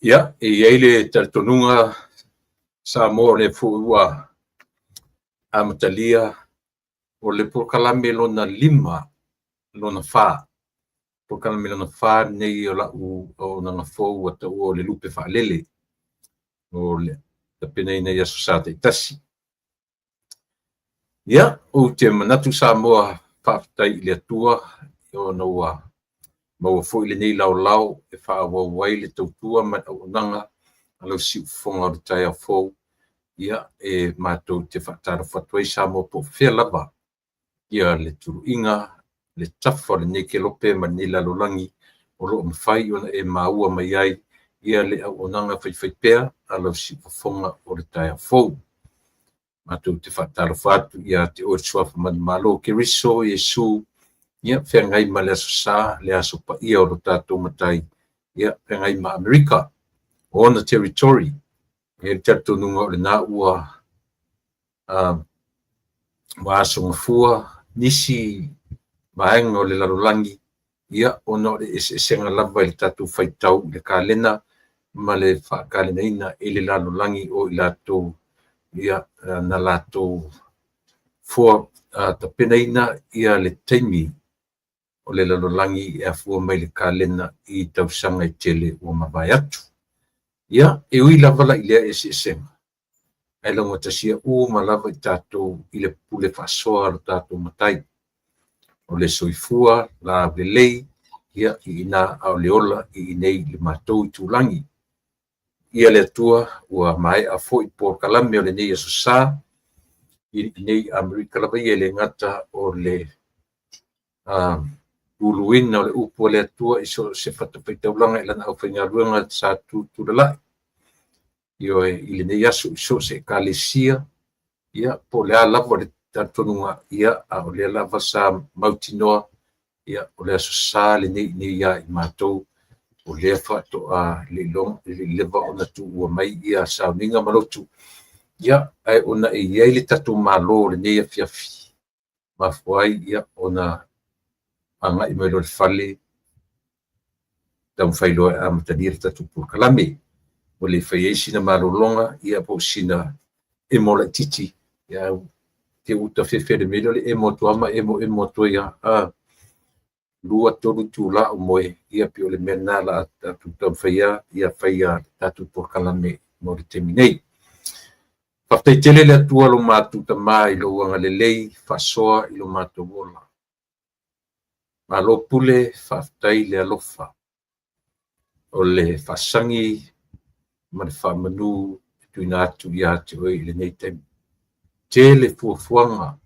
Ia, e i ai le talitonuga Samoa o lea foi ua amatalia o le polokalame lona 5, lona 4. Polokalame lona 4 lenei o lau auaunaga fou ua taua o le lupe faalele o le tapenaina i Aso Sa taitasi. Ia, ou te manatu Samoa, faafetai i le Atua ona ua maua foi lenei laolao e faaauau ai le tautua ma le auaunaga a lau siufofoga o le taeao fou. Ia, e matou te faatalofa atu ai Samoa po o fea lava ia le tuluiga, le tafa o lenei kelope ma lenei lalolagi o lo o mafai ona e maua mai ai ia le auaunaga faifaipea a lau siufofoga o le taeao fou. Matou te faatalofa atu ia te oe le Suafa Manumalo o Keriso Iesu, ia feagai ma le Aso Sa, le aso paia o lo tatou Matai, ia feagai ma Amerika, o ona territory. E i ai le talitonuga o lena ua ua aso gafua nisi vaega o le lalolagi, ia ona o le eseesega lava i le tatou faitau i le kalena ma le faakalenaina e le lalolagi o i latou ia na latou foa tapenaina ia le taimi o le lalolagi e afua mai le kalena i tausaga e tele ua mavae atu. Ia, e ui lava la i lea eseesega, ae laugatasia uma lava i tatou i le pule faasoa a lo tatou Matai. O le soifua laulelei, ia, i ina, a o le ola i inei i le matou itulagi. Ia le Atua ua maea foi polokalame o lenei Aso Sa i inei Amerika lava ia, e le gata o le luluina o le upu a le Atua i so o se fatafaitaulaga i lana aufaigaluega sa tutulalai. Ioe, i lenei aso i so o se ekalesia, ia, po o le a lava le talitonuga, ia, a o lea lava sa mautinoa, ia, o le Aso Sa lenei nei ia i matou, o lea faatoa le i leva ona tuua mai ia sauniga ma lotu, ia, ae ona e i ai le tatou Malo o lenei afiafi, mafua ai ia ona agai mai loa i le fale, taumafai loa e amatalia le tatou polokalame. Ua le fai ai sina malologa, ia po o sina emo laitiiti, ia te uta fefe le mea lea o le emo atu lava ma emo emo atu ai lava. 2, 3 itula o moe, ia pei o le mea lena la tatou taumafai lava ia faia le tatou polokalame mo le taimi nei. Faafetai tele le Atua lo matou Tama i lou agalelei faasoa i lo matou ola. Malo pule, faafetai le alofa. O le faasagi ma le faamanu e tuuina atu ia te oe i lenei taimi. Tele fuafuaga,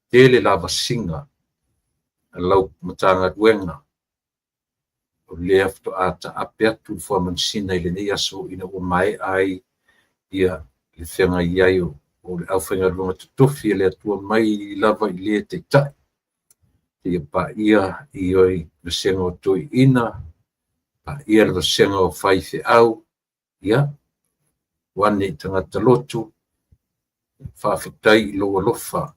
tele lavasiga a lau Matagaluega, o lea faatoa taape atu le fuamanusina i lenei aso ina ua maea ai ia le feagai ai o le aufaigaluega totofi a le Atua mai lava i le taitai seia paia i oi vasega o toeaiina, paia le vasega o faifeau, ia, ua ane i tagata lotu, faafetai i lou alofa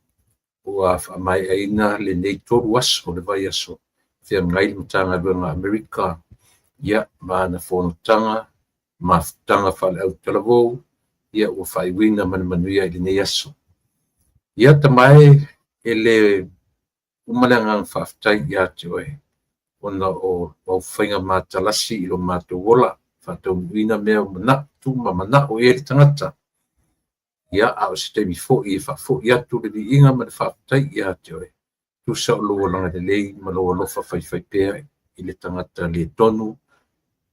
ua faamaeaina lenei 3 aso o le vaiaso feagai le Matagaluega Amerika, ia, ma ana fonotaga, mafutaga faale-autalavou, ia, ua faaiuina ma le manuia i lenei aso. Ia, tamae, e le uma le agaga faafetai ia te oe, ona o au faiga matalasi i lo matou ola, faataunuuina mea o manatu ma manao i ai le tagata. Ia, a o se taimi foi e faafoi atu le viiga ma le faafetai ia te oe, tusa o lou agalelei ma lou alofa faifaipea i le tagata le tonu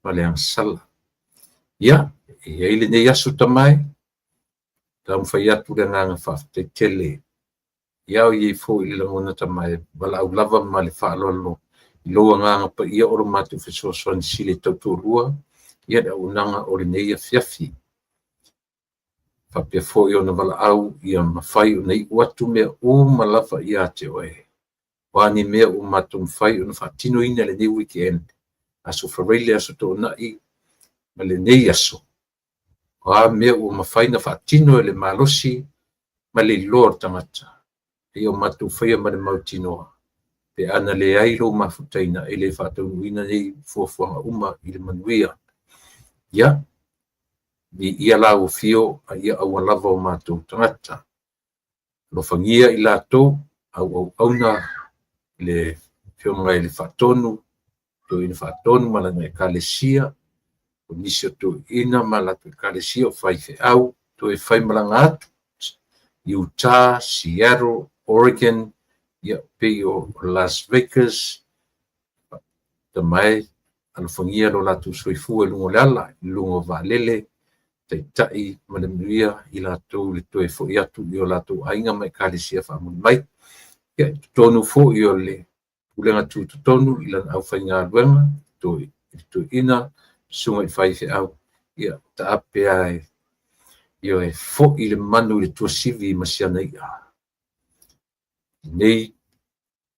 ma le agasala. Ia, e i ai lenei aso tamae, taumafai atu le agaga faafetai tele. Ia, o i ai foi le lagona tamae, valaau lava ma le faaaloalo i lou agaga paia o lo matou fesoasoani sili e tautoalua, ia le auaunaga o lenei afiafi. Faapea foi ona valaau ia mafai ona iu atu mea uma lava ia te oe. O a ni mea ua matou mafai ona faatinoina lenei weekend, aso Faraile, aso Toonai, ma lenei aso. O a mea ua mafai ona faatino e le malosi ma le iloa o le tagata, e ia o matou faia ma le mautinoa, pe ana leai lou mafutaina e le faataunuuina nei fuafuaga uma i le manuia. Ia, viia lau afio a ia aua lava o matou tagata. Alofagia i latou auauauna le Afioga i le Faatonu, Toeaina Faatonu ma lana Ekalesia, o nisi o toeaiina ma latou Ekalesia o faifeau, toe faimalaga atu, Utah, Seattle, Oregon, ia pei o Las Vegas, Tama e, alofagia lo latou soifua i luga o le ala, i luga o vaalele, taitai ma le manuia i latou i le toe foi atu i o latou aiga ma Ekalesia faamuli mai. Ia, i totonu foi o le Pulega Tutotonu i lana aufaigaluega, i le toeaina, susuga i faifeau, ia taape lava e, ioe, foi le manu i le tuasivi ma si ana i'a. Nei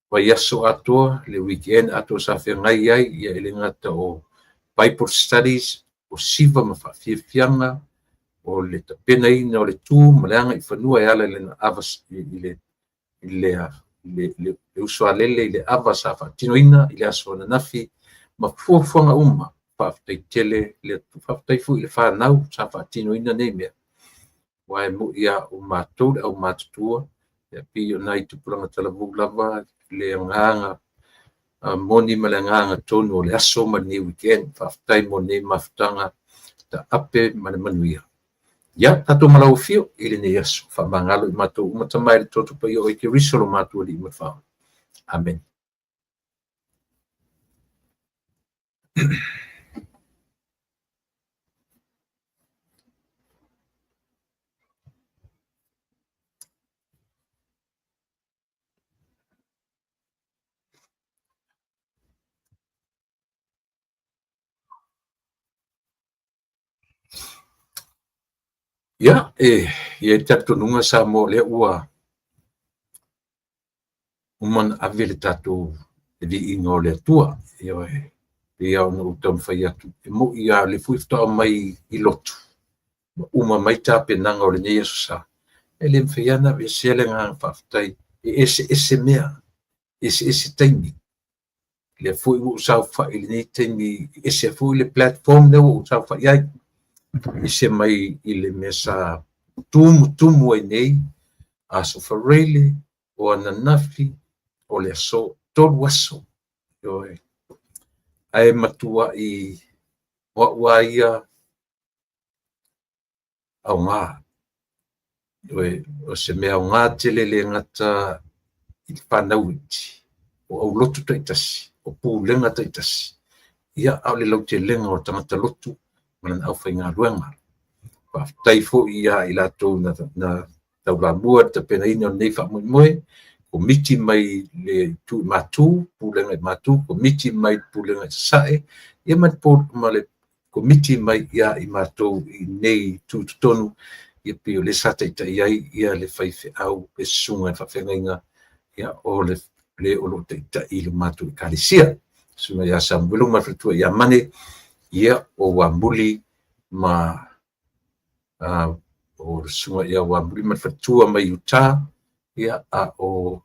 vaiaso atoa, le weekend atoa sa feagai ai, ia e le gata o Bible studies, o siva ma faafiafiaga, o le tapenaina o le tu ma le agaifanua e ala i lana ava i le le uso a lele i le ava sa faatinoina i le aso ananafi ma fuafuaga uma. Faafetai tele le Atua, faafetai foi i le fanau sa faatinoina nei mea, aua e moni lava o matou le aumatutua, ia pei o nai tupulaga talavou lava le agaga moni ma le agaga tonu o le aso ma lenei weekend. Faafetai mo lenei mafutaga taape ma le manuia. Ia, tatou ma lau afio i lenei aso. Faamagalo i matou uma Tama e le toto paia o Keriso lo matou Alii ma le Faaola. Amene. Ia, e i ai le talitonuga Samoa o lea ua uma ona ave le tatou le viiga o le Atua. Ioe, pei lava ona ou taumafai atu, e moni lava o lea foi faatoa aumai i lotu, ma uma mai tapenaga o lenei Aso Sa, e le mafai lava ona aveesea le agaga faafetai, e eseese mea, eseese taimi. Lea foi ua ou saofai i lenei taimi, e ese foi le platform lea ua ou saofai ai, ese mai i le mea sa tumutumu ai nei, Aso Faraile, o ananafi, o le aso, 3 aso. Ioe. Ae matuai o au lava ia aoga. Ioe, o se mea aoga tele le gata i le fanau iti, o aulotu taitasi, o pulega taitasi, ia, a o le lautelega o tagata lotu ma lana aufaigaluega. Faafetai foi ia i latou na taulamua i le tapenaina o lenei faamoemoe, komiti mai le itu i Matu, pulega i Matu, komiti mai le pulega i Sasae, ia ma le komiti mai ia i matou i nei tutotonu, ia pei o lea sa taitai ai ia le faifeau, le susuga i le faafeagaiga, ia o le o lo o taitai i le matou Ekalesia, susuga ia Samuelu ma le faletua ia Mane, ia o Uamuli ma o le susuga ia Uamuli ma le faletua mai Utah, ia a o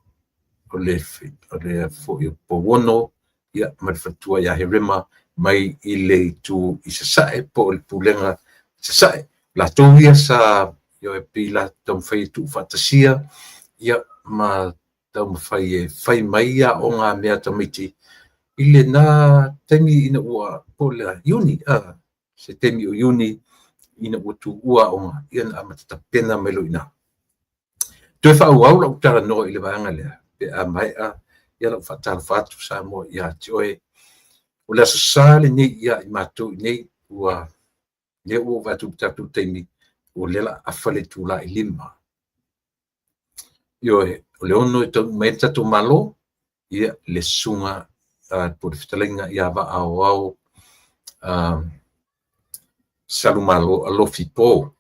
le foi o Pouono, ia ma le faletua ia Herema mai i le itu i Sasae po o le pulega i Sasae. Latou ia sa ioe pei la taumafai e tuufaatasia, ia ma taumafai e fai mai aoga a mea tamaiti i lena taimi ina ua po o le Iuni, se taimi o Iuni ina ua tuua aoga, ia na amata tapena mai loa i ina. Toe faaauau lau talanoa i le vaega lea, pe a maea ia lau faatalofa atu Samoa ia te oe. O le Aso Sa lenei ia i matou i nei, ua lea ua ou vaai atu i le tatou taimi, o lea o le a afa le itula e 5. Ioe, o le 6 e taunuu mai ai le tatou Malo, ia le susuga po o le fetalaiga ia Vaa Aoao Salumalo Alofi Po,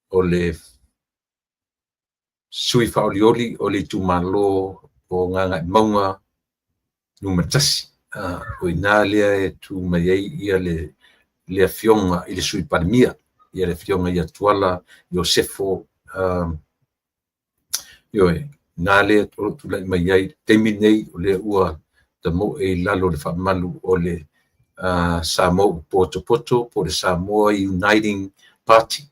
o le sui faaolioli o le itumalo o Gagaemauga Nu.1. O i ina lea e tu mai ai ia le afioga i le Sui Palemia. Ia le Afioga ia Tuala Iosefo, ioe, na lea o lo o tulai mai ai i le taimi lenei, o lea ua tamoe i lalo o le faamalu o le Samoa ua potopoto po o le Samoa Uniting Party.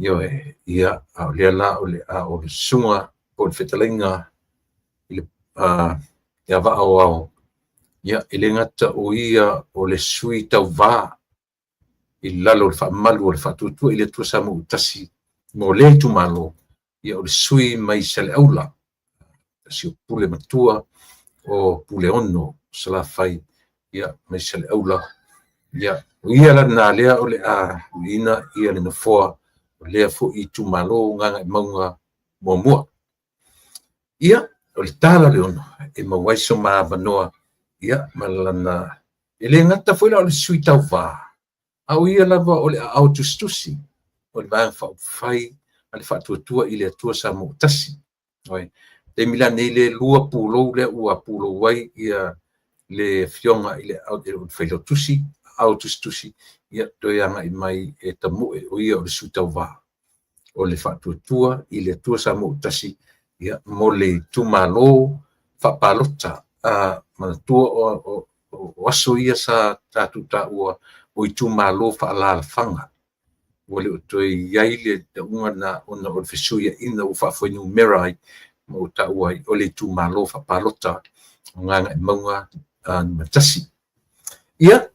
Ioe, ia, a o lea la o le a o le susuga po o le fetalaiga i le ia Vaa o Ao, ia, e le gata o ia o le sui tauva i lalo o le faamalu o le Faatuatua i le Atua Samoa ua Tasi mo lea itumalo, ia o le sui mai Saleaula, si o pule matua o Puleono Salafai, ia mai Saleaula. Ia, o ia la lena lea o le a tuuina ia le nofoa o lea foi itumalo Gagaemauga 1. Ia, o le tala o le 6 e maua ai so ma avanoa, ia, ma lana, e le gata foi la o le sui tauva, a o ia lava o le aao tusitusi o le Vaega Faaupufai a le Faatuatua i le Atua Samoa ua Tasi. Oi, taimi la nei le lua pulou lea ua pulou ai ia le afioga i le failautusi, aao tusitusi, ia toe agai mai e tamoe o ia o le sui tauva o le Faatuatua i le Atua Samoa ua Tasi, ia, mo le itumalo faapalota. Manatua o aso ia sa tatou taua o itumalo faalaalafaga, ua le o toe i ai le tauga lena ona o le fesuiaiga ua faafuainumera ai ma ua taua ai o le itumalo faapalota o Gagaemauga 1. Ia,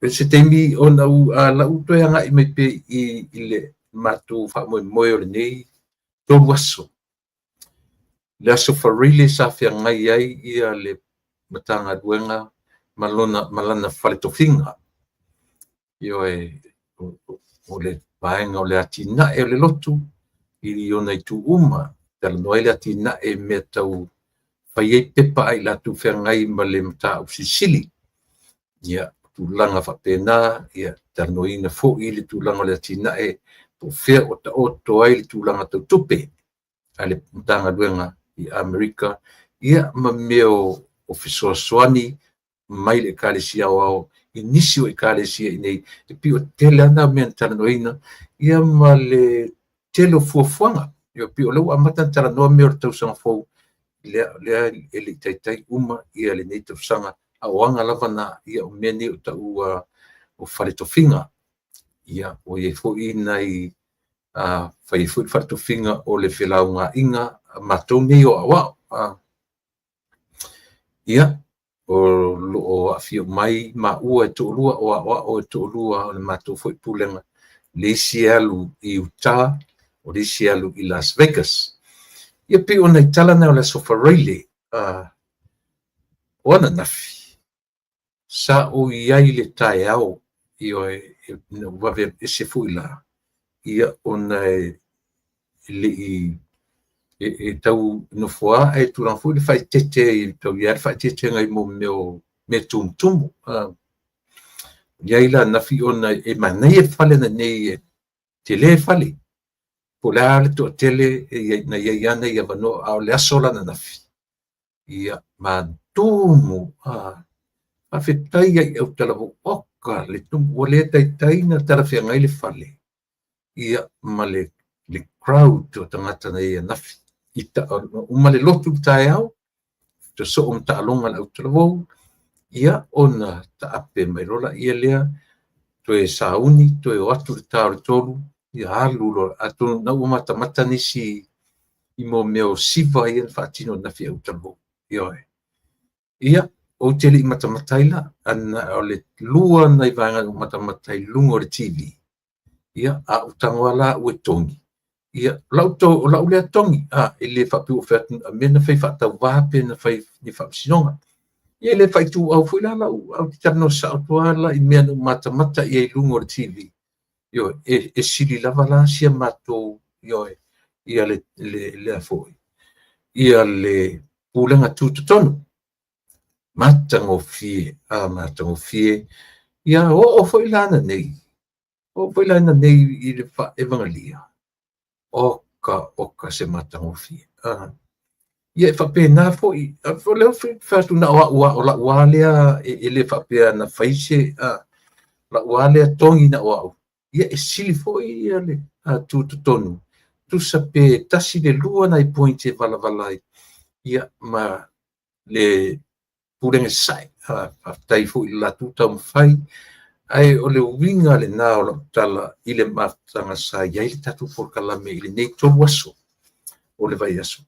se taimi ona lau toe agai mai pea i le matou faamoemoe o lenei 3 aso. Le aso Faraile sa feagai ai ia le Matagaluega ma lana faletofiga. Ioe, o le vaega o le atinae o le lotu i ona itu uma, talanoa ai le atinae mea tau fai ai pepa ai latou feagai ma le mataupu silisili. Ia, tulaga faapena, ia talanoaina foi le tulaga o le atinae po o fea o taoto ai le tulaga tau tupe a le Matagaluega i Amerika, ia ma mea o fesoasoani mai le Ekalesia Aoao i nisi o Ekalesia i nei, e pei o tele lava mea na talanoaina, ia ma le tele o fuafuaga. Ia pei o lea ua amata ona talanoa mea o le tausaga fou, lea e le i taitai uma ia lenei tausaga, a o aga lava na, ia o mea nei o taua o faletofiga. Ia, ua i ai foi nai fai foi le faletofiga o le felaugaaiga a matou nei o aoao. Ia, o lo o aafia mai maua e toalua o aoao e toalua o le matou foi pulega, le isi e alu i Utah, o le isi e alu i Las Vegas. Ia pei o nai tala na o le aso Faraile, o ananafi, sa ou i ai le taeao, ioe, ina ua vave ese foi la, ia ona e le i e tau nofoa e tulaga foi le faaeteete, tau i ai le faaeteetega i mea o mea tumutumu. I ai la nafi ona e manaia le fale nei, e tele fale, po o le a le toatele na i ai ana i avanoa, a o le aso la ananafi, ia matumu, faafetai ai i autalavou, oka le tumu, ua le taitai na talafeagai le fale, ia ma le crowd o tagata na i ananafi. Uma le lotu le taeao, sosoo ma taaloga le autalavou, ia ona taape mai loa ia lea, toe sauni, toe o atu le ta o le 3, ia alu loa, atonu na ua matamata nisi i mea o siva ia na faatino ananafi autalavou. Ioe. Ia, ou te le i matamata ai la, ana o le lua nai vaega na matamata i luga o le TV. Ia, a ou tago lava la ua togi. Ia, o lau lea togi, e le faapea ua fai atu a mea na fai faatauvā pe na fai ni faamasinoga. Ia, e le faituau foi la lau, au te talanoa sao atu lava la i mea na ou matamata i ai i luga o le TV. Ioe, e sili lava la sia matou, ioe, ia le lea foi, ia le pulega tutotonu. Matagofie, matagofie. Ia, oo foi la nei, oo foi la nei i le evangelia. Oka se matagofie. Ia e faapena foi, o lea foi fai na o au o lau lava lea, e le faapea na fai se, lau lava lea togi na o au. Ia e sili foi ia le tutotonu, tusa pe 1 i le 2 nai points e valavala ai, ia ma le Pulega Sasae. Faafetai foi i le latou taumafai, ae o le uiga lena o lau tala i le mafutaga sa i ai le tatou polokalame i lenei 3 aso o le vaiaso.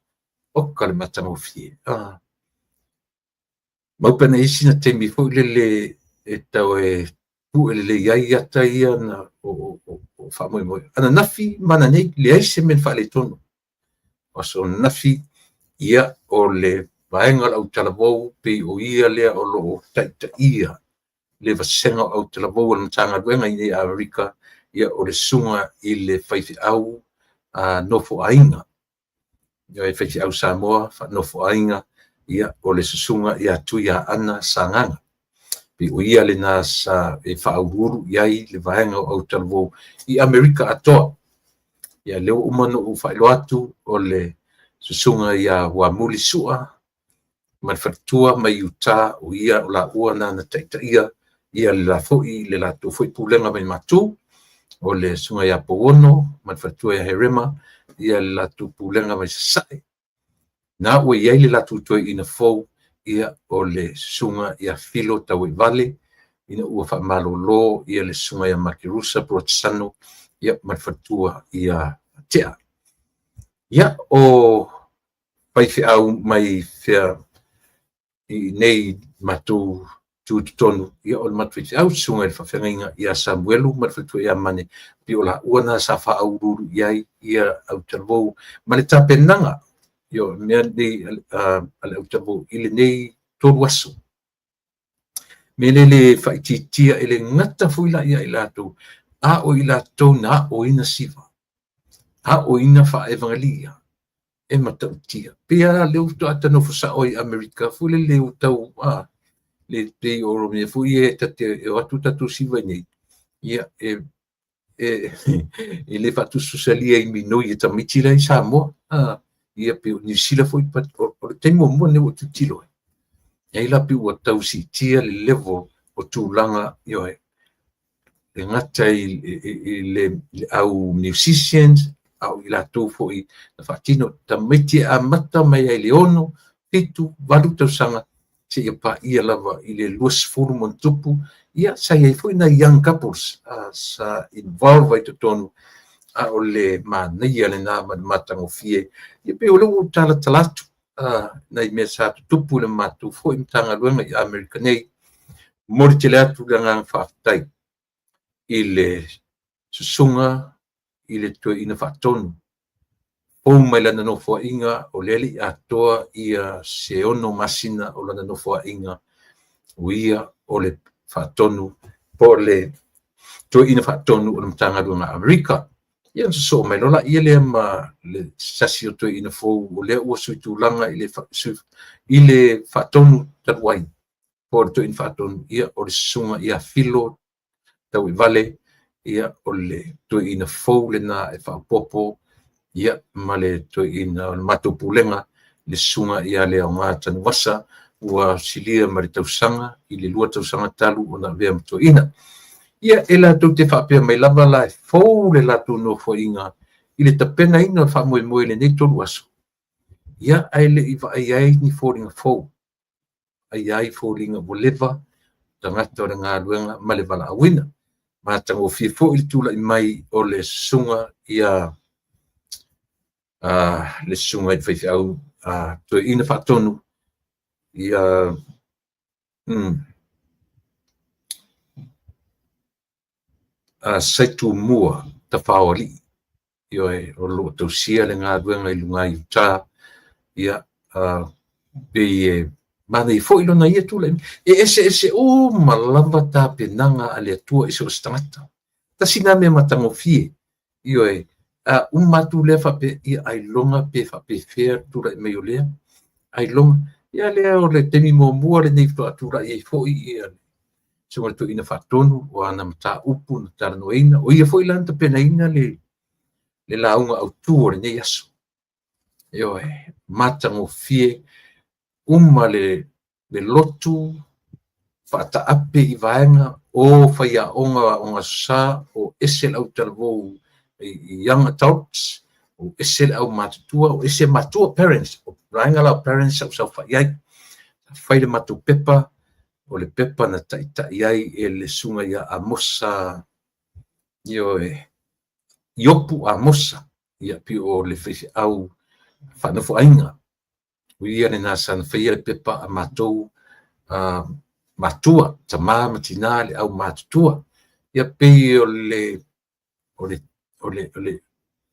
Oka le matagofie. Mau pe ana i ai sina taimi foi lele e tau e pue lelei ai ata ia na o faamoemoe. Ananafi ma ananei, leai se mea na faaletonu. O aso ananafi, ia o le vaega o le autalavou, pei o ia lea o lo o taitaia le vasega o autalavou a le Matagaluega i nei Amerika, ia o le susuga i le faifeau nofoaiga. Ia, faifeau Samoa faanofoaiga, ia o le susuga ia Tuiaana Sagaga. Pei o ia lena sa e faauluulu i ai le vaega o autalavou i Amerika atoa. Ia lea ua uma ona ou faailoa atu o le susuga ia Uamuli Sua ma le faletua mai Utah, o ia o laua na na taitaia ia le la foi le latou foi pulega mai Matu, o le susuga ia Pouono ma le faletua ia Herema, ia le latou pulega mai Sasae. Na ua i ai le latou toeaina fou, ia o le susuga ia Filo Tauaivale, ina ua faamalolo ia le susuga ia Makerusa Porotesano, ia ma le faletua ia Tea. Ia o faifeau mai fea i nei matou tutotonu, ia o le matou faifeau, susuga i le faafeagaiga ia Samuelu ma le faletua ia Mane, pei o laua na sa faauluulu i ai ia autalavou ma le tapenaga, ia o mea nei a le autalavou i lenei 3 aso. Me le le faaitiitia e le gata foi la ia i latou, a o i latou na aoina siva, aoina faaevagelia, e matautia. Pei lava lea faatoa ta nofo sao i Amerika foi lele ua tau le pei o mea foi ia ta te o atu tatou siva i nei, ia e le faatusatusalia i minoi e tamaiti la i Samoa. Ia pei o Niu Sila foi, o le taimi muamua lenei ua tilotilo ai. Ai la pei ua tau siitia le level o tulaga, ioe, le gata i le au musicians, a o i latou foi na faatino tamaiti e amata mai ai le 6, 7, 8 tausaga, seia paia lava i le 20 ma ona tupu. Ia sa i ai foi nai young couples sa involve ai totonu, a o le manaia lena ma le matagofie. Ia pei o lea ua talatala atu nai mea sa tutupu i le matou foi Matagaluega i Amerika nei. Momoli tele atu le agaga faafetai i le susuga i le toeaina faatonu fou mai lana nofoaiga, o lea le i atoa ia se 6 masina o lana nofoaiga, o ia o le faatonu po o le toeaina faatonu o le Matagaluega a Amerika. Ia na sosoo mai loa laia lea ma le sasi o toeaina fou, o lea ua sui tulaga i le faatonu talu ai po o le toeaina faatonu, ia o le susuga ia Filo Tauaivale, ia o le toeaina fou lena e faaopoopo, ia ma le toeaina o le matou pulega, le susuga ia Leaoga Tanuvasa, ua silia ma le tausaga i le 2 tausaga talu ona avea ma toeaina. Ia e latou te faapea mai lava la e fou le latou nofoaiga i le tapenaina o le faamoemoe i lenei 3 aso. Ia ae le i vaai ai ni foliga fou, ai ai foliga ua leva tagata o le galuega ma le valaauina. Matagofie foi le tulai mai o le susuga ia le susuga i le faifeau toeaina faatonu ia Saitumua Tafaoalii, ioe, o lo o tausia le galuega i luga i Utah. Ia pei e manaia foi lona ia tulai mai. E eseese uma lava tapenaga a le Atua i so o se tagata. Tasi nā mea matagofie, ioe, uma atu lea faapea, ia ailoga pe faapefea le tulai mai o lea, ailoga. Ia lea o le taimi muamua lenei faatoa tulai ai foi ia susuga i le toeaina faatonu o ana mataupu na talanoaina. O ia foi la na tapenaina le lauga autu o lenei aso. Ioe, matagofie uma le lotu faataape i vaega O faiaoga o Aoga Aso Sa, o ese le autalavou i young adults, o ese le aumatutua, o ese matua, parents. O vaega la o parents sa ou saofai ai. Sa fai le matou pepa, o le pepa na taitai ai e le susuga ia Amosa, ioe, Iopu Amosa, ia pei o le faifeau faanofoaiga. O ia lena sa na faia le pepa a matou matua, tama ma tina le aumatutua. Ia pei o le o le o le o le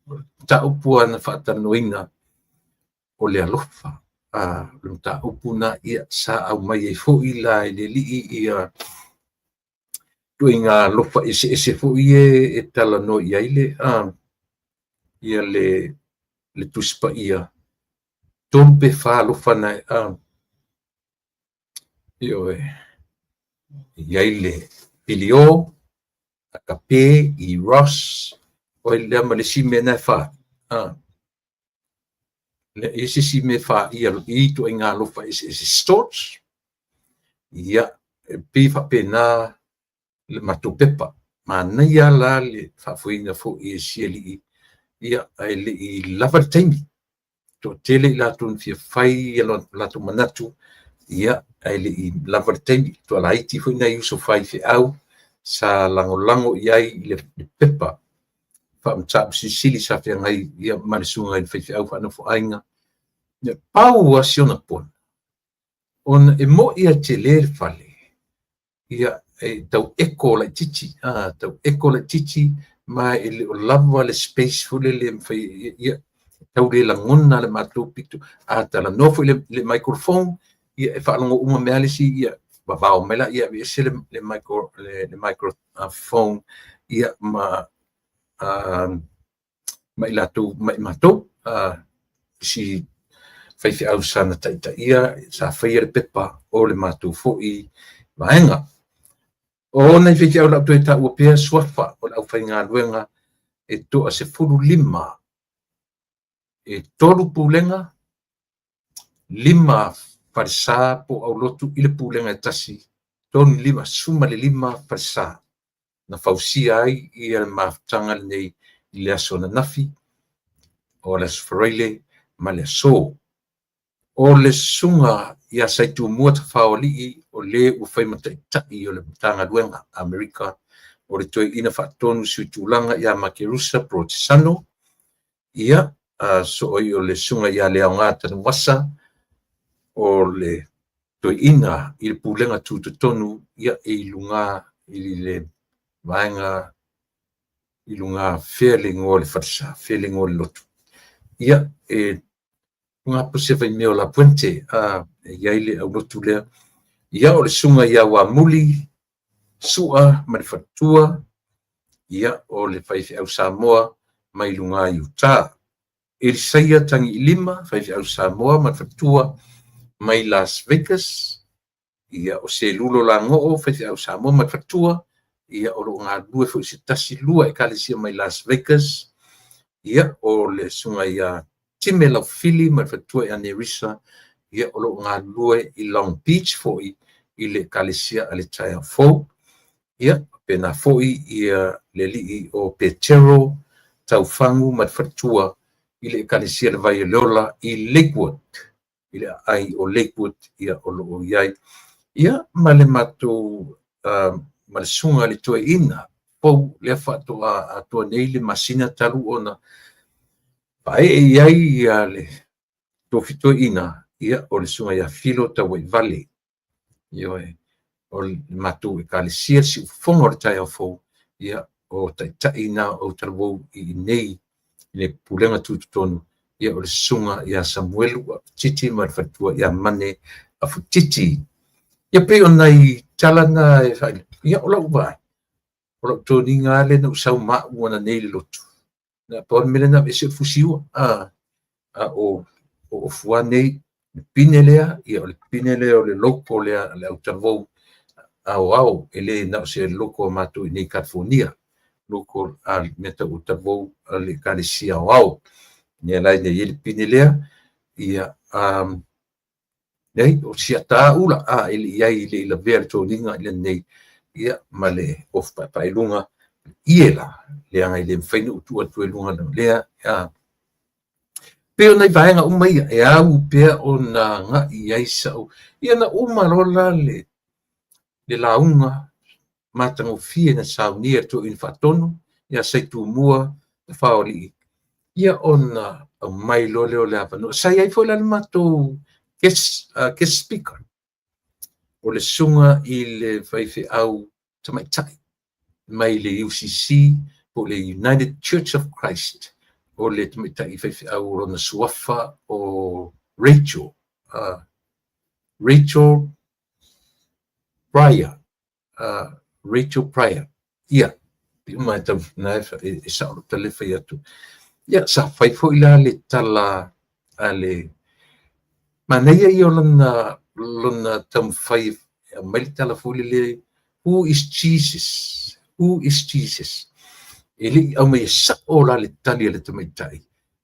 mataupu na faatalanoaina o le alofa. O le mataupu na ia sa aumai ai foi la e le alii ia ituaiga alofa eseese foi e talanoa i ai le ia le Tusi Paia, 3 pe 4 alofa na ioe, e i ai le filio, agape, eros, o ai lea ma le isi mea na e 4. Le i se isi mea e 4 ia i ituaiga alofa eseese, storge. Ia, e pei faapena le matou pepa. Manaia la le faafoeina foi e si alii, ia, ae le i lava le taimi. Toatele i latou na fia fai ia latou manatu, ia, ae le i lava le taimi. Tualaiti foi nai uso faifeau sa lagolago i ai i le pepa faamataupu silisili sa feagai ia ma le susuga i le faifeau faanofoaiga. Ia, pau lava si ona pona, ona e moi a tele le fale, ia, e tau echo laitiiti, tau echo laitiiti, ma e le o lava le space foi lele e mafai, ia, tau le lagona le matou pito. A talanoa foi le microphone, ia, e faalogo uma mea le isi, ia, vavao mai la, ia, aveese le microphone, ia, ma ma i latou, ma i matou, isi faifeau sa na taitaia, sa faia le pepa o le matou foi vaega. O nai faifeau lau toe taua pea suafa o le aufaigaluega e toa 15, e 3 pulega, 5 falesa po aulotu i le pulega e tasi, 3 15 falesa na fausia ai ia le mafutaga lenei i le aso ananafi, o le aso Faraile ma le aso. O le susuga ia Saitumua Tafaoalii o le ua fai ma taitai o le Matagaluega Amerika o le Toeaina Faatonu Sui Tulaga ia Makerusa Protesano, ia, so o le susuga ia Leaoga Tanuvasa o le Toeaina i le Pulega Tutotonu, ia, e i luga i le vaega i luga fea le igoa o le falesa, fea le igoa o le lotu. Ia, e luga puse vaimea o La Puente, e i ai le aulotu lea. Ia, o le susuga ia Uamuli Sua ma le faletua, ia, o le faifeau Samoa mai luga i Utah. Elisaia Tagiilima, faifeau Samoa ma le faletua mai Las Vegas. Ia, o Selulo Lagoo, faifeau Samoa ma le faletua, ia, o lo o galulue foi se tasi lua ekalesia mai Las Vegas. Ia, o le susuga ia Time Laufili ma le faletua ia Nerissa, ia, o lo o galulue i Long Beach foi i le ekalesia a le taeao fou. Ia, pena foi ia le alii o Petero Taufagu ma le faletua i le ekalesia le Vai o le Ola i Lakewood, i le aai o Lakewood, ia, o lo o i ai. Ia, ma le matou ma le susuga le Toeaina fou lea faatoa atoa nei le masina talu ona faaee i ai ia le tofi toeaina, ia, o le susuga ia Filo Tauaivale. Ioe, o le matou ekalesia siufofoga o le taeao fou, ia, o taitai na o talavou i nei i le pulega tutotonu, ia, o le susuga ia Samuelu Afutiti ma le faletua ia Mane Afutiti. Ia, pei o nai tala na e fai, ia, o lau vaai, o lau toniga le na usau ma'u ona nei le lotu. Na pau le mea lena aveese o le fusiua, a o ofua nei, le pine lea, ia, o le pine lea o le logo lea le autalavou ao e le na o se logo a matou i nei California, logo a mea tau autalavou a le ekalesia aoao. Ia la nei i le pine lea, ia, nei, o siata ula, e le i ai le i lavea le toniga i lenei. Ia, ma le ofu paepae i luga, ie la, leaga e le mafai ona ou tuu atu i luga na lea. Pei o nai vaega uma ia e au pea ona agai i ai sau. Ia na uma loa la le lauga matagofie na saunia e le Toeaina Faatonu ia Saitumua Tafaoalii, ia ona aumai loa lea o le avanoa. Sa i ai foi la le matou guest speaker, o le susuga i le faifeau tamaitai mai le UCC po o le United Church of Christ, o le tamaitai faifeau o lona suafa o Rachel, Rachel Pryor, Rachel Pryor. Ia, pei uma e tau na e sao lou tala e fai atu. Ia, sa fai foi la le tala a le manaia ia o lona taumafai e aumai le tala foi lele, "Who is Jesus? Who is Jesus?" E le i aumaia sao la le tali a le tamaitai,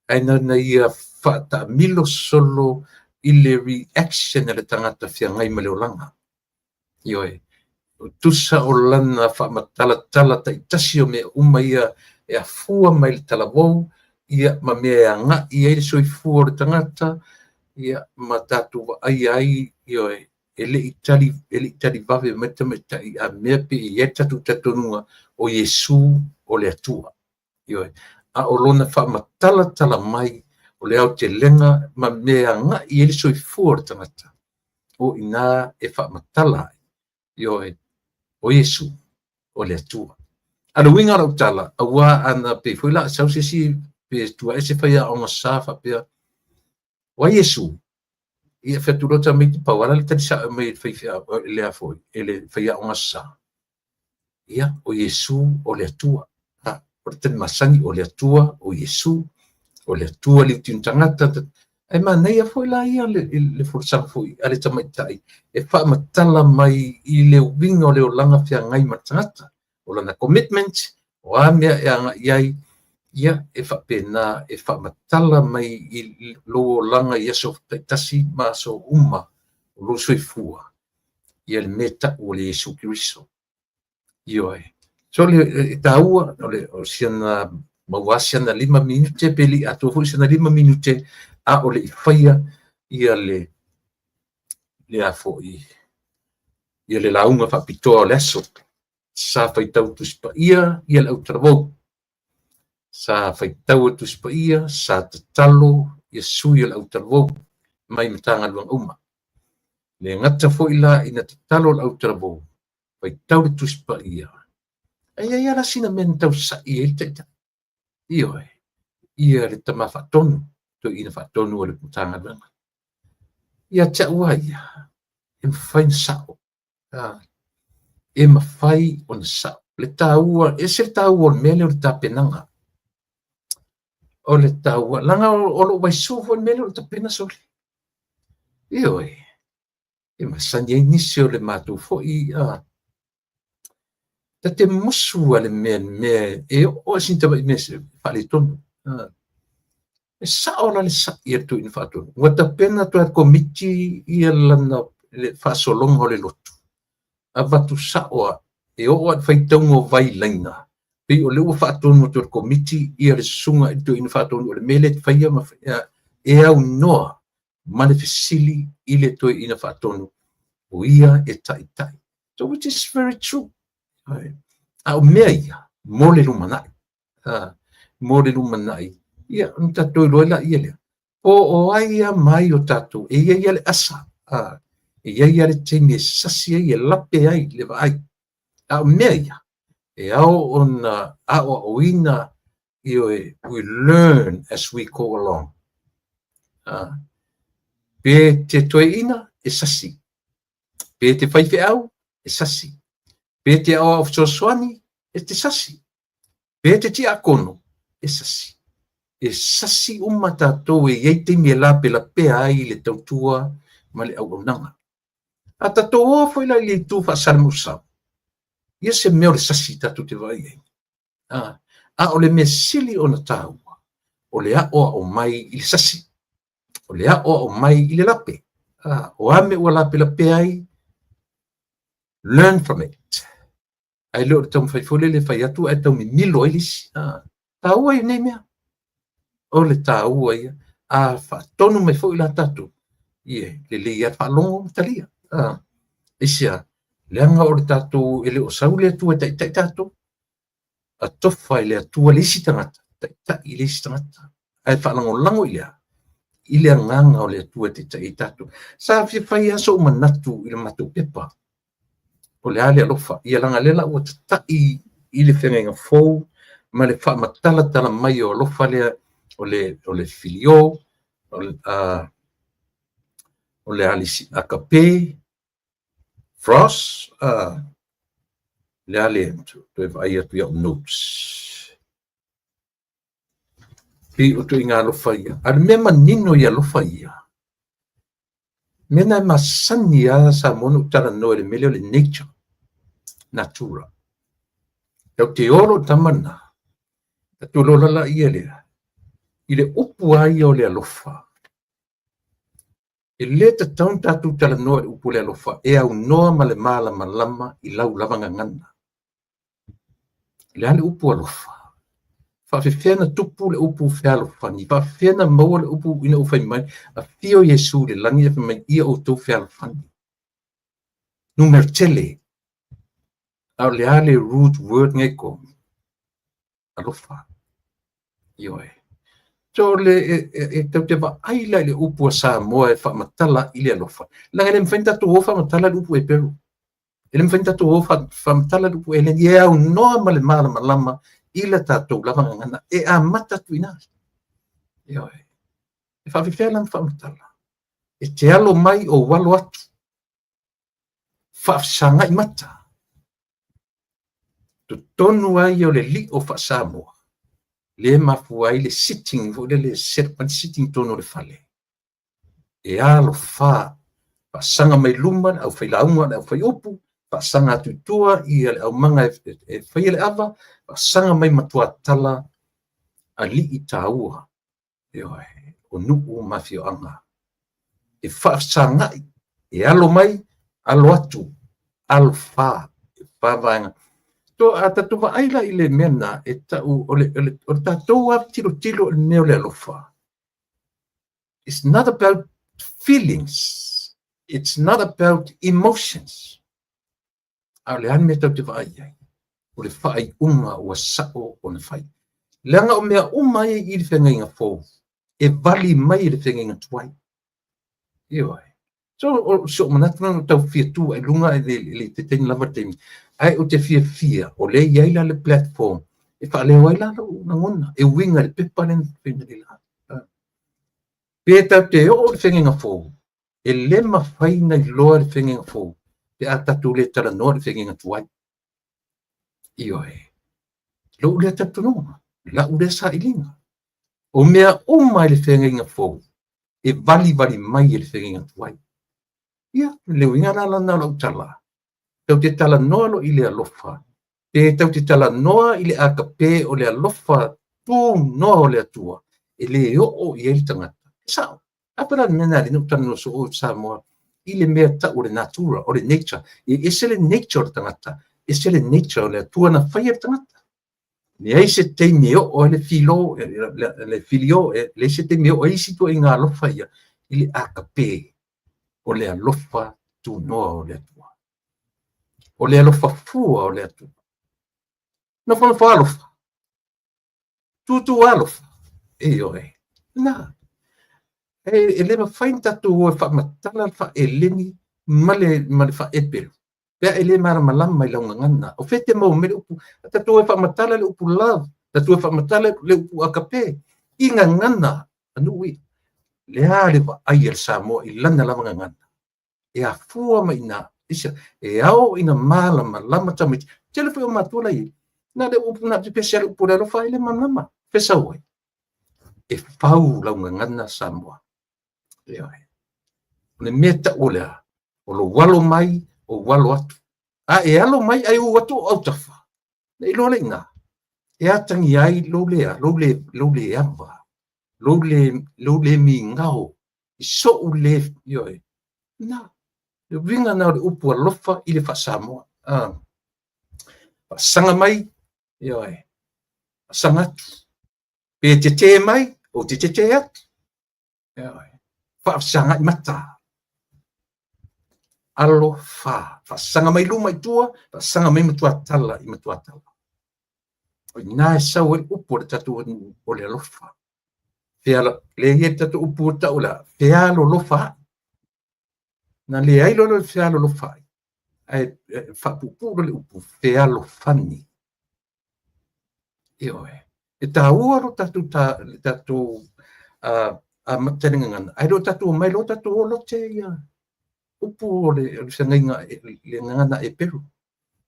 ae na ia faataamilo solo i le reaction a le tagata feagai ma le olaga. Ioe, tusa o lana faamatalatala taitasi o mea uma ia e afua mai le talavou, ia ma mea e agai ai le soifua o le tagata, ia ma tatou vaaia ai, ioe, e le i tali vave mai le tamaitai, a mea pe i ai le tatou talitonuga o Iesu o le Atua. Ioe, a o lona faamatalatala mai o le aotelega ma mea e agai ai le soifua o le tagata, o i ina e faamatala ai, ioe, o Iesu o le Atua. A le uiga o lau tala, aua ana pei foi la sau se isi pe tua ese faiaoga sa faapea, o ai Iesu? Ia fai atu loa tamaiti pau ala le tali sao mai e le faifeau, le a foi, e le faiaoga sa. Ia, o Iesu o le Atua. O le tali masani o le Atua, o Iesu, o le Atua le utinu tagata. Ae manaia foi la ia le folasaga foi a le tamaitai e faamatala mai i le uiga o le olaga feagai ma le tagata, o lana commitment, o a mea e agai ai, ia e faapena e faamatala mai i lou olaga i aso taitasi ma aso uma o lou soifua, ia le mea tau o le Iesu Keriso. Ioe. So le taua o le o siana maua siana 5 minute pe le atoa foi siana 5 minute, a o le i faia ia le a foi ia le lauga faapitoa o le aso. Sa faitau Tusi Paia ia le autalavou. Sa faitau Tusi Paia, sa tatalo ia sui o le autalavou mai Matagaluega uma. Le gata foi la ina tatalo le autalavou, faitau le Tusi Paia. Ai ai ala sina mea na tausai ai le taitai. Ioe, ia le tama faatonu, toeaina faatonu o le Matagaluega. Ia te au a ia, e mafai ona sao. E mafai ona sao. Le taua, ese le taua o le mea lea o le tapenaga. O le taua, leaga o lou vaisu foi le mea lea o le tapena sole. Ioe, e masani ai nisi o le matou foi, ta te musu a le mea e oo a sina tamai mea se faaletonu. E sao la le sai a le toeaina faatonu. Ua tapena atu e le komiti ia lana le faasologa o le lotu. Avatu sao a e oo a i le faitauga o vailaina, pei o lea ua faatonu atu e le komiti ia le susuga i le toeaina faatonu o le mea lea e faia ma e aunoa ma le fesili i le toeaina faatonu o ia e taitai. So which is very true. A o mea ia mo le lumanai. Mo le lumanai. Ia, ona tatou iloa ai laia lea. Po o ai a mai o tatou, e i ai le asa. E i ai le taimi e sasi ai, e lape ai le vaai. A o mea ia, e ao ona aoaoina, ioe, we learn as we go along. Pe te toeaina, e sasi. Pe te faifeau, e sasi. Pe te aoao fesoasoani, e te sasi. Pe te tiakono, e sasi. E sasi uma tatou e i ai taimi e lapelapea ai le tautua ma le auaunaga. A tatou oa foi la i le itu faasalemusa, ia se mea o le sasi tatou te vaai ai. A o le mea sili ona taua, o le aoao mai i le sasi, o le aoao mai i le lape. O a mea ua lapelapea ai, learn from it. Ae le o le taumafai foi lele e fai atu ae tau mimilo ai le isi. Taua ia nei mea. O le taua ia. A faatonu mai foi la tatou, ia, lelei lava le faalogo ma talia. Aisea? Leaga o le tatou, e le o sau le Atua e taitai tatou. Atofa e le Atua le isi tagata, taitai le isi tagata. Ae faalagolago i le a? I le agaga o le Atua e taitai ai tatou. Sa fia fai lava sou manatu i le matou pepa. O le a le alofa? Ia leaga lea la ua tatai i le feagaiga fou ma le faamatalatala mai o alofa lea o le filio, o le a le isi, agape, frost, le a le, toe vaai atu i au notes. Pei o ituaiga alofa ia. A o le mea manino i alofa ia, mea na e masani lava Samoa ona ou talanoa i le mea lea o le nature, natura. Tatou te o lou tama lena, tatou lola laia lea, i le upu lava ia o le alofa. E le tatau ona tatou talanoa i le upu o le alofa e aunoa ma le malamalama i lau lava gagana. O le a le upu alofa? Faafefea na tupu le upu fealofani? Faafefea na maua le upu ina ua fai mai, afio Iesu i le lagi ae fai mai, ia outou fealofani. Numera tele. A o le a le root word nei ko? Alofa. Ioe. So le, e, e, e tau te vaai la i le upu a Samoa e faamatala i le alofa. Leaga e le mafai ona tatou o faamatala le upu Eperu. E le mafai ona tatou o faamatala le upu Eleni. E aunoa ma le malamalama i la tatou lava gagana. E amata atu i ina. Ioe. E faafefea la ona faamatala. E te alo mai ou alo atu. Faafesagai mata. Totonu lava ia o le lio faa-Samoa, lea e mafua ai le sitting foi lele, set up sitting totonu o le fale. E alofa, faasaga mai luma le aufailauga, le aufaiupu, faasaga atu i tua ia le aumaga e faia le ava, faasaga mai matuatala alii taua. Ioe, o nuu ma afioaga. E faafesagai, e alo mai, alo atu, alofa, e fa vaega. To, a tatou vaai la i le mea lena, e tau, o le, o le, o le tatou lava tilotilo i le mea o le alofa. It's not about feelings. It's not about emotions. A o le a le mea tatou te vaai i ai? O le faaiuga ua sao ona fai. Leaga o mea uma ia i le feagaiga fou, e vali mai e le feagaiga tuai. Ioe. So, o si ou manatu lena, tau fia tu ai luga e le taitai lava le taimi. Ae ou te fiafia, o lea e i ai la le platform e faaleo ai la lou lagona, e uiga i le pepa lea na fai nei la. Pe tatou te oo i le feagaiga fou, e le mafai ona iloa le feagaiga fou pe a tatou le talanoa i le feagaiga tuai. Ioe. Lou lea talitonuga, lau lea sailiga. O mea uma i le feagaiga fou, e valivali mai e le feagaiga tuai. Ia, le uiga la lana o lau tala, tatou te talanoa loa i le alofa, pe tatou te talanoa i le agape o le alofa tunoa o le Atua, e le oo i ai le tagata. E sao. A pe la le mea lena lea na ou talanoa soo i Samoa i le mea tau o le natura, o le nature. E ese le nature o le tagata, ese le nature o le Atua na faia le tagata. Leai se taimi e oo ai le filo, le filio, e leai se taimi e oo ai isi ituaiga alofa ia i le agape o le alofa tunoa o le Atua. O le alofa fua o le Atua. Nofonofo alofa. Tūtū alofa. Ioe. Na. E le mafai ona tatou o e faamatala le faa-Eleni ma le faa-Eperu pe a e le malamalama i lau gagana. O fea e te maua mai le upu? A tatou o e faamatala le upu love, tatou o e faamatala le upu agape i gagana a nuu ia. Le a le vaai a le Samoa i lana lava gagana? E afua mai i ina, e ao ina malamalama tamaiti. Tele foi o matua la i ai. Na le upu na pepesi a le upu le alofa e le malamalama. Fe sau ai. E fau lau gagana Samoa. Ioe. O le mea tau o le a, o lou alo mai, ou alo atu. A e alo mai ai u atu o autafa. Na iloa le ina. E atagia ai lou le a, lou le, lou le ava, lou le, lou le migao i so'u le, ioe. Na, le uiga na o le upu alofa i le faa-Samoa. Faasaga mai, ioe, faasaga atu. Pe tetē mai, ou te tetē atu. Ioe, faafesagai mata. Alofa, faasaga mai luma i tua, faasaga mai matuatala i matuatala. O i ina e sau ai upu o le tatou atunuu o le alofa. Feala, lea e i ai le tatou upu ua tau la, fealolofa ai. Na leai loa le fealolofa ai, ae faapuupuu loa le upu fealofani. Ioe. E taua lo tatou ta, le tatou amata i le gagana, ae le o tatou omai loa tatou o lote ia upu o le feagaiga, le gagana Eperu.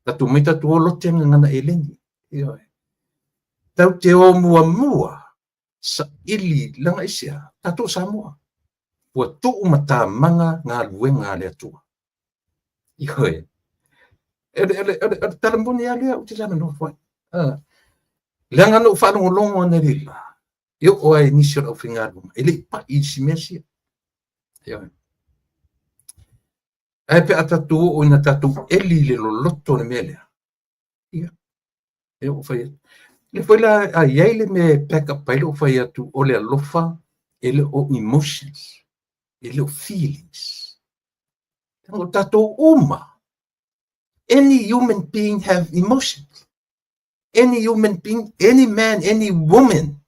Tatou omai tatou o lote le gagana Eleni. Ioe. Tatou te o muamua saili leaga aisea? Tatou o Samoa. Ua tuu matamaga galuega a le Atua. Ioe. O le tala moni lava lea ou te talanoa atu ai. Leaga na ou faalogologo analeila, e oo lava i nisi o le aufaigaluega, e le i pai i isi mea sia. Ioe. Ae pe a tatou oo ina tatou eli i le loloto o le mea lea, ia, e oo fai atu. Le foi la a i ai le mea e back up ai lou fai atu o le alofa e le o emotions, e le o feelings. O tatou uma, any human being have emotions. Any human being, any man, any woman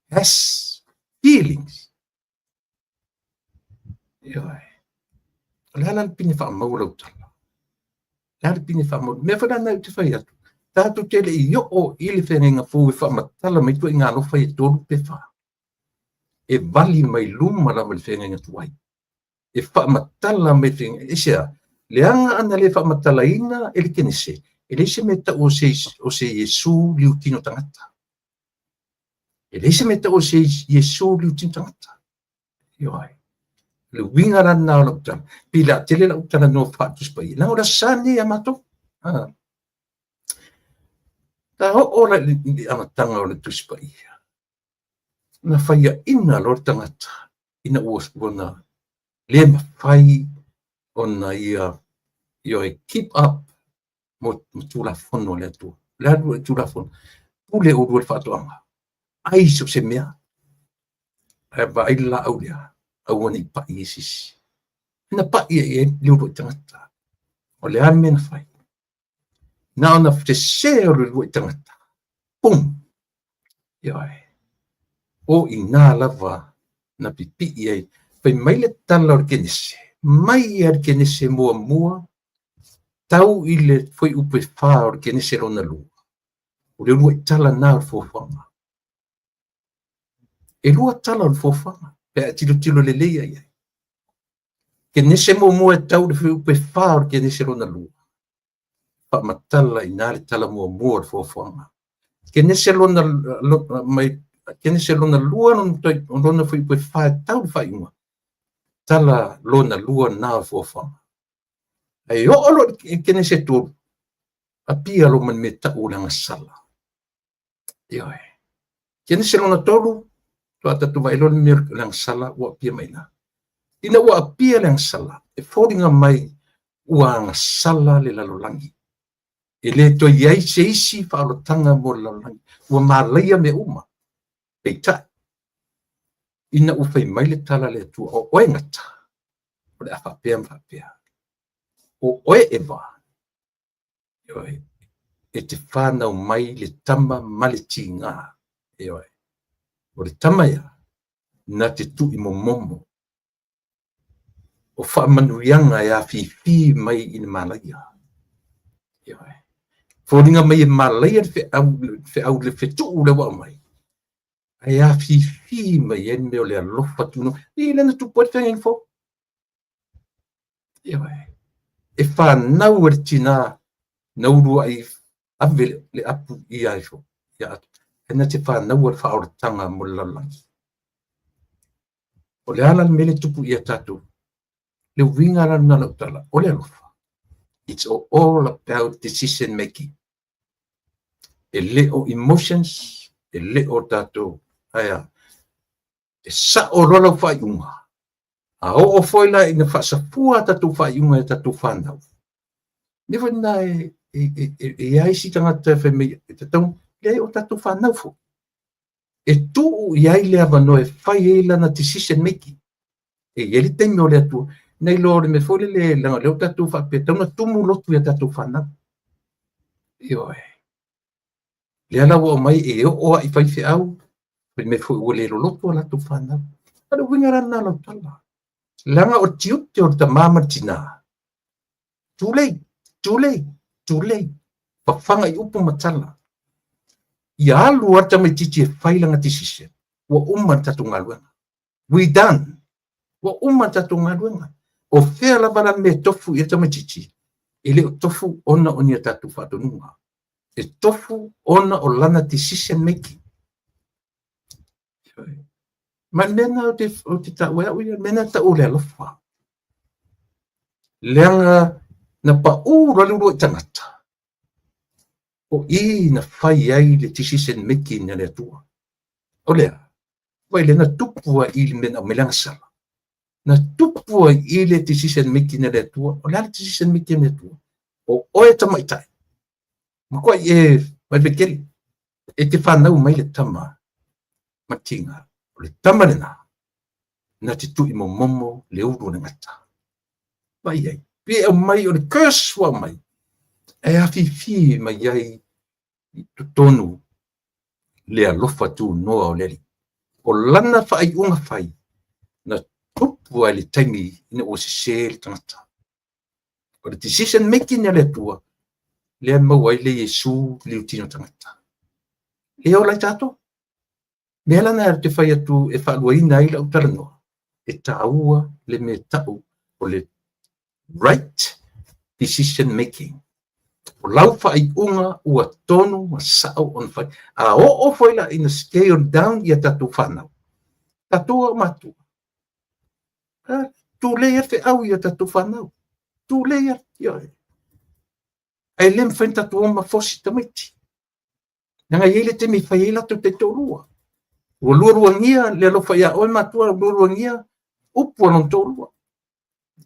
has feelings. Ioe. O le a la le pine faamau o lau tala? O le a le pine faamau? Mea foi la lena ou te fai atu. Tatou te le i oo i le feagaiga fou e faamatala mai ituaiga alofa ia e tolu pe fa. E vali mai luma lava i le feagaiga tuai. E faamatala mai le aisea? Leaga ana le faamatalaina e le Kenese, e leai se mea e tau o se Iesu liutino tagata. E leai se mea e tau o se Iesu liutino tagata. Ioe. Le uiga la lena o lau tala. Pei o le a tele lau talanoa faa-Tusi Paia. Leaga o le Aso Sa lenei ia matou. Ta oo la i le amataga o le Tusi Paia. Na faiaina loa le tagata ina ua na le mafai ona ia, ioe, keep up mo Tulafono a le Atua. O le a le Tulafono? Pule oulua i le faatoaga. Ai so o se mea. Ae vaai le laau lea, aua ne i pai i se isi. Na pai i ai le uluai tagata. O le a le mea na fai? Na ona sese o le uluai tagata. Pum! Ioe. O i ina lava na pipii ai. Fai mai le tala o le Kenese, mai ia le Kenese muamua, tau i le fuaiupu e 4 o le Kenese lona lua. O le uluai tala na o le foafoaga. E lua tala o le foafoaga, pe a tilotilo lelei ai. Kenese muamua e tau i le fuaiupu e 4 o le Kenese lona lua. Faamatala i ina le tala muamua o le foafoaga. Kenese lona, mai, Kenese lona lua, lona fuaiupu e 4 e tau i le faaiuga. Tala lona lua na o le foafoaga. Ae oo loa i le Kenese 3, apia loa ma le mea tau o le agasala. Ioe. Kenese lona 3, faatoa tatou vaai loa le mea o le agasala ua apia mai ina. Ina ua apia le agasala, e foliga mai ua agasala le lalolagi. E le toe i ai se isi faaolataga mo le lalolagi. Ua malaia mea uma. Peitai, ina ua fai mai le tala a le Atua, o oe gata, o le a faapea ma faapea. O oe Eva, ioe, e te whanau mai le tama ma le tiga. Ioe. O le tama ia, na te tui momomo. O faamanuiaga e afifi mai i le malaia. Ioe. Foliga mai e malaia le feau le fetuu le ua aumai. Ae afifi mai ai le mea o le alofa tuno. I le na tupu ai le feagaiga fou. Ioe. E whanau e le tina na uluai ave le apu ia ifo. Ia atu. E na te whanau e le whaoratanga mo le lalolagi. O le ala le mele tupu ia tātou. Le uiga la lena lau tala, o le alofa. It's all about decision making. E le o emotions, e le o tātou. Aia, e sao loa lau faaiuga. A oo foi la ina faasafua a tātou faaiuga e tātou whanau. Me foi nā e E i ai isi tagata e fai mai e tatau, leai, o tatou fanau foi. E tuu i ai le avanoa e fai ai lana decision making. E i ai le taimi o le Atua, nai lo o le mea foi lele, leaga o lea ua tatou faapea, tatau ona tumu lotu i a tatou fanau. Ioe. Lea la ua aumai e oo lava i faifeau, fai mai foi ua le loloto a latou fanau. A o le uiga la lena o lau tala. Leaga o le tiute o le tama ma le tina, tulei, tulei, tulei, fafaga i upu ma tala. Ia alu lava le tamaitiiti e fai lana decision, ua uma le tatou galuega. We done. Ua uma le tatou galuega. O fea lava la le mea e tofu i ai le tamaitiiti? E le o tofu ona o ni a tatou faatonuga. E tofu ona o lana decision making. Ma le mea lena ou te taua e au ia, le mea lena e tau o le alofa. Leaga na pau loa le uluai tagata, o i na fai ai le decision making a le Atua. O le a? Vaai lea na tupu ai i le mea na aumai le agasala. Na tupu ai i le decision making a le Atua. O le a le decision making a le Atua? O oe tamaitai. Matuai e vaivai tele. E te fanau mai le tama ma tiga. O le tama lena, na te tui momomo le ulu o le gata. Vaai ai. Pe aumai o le curse ua aumai. E afifi mai ai i totonu le alofa tunoa o le Alii. O lana faaiuga fai, na tupu ai le taimi ina ua sese le tagata. O le decision making a le Atua, lea e maua ai le Iesu liutino tagata. E ola ai tatou. Mea la na te fai atu e faaluaina ai lau talanoa, e taua le mea tau o le right decision making. O lau faaiuga ua tonu ma sao ona fai. A oo foi la ina scale down ia tatou fanau, tatou a matua, tulei a feau ia tatou fanau. Tulei a, ioe. Ae le mafai ona tatou o ma fosi tamaiti. Leaga e i ai le taimi e fai ai latou taitoalua. Ua lualuagia le alofa ia oe matua, ua lualuagia upu a lona toalua.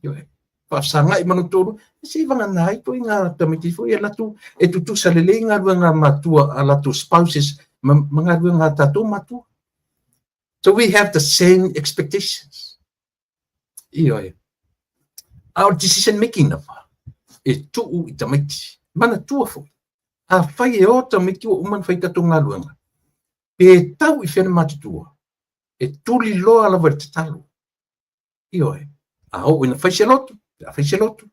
Ioe. Faafesagai ma lona toalua. Se i vagana ai ituaiga tamaiti foi ia latou e tutusa lelei galuega a matua a latou spouses ma galuega a tatou matua. So we have the same expectations. Ioe. A o le decision making lava, e tuu i tamaiti. Manatua foi, afai e o tamaiti ua uma ona fai tatou galuega, pe tau i fea le matutua, e tuli loa lava i le tatalo. Ioe. A oo ina fai se lotu, pe a fai se lotu,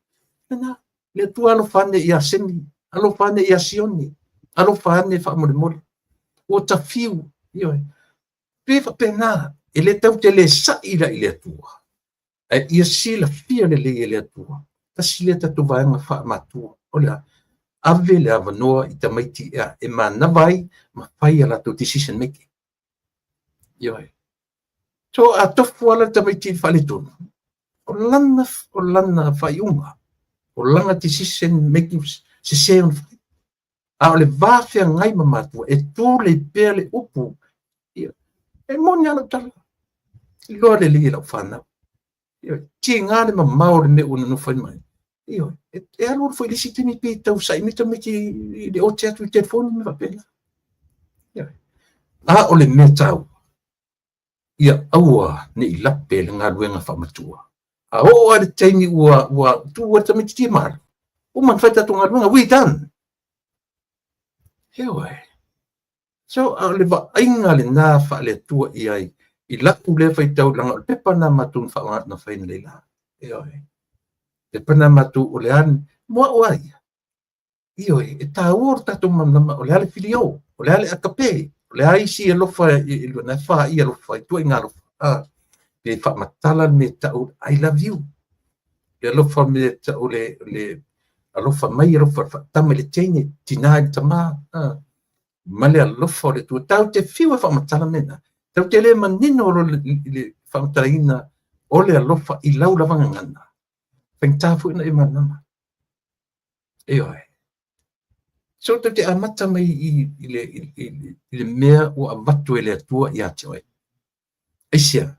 lena, le Atua alofa ane ia Semi, alofa ane ia Sione, alofa ane faamolemole. Ua ta fiu, ioe. Pe faapena, e le tau te le sa'i la i le Atua, ae ia silafia lelei e le Atua. Tasi lea tatou vaega faamatua, o le a? Ave le avanoa i tamaiti e manava ai ma fai a latou decision making. Ioe. So a tofu ala le tamaiti i le faaletonu, o lana faaiuga, o lana decision making sese ona fai. A o le va feagai ma matua, e tulei pea le upu, ia, e moni lava lau tala, iloa lelei e lau fanau. Ioe, tiga le mamao o le mea ua nonofo ai mai. Ioe, e alu alu foi i le isi taimi pe tau sa'i mai tamaiti i le ote atu i telefoni ma faapena. Ioe. A o le mea taua, ia aua ne i lape le galuega faamatua. A oo lava i le taimi ua tu ai le tamaitiiti e malo, uma ona fai le tatou galuega, we done. Ioe. So, a o le vaaiga lena faale-Atua i ai, i lau lea faitau, leaga o le pepa lena matou na faaaoga na fai nei la. Ioe. Pepa lena matou o le a, mo au lava ia. Ioe, e taua lo tatou malamalama o le a le filio, o le a le agape, o le a isi alofa e lua, na e faia alofa, ituaiga alofa. Pe faamatala le mea tau I love you. Le alofa mea tau le alofa mai, alofa faatama i le teine, tina i le tama. Ma le alofa o le Atua. Tatou te fiu e faamatala mea na. Tatou te le manino i le faamatalaina o le alofa i lau lava gagana. Faigata foi ona e malamalama. Ioe. So tatou te amata mai i le mea ua avatu e le Atua ia te oe. Aisea?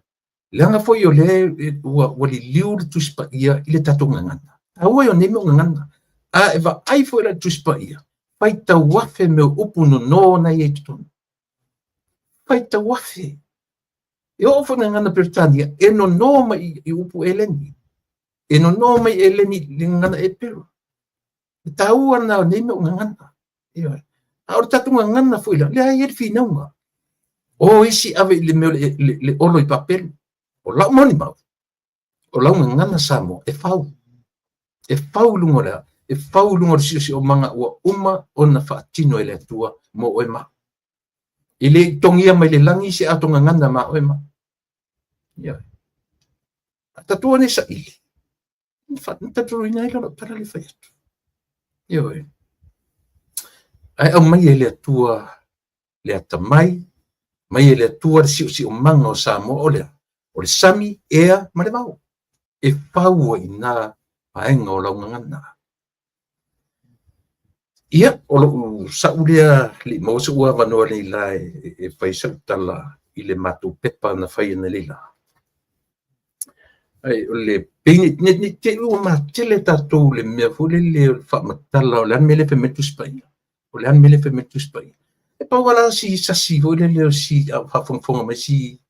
Leaga foi o lea ua liliu le Tusi Paia i le tatou gagana. Taua ia o nei mea o gagana. A e vaai foi la i le Tusi Paia, faitau afe mea o upu nono na i ai i totonu. Faitau afe. E oo foi i gagana Peretania, e nono mai i upu Eleni. E nono mai Eleni i le gagana Eperu. E taua lena o nei mea o gagana. Ioe. A o le tatou gagana foi la, lea e i ai le finauga. O isi ave i le mea o le olo i Papelu. O lau molimau, o lau gagana Samoa e fau. E fau i luga o le a? E fau i luga o le siosiomaga ua uma ona faatino e le Atua mo oe ma au. E le i togia mai le lagi se ato gagana ma oe ma au. Ioe. A tatou nei saili, na talitonuina ai lea o lau tala lea e fai atu. Ioe. Ae aumai e le Atua le atamai, mai e le Atua le siosiomaga o Samoa o le a? O le sami, ea ma le vao. E fau ai i ina vaega o lau gagana. Ia, o lou sa'u lea, le i maua so'u avanoa nei la e fai sau tala i le matou pepa na fai analeila. Ai, o le pei ne i te i ua matele tatou i le mea foi lele o le faamatala o le a le mea lea e fai mai le Tusi Paia. O le a le mea lea e fai mai le Tusi Paia. E pau lava la si sasi foi lele o si a o faafogafoga mai si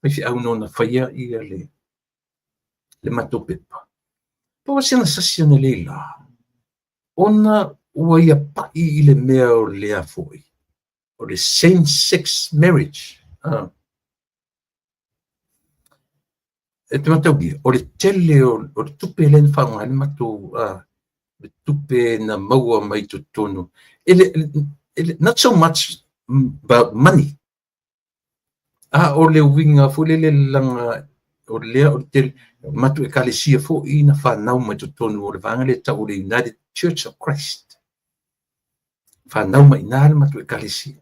faifeau nona faia ia le matou pepa. Pau lava sina sasi analeila, ona ua ia pai i le mea o lea foi, o le same sex marriage. E te mataulia, o le tele o le tupe lea na faaaoga ai le matou le tupe na maua mai totonu. E le, e not so much about money, a o le uiga foi lele laga o lea o le tele, o le matou ekalesia foi na fanau mai totonu o le vaega lea e tau o le United Church of Christ. Fanau mai i ina le matou ekalesia.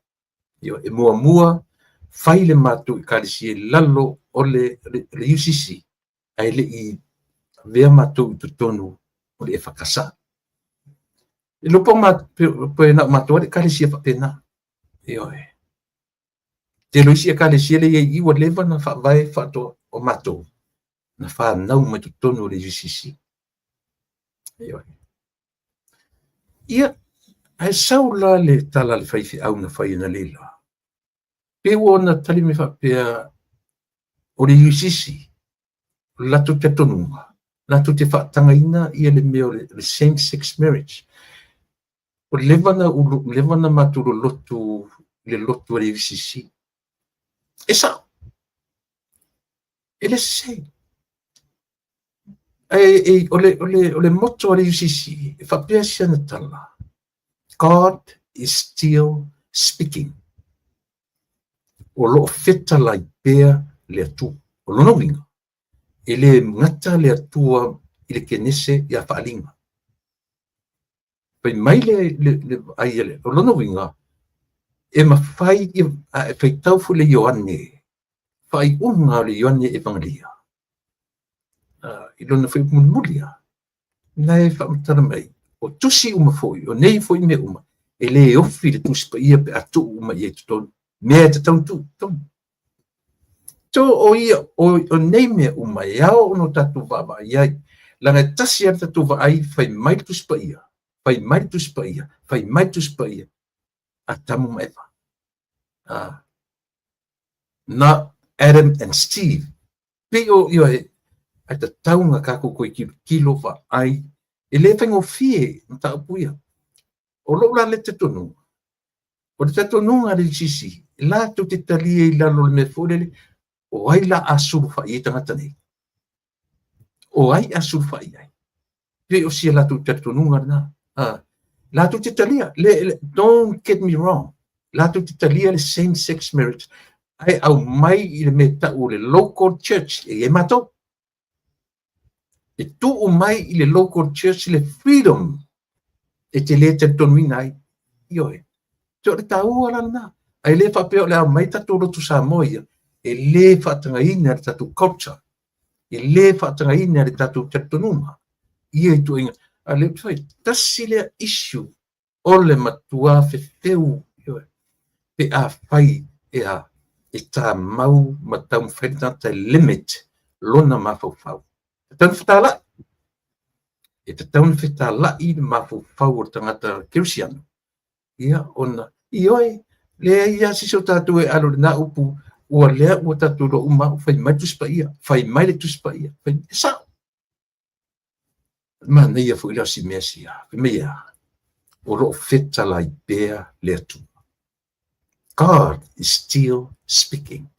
E muamua fai le matou ekalesia i lalo o le UCC, ae le i avea matou i totonu o le EFKS. E iloa pe na o matou lava le ekalesia faapena. Ioe. Tele o isi ekalesia lea e i ai i i ua leva ona faavae faatoa o matou na fanau mai totonu o le UCC. Ioe. Ia, ae sau la le tala a le faifeau na fai analeila. Pei ua ona tali mai faapea, o le UCC, o le latou talitonuga, latou te faatagaina ia le mea o le same sex marriage. Ua leva ona matou lolotu i le lotu a le UCC. E sao. E le sese. Ae o le motto a le UCC, e faapea si ana tala, God is still speaking. O lo o fetalai pea le Atua. O lona uiga, e le gata le Atua i le Kenese ia Faaaliga. Fai mai le vaai a le, o lona uiga, e mafai, a e faitau foi le Ioane, faaiuga o le Ioane Evangelia, i lona foi upu mulimuli lava, na e faamatala mai, o tusi uma foi, o nei foi mea uma, e le ofi le Tusi Paia pe a tuu uma i ai i totonu, mea e tatau ona tuu i totonu. So, o ia, o nei mea uma e ao ona tatou vaavaai ai, leaga e tasi lava le tatou vaai, fai mai le Tusi Paia, fai mai le Tusi Paia, fai mai le Tusi Paia, Atamu ma Eva. Not Adam and Steve. Pei o, ioe, ae tatau ona tatou toe tilotilo vaai, e le faigofie mataupu ia. O lou la lea talitonuga, o le talitonuga a le UCC, latou te talia i lalo o le mea foi lele, o ai la a sulufai i ai tagata nei? O ai a sulufai i ai? Pei o si a latou talitonuga lena. Latou te talia, don't get me wrong, latou te talia le same sex marriage, ae aumai i le mea tau o le local church, e i ai matou. E tuu mai i le local church le freedom e te le talitonuina ai. Ioe. So o le taua la lena. Ae le faapea o le a aumai tatou lotu Samoa ia, e le faatagaina le tatou culture, e le faatagaina le tatou talitonuga ia ituaiga. A o lea ou te fai, tasi lea issue o le matua fefeu, ioe, pe afai e a, e tamau ma taumafai le tagata e limit lona mafaufau. E tatau ona fetalai. E tatau ona fetala'i le mafaufau o le tagata kerisiano, ia ona, ioe, leai lava se isi o tatou e alo i lena upu, ua lea ua tatou iloa uma lava, fai mai le Tusi Paia, fai mai le Tusi Paia, fai mai, e sao. Manaia foi lea o si mea sia, fai mai e a? O lo o fetalai pea le Atua. God is still speaking.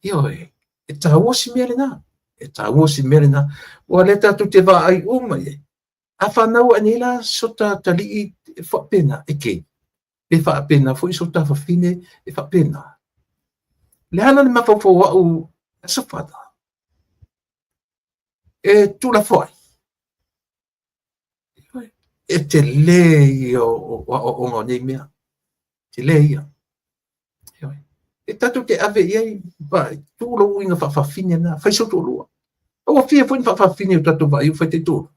Ioe, e taua si mea lena. E taua si mea lena. Ua lea tatou te vaai uma i ai. A fanau ae nei la so ta talii e faapena, e kei. Pe faapena foi so ta fafine e faapena. Le a la le mafaufau o au as a father? E tuulafoai. E tele ia o aoaoga o nei mea. Tele ia. E tatou te ave i ai, tuu lou uiga faafafine lena, fai sou toalua. Ua fia foi ni faafafine o tatou vaai ua fai taitoalua.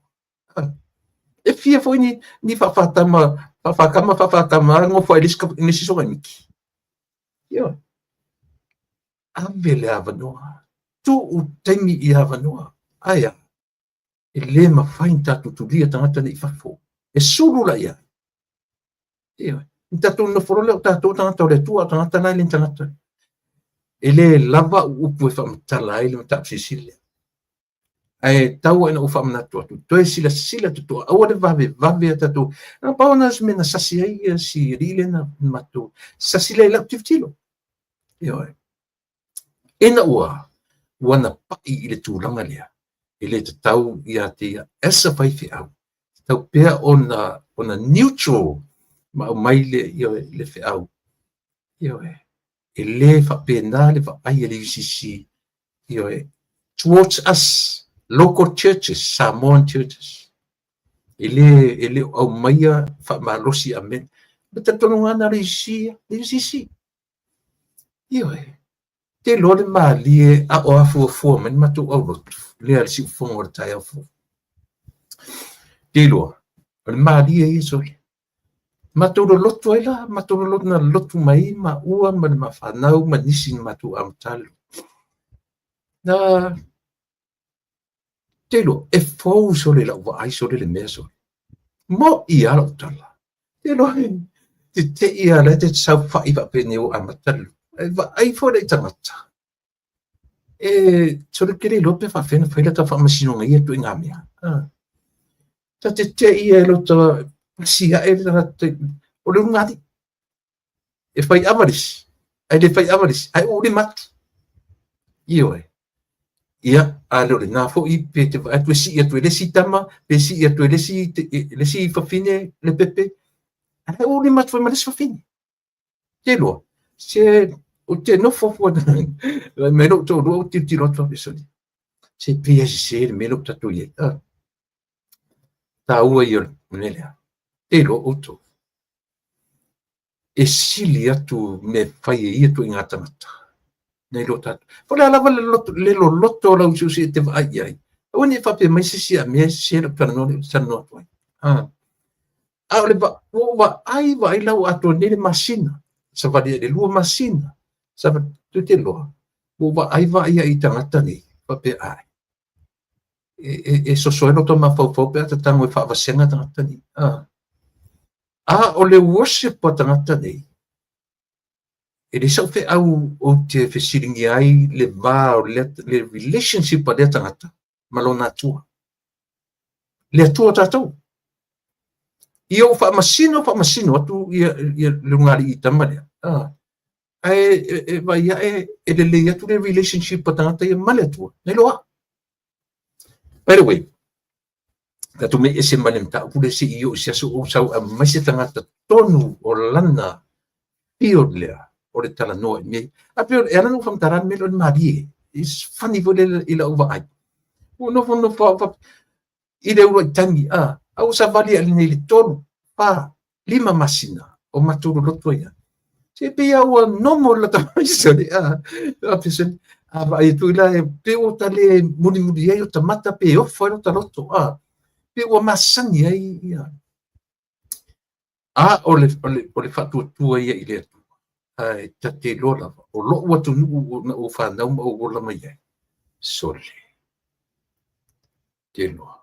E fia foi ni, ni faafatama, faafakama, faafatama, nofo ai le isi sogaimiti. Ioe. Ave le avanoa, tuu taimi i avanoa. Ae a, e le mafai ona tatou tulia tagata nei i fafo. E sulu la i ai. Ioe. Ni tatou nofo loa lea o tatou tagata o le Atua, o tagata la e le ni tagata. E le lava au upu e faamatala ai le mataupu silisili lea. Ae tau lava ina ou faamanatu atu, toe silasila totoa, aua le vavevave a tatou. Na pau lena o se mea na sasi ai si alii lea na matou sasi lea i lau tilotilo. Ioe. Ina ua ua na pai i le tulaga lea, e le tatau ia te ia as a faifeau, tatau pea ona ona neutral ma aumai le, ioe, le feau. Ioe. E le faapena le vaai a le UCC, ioe, towards us, local churches, Samoan churches. E le, e le o aumaia faamalosi amene. Le talitonuga na le UCC, le UCC. Ioe. Te iloa le malie a o afuafua mai le matou aulotu, lea le siufofoga o le taeao fou. Te iloa, o le malie ia sole. Matou lolotu ai la, matou lolotu na lolotu mai maua ma le mafanau ma nisi na matou amata le lotu. Na te iloa, e fou sole i lau vaai sole le mea sole. Mo'i lava lau tala. Te iloa, te te'i lava la e te saofai faapenei ua amata le lotu. Ae vaai foi le tagata. E sole ke le iloa pe faapefea ona fai lata faamasinoga i ia ituaiga mea. Ta te te'i ai lota pasi ae le tagata o le ulugalii. E fai ava le isi, ae le fai ava le isi, ae uu lima atu. Ioe. Ia, a le o lena foi pe te vaai atu e sii atu e le isi tama, pe sii atu e le isi, le isi fafine le pepe, ae uu lima atu foi ma le isi fafine. Te iloa, se ou te nofo fua mai lou toalua ou tilotilo atu faapea, sole, se pei lava e sese le mea lea ua tatou i ai. Taua ia o le mea lea. Te iloa outou, e sili atu mea e fai e ia ituaiga tagata nai lo tatou. Po o le a lava le loto, le loloto o lau siusi e te vaai i ai, aua ne i faapea mai se isi a mea e sese lau talanoa lea ou te talanoa atu ai. A o le ua ou vaai vaai la ua atoa nei le masina, savali ai i le 2 masina, savali, tou te iloa, ua ou vaai vaai ai i tagata nei, faapea, ae, e soso ai lota mafaufau pe a ta tago e faavasega tagata nei. A o le worship a tagata nei, e leai sau feau ou te fesiligia ai le va o le, le relationship a lea tagata ma lona Atua. Le Atua o tatou. Ia ou faamasino, faamasino atu ia, ia le ulugalii tama lea. Ae e, e vaai ae e lelei atu le relationship a tagata ia ma le Atua. Nai lo au. By the way, tatou mei ese mai le mataupu lea se'i oo i se aso ou sau e aumai se tagata tonu o lana field lea o le talanoa i mea ia. Ae pei e ala ona ou faamatala le mea lea o le malie. It's funny foi lele i lau vaai. Ua nofonofo au faapea i le uluai taimi, a, a ua savali ae nei i le 3, 4, 5 masina o matou loloto ai lava. Se pei lava ua normal lata sole, a, a vaai atu la e pei ua ta le mulimuli ai ota mata pe ofo ai lota loto, a, pei ua masani ai ia. A o le, o le, o le faatuatua ia i le Atua, ae ta te iloa lava, o lou atunuu na ou fanau ma ou ola mai ai, sole, te iloa.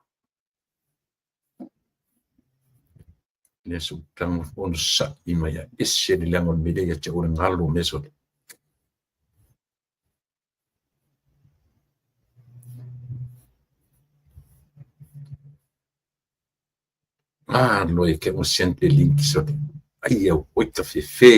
Lea se ou tago onosai mai a ese le leaga o le mea lea ia te au o le galo o mea sole. Galo e ke o send le link sole. Ai au oita fefe.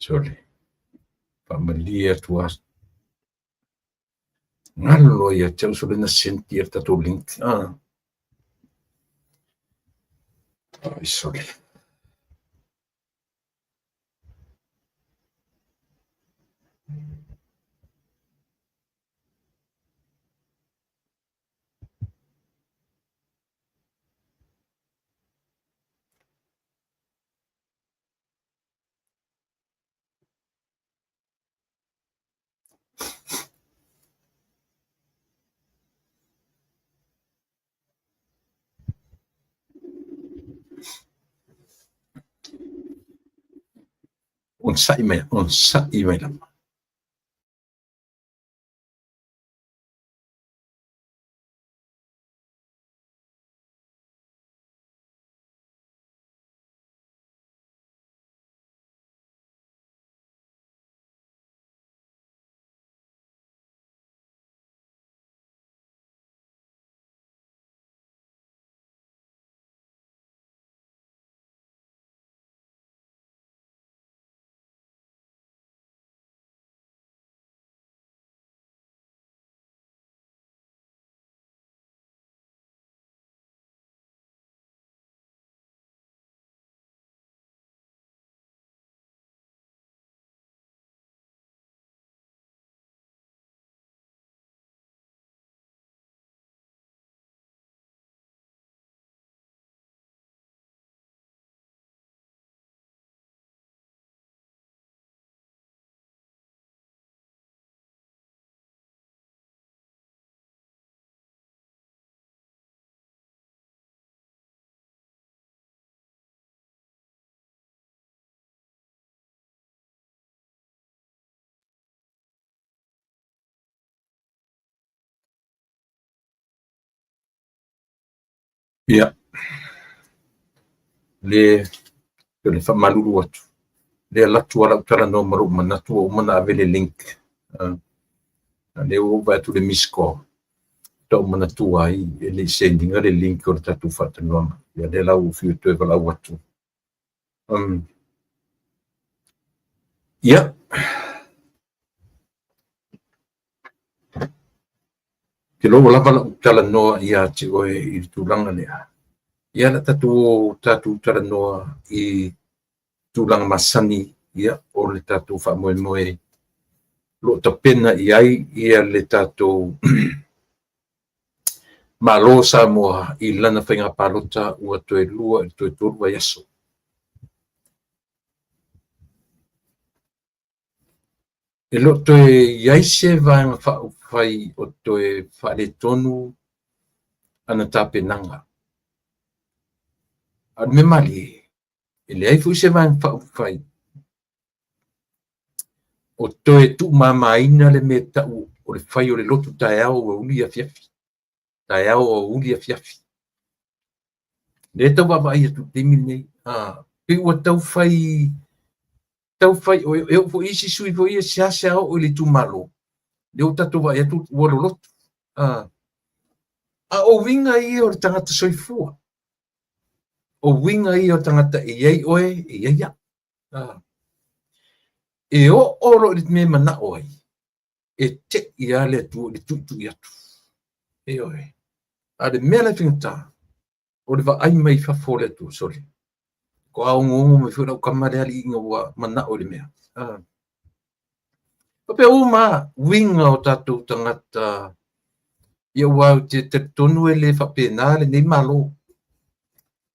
Sole. Faamalie atu a galo ia te au sole na send ia le tatou link. Ah. Ai sole. Onosai mai, onosai mai lava. Ia, le o le faamalulu atu. Le alu atu lava lau talanoa ma lou manatu ua uma ona ave le link. A lea ua ou vaai atu i le miss call, faatoa ou manatua ai e le i send ina le link o le tatou faatalanoaga. Ia lea la ua ou fiu e toe valaau atu. Ia, te loa ua lava lau talanoa ia te oe i le tulaga lea. Ia la tatou o tatou talanoa i tulaga masani ia o le tatou faamoemoe o lo o tapena i ai ia le tatou Malo o Samoa i lana faiga palota ua toe 2 i le toe 3 vaiaso. E le o toe i ai se Vaega Faaupufai o toe faaletonu ana tapenaga. A o le mea malie, e leai foi se Vaega Faaupufai o toe tuumamaina le mea e tau o le fai o le lotu taeao aoauli afiafi, taeao aoauli afiafi. Lea e tau vaavaai atu i le taimi lenei, pei ua tau fai, tau fai, e oo foi i isi sui foi ia e seasea oo i le itumalo, lea ua tatou vaai atu ua loloto. A o uiga ia o le tagata soifua, o uiga ia o le tagata e i ai oe, e i ai au. E oo loa i le mea e manao ai, e te'i lava le Atua i le tuitui atu. Ioe. A o le mea la e faigata, o le vaai mai i fafo o le Atua, sole, faatoa ogoogo mai foi lau tama lea alii ina ua manao i le mea. Faapea uma lava uiga o tatou tagata, ia aua ou te talitonu e le faapena lenei Malo.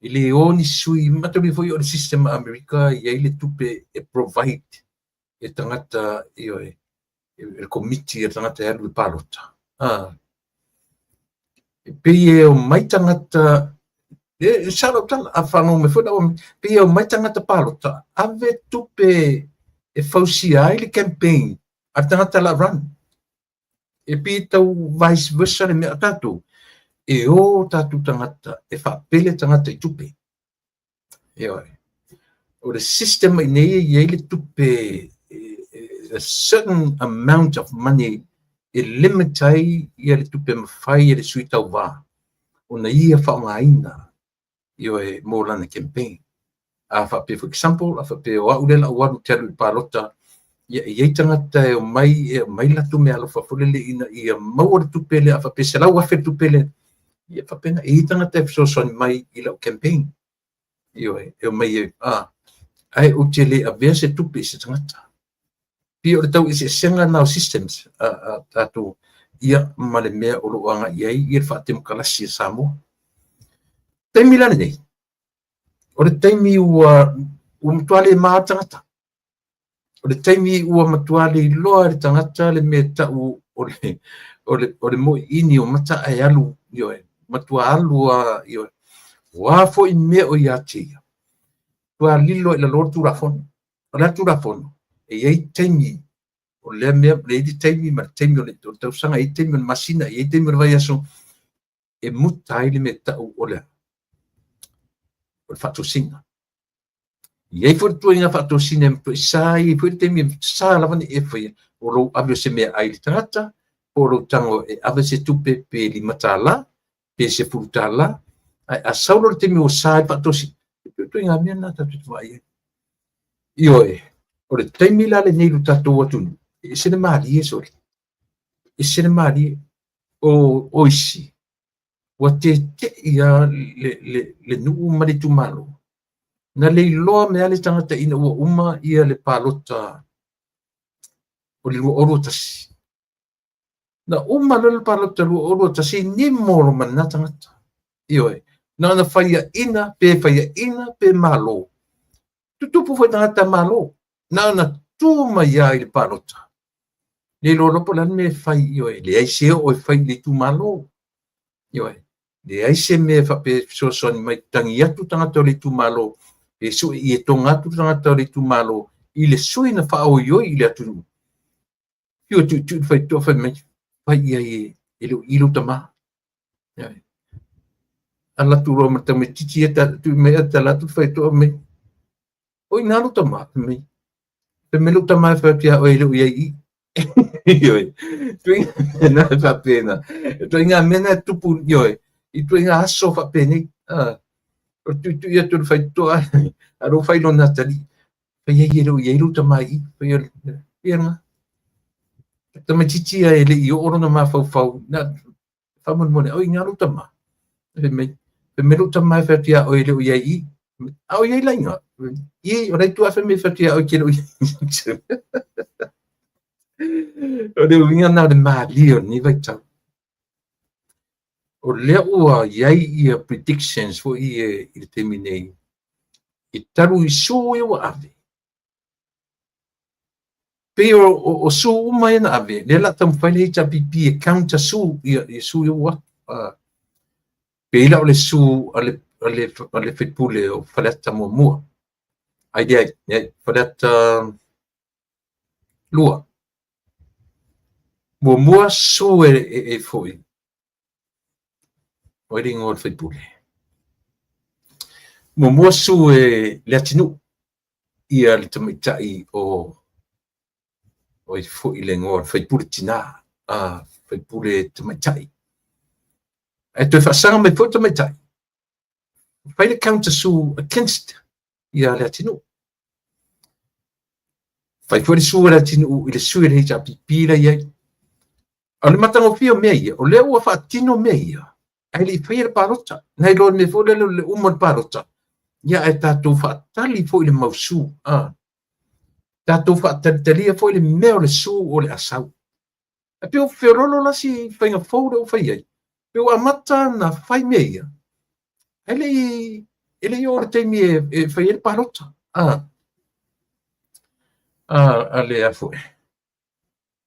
E le o ni sui, mataulia foi o le system a Amerika e i ai le tupe e provide e tagata, ioe, e le komiti a tagata e alu i le palota. E pei e omai tagata, e sao lau tala, a faalogo mai foi lau, pei e omai tagata palota, ave tupe e fausia ai le campaign a le tagata la run. E pei e tau vice versa le mea a tatou, e o tatou tagata e faapele tagata i tupe. Ioe. O le system i nei e i ai le tupe, a certain amount of money e limit ai ia le tupe mafai e le sui tauva ona ia faaaogaina, ioe, mo lana campaign. A faapea, for example, a faapea o au lea la ua alu te alu i le palota, ia e i ai tagata e omai e aumai latou meaalofa foi lele ina ia maua le tupe lea, a faapea 100,000 le tupe lea, ia faapena, e i ai tagata e fesoasoani mai i lau campaign. Ioe, e omai e, ae ou te le avea se tupe i se tagata. Pei o le tau eseesega lena o systems a tatou, ia ma le mea o lo o agai i ai ia le faatemokarasi a Samoa. Taimi la lenei, o le taimi ua matua le ma le tagata. O le taimi ua matua le iloa e le tagata le mea tau o le moiini o mata ae alu, ioe, matua alu a, ioe. Ua foi mea o ia te ia, matua lilo i lalo le Tulafono. O le Tulafono, e i ai taimi o lea mea, e i ai le taimi ma le taimi o le tausaga, e i ai taimi o le masina, e i ai taimi o le vaiaso, e muta ai le mea tau o le faatosina. E i ai foi le ituaiga faatosina e matuai sa, e i ai foi le taimi e sa lava ni e faia, o lou ave o se mea ai le tagata, po o lou tago e ave se tupe pe $5, pe $10, ae a sau loa le taimi ua sa ai le faatosina, e pei o ituaiga mea na tatou te vaai ai. Ioe, o le taimi la lenei i lo tatou atunuu, e ese le malie sole, ese le malie o isi, ua tete'i lava le nuu ma le itumalo, na le iloa mea le tagata ina ua uma ia le palota o le 2021. Na uma loa le palota 2021, nimo lo ma lena tagata. Ioe, na ona faiaina, pe faiaina, pe malo. Tutupu foi tagata malo, na ona tu mai lava i le palota. Le iloa loa po o le a le mea e fai, ioe, leai se oo e fai i le itumalo. Ioe, leai se mea e faapea e fesoasoani mai, tagi atu tagata o le itumalo, pe sue i e toga atu tagata o le itumalo i le sui na faaoioi i le atunuu. Fiu e tuitui le faitotoa fai mai, fai i ai e le o i lou tama. Ioe. Ala atu loa ma le tamaitiiti ia, tui mai a tala atu le faitotoa mai, o i nā lou tama, fai mai, fai mai lou tama e fai atu ia oe e le o i ai i. Ioe, ituaiga mea na e faapena. Ituaiga mea na e tupu, ioe, ituaiga aso faapenei. O le tuitui atu o le faitotoa, a lou fai lona atalii, fai ai e le o i ai lou tama i i. Fai ia lena. Tamaitiiti ia e le i oo lona mafaufau, na faamolemole, o i ina lou tama. Fai mai, fai mai lou tama e fai atu ia oe e le o i ai i. A o i ai la ina. I, o la itu a fai mai fai atu ia oe ke le o i ai. O le uiga na o le malie o lenei vaitau. O lea ua i ai ia predictions foi i le taimi nei, i talu i sū ia ua ave. Pei o sū uma ia na ave, lea la taumafai le HRPP e counter sū, ia sū ia ua atu. Pei la o le sū a le faipule o Faleata muamua. Ai leai, leai, Faleata 2. Muamua sū e foi. O ai le igoa o le faipule? Muamua sue e Leatinuu ia le tamaitai o ai foi le igoa o le faipule tina, faipule tamaitai. Ae toe faasaga mai foi le tamaitai, fai le counter sue against ia Leatinuu. Fai foi le sue a Leatinuu i le sui o le HRPP la e i ai. A o le matagofie o mea ia, o lea ua faatino mea ia, ae le i faia le palota. Nai lo le mea foi lele o le uma o le palota, ia ae tatou faatali foi i le mau sue. Tatou faatalitalia foi le mea o le sue o le a sau. Ae pei ua feoloolo la si faiga fou lea ua fai ai, pei ua amata ona fai mea ia, ae le i oo i le taimi e fai ai le palota. A le a foi.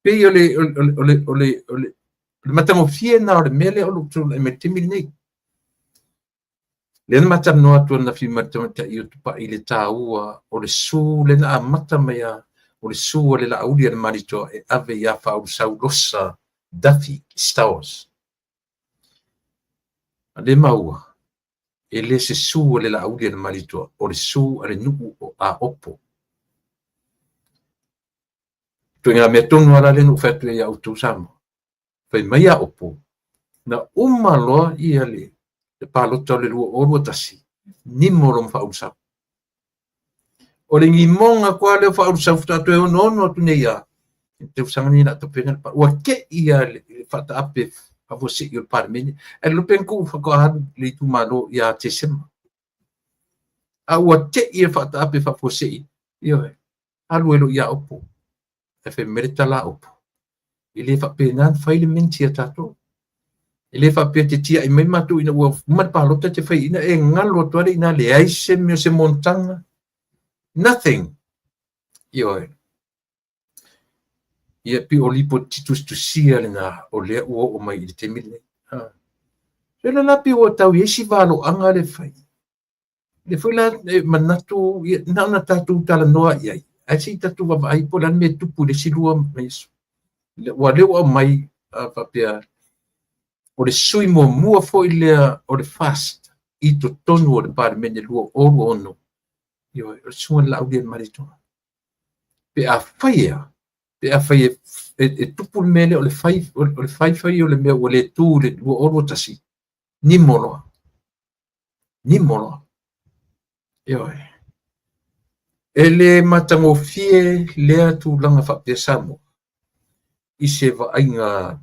Pei o le matagofie lena o le mea lea o lo o tulai mai i le taimi lenei. Lea na ma talanoa atu ananafi ma le tamaitai o Tupai i le taua o le sue lea na amata mai lava, o le sue a le Laauli a le Malietoa e ave ia Faaulusau Losa Duffy Stowers. A lea maua, e le se sue a le Laauli a le Malietoa, o le sue a le nuu o Aopo. Ituaiga mea tonu lava la lea na ou fai atu ai ia outou Samoa. Fai mai Aopo, na uma loa ia le palota o le 2021, nimo loa ma Faaulusau. O le nimoga atu lava lea o Faaulusau faatoa toe onoono atu nei lava, i le tausaga lenei o le a tapena le palota. Ua te i lava le faataape faafuasei o le Palemene. Ae le iloa pe na tuu faatoa alu i le itumalo ia Tesema. A ua te i le faataape faafuasei, ioe, alu ai loa ia Aopo. Ae fai mai le tala a Aopo, e le faapena ona fai le minti a tatou. E le faapea te tiai mai matou ina ua uma le palota te fai ina e galo atu lava ina leai se mea o se monotaga. Nothing. Ioe. Ia pei o lipoti tusitusia lena o lea ua oo mai i le taimi lenei. So la la pei ua tau i ai si valoaga le fai. Lea foi la e manatu na ona tatou talanoa i ai, ae se i tatou vaavaai po o le a le mea e tupu i le isi 2 vaiaso. Ua lea ua aumai faapea o le sui muamua foi lea o le FAST i totonu o le Palemene 2026, ioe, o le susuga i le Laauli a le Malietoa. Pe a fai ea, pe a fai e tupu le mea lea o le fai o le mea ua le tu i le 2021, nimo loa. Nimo loa. Ioe. E le matagofie lea tulaga faapea Samoa i se vaaiga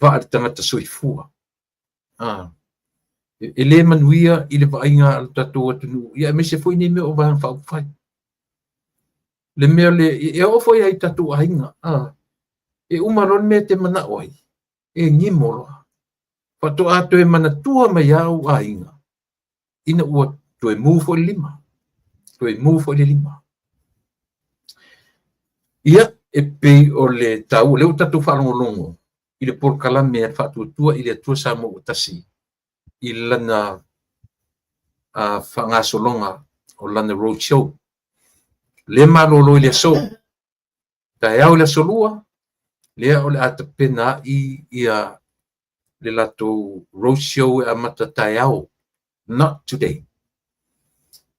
vaa le tagata soifua. E le manuia i le vaaiga a le tatou atunuu, ia aemaise foi nei mea o Vaega Faaupufai. Le mea le, e oo foi ai tatou aiga, e uma loa le mea e te manao ai, e nimo loa. Faatoa toe manatua mai lava ou aiga, ina ua toe mu foi le lima. Toe mu foi le lima. Ia, e pei o le taua, lea ua tatou faalogologo i le polokalame a le Faatuatua i le Atua Samoa ua tasi i lana faagasologa o lana road show. Le malolo i le aso, taeao i le aso lua, lea o le a tapena ai ia le latou road show e amata taeao, not today.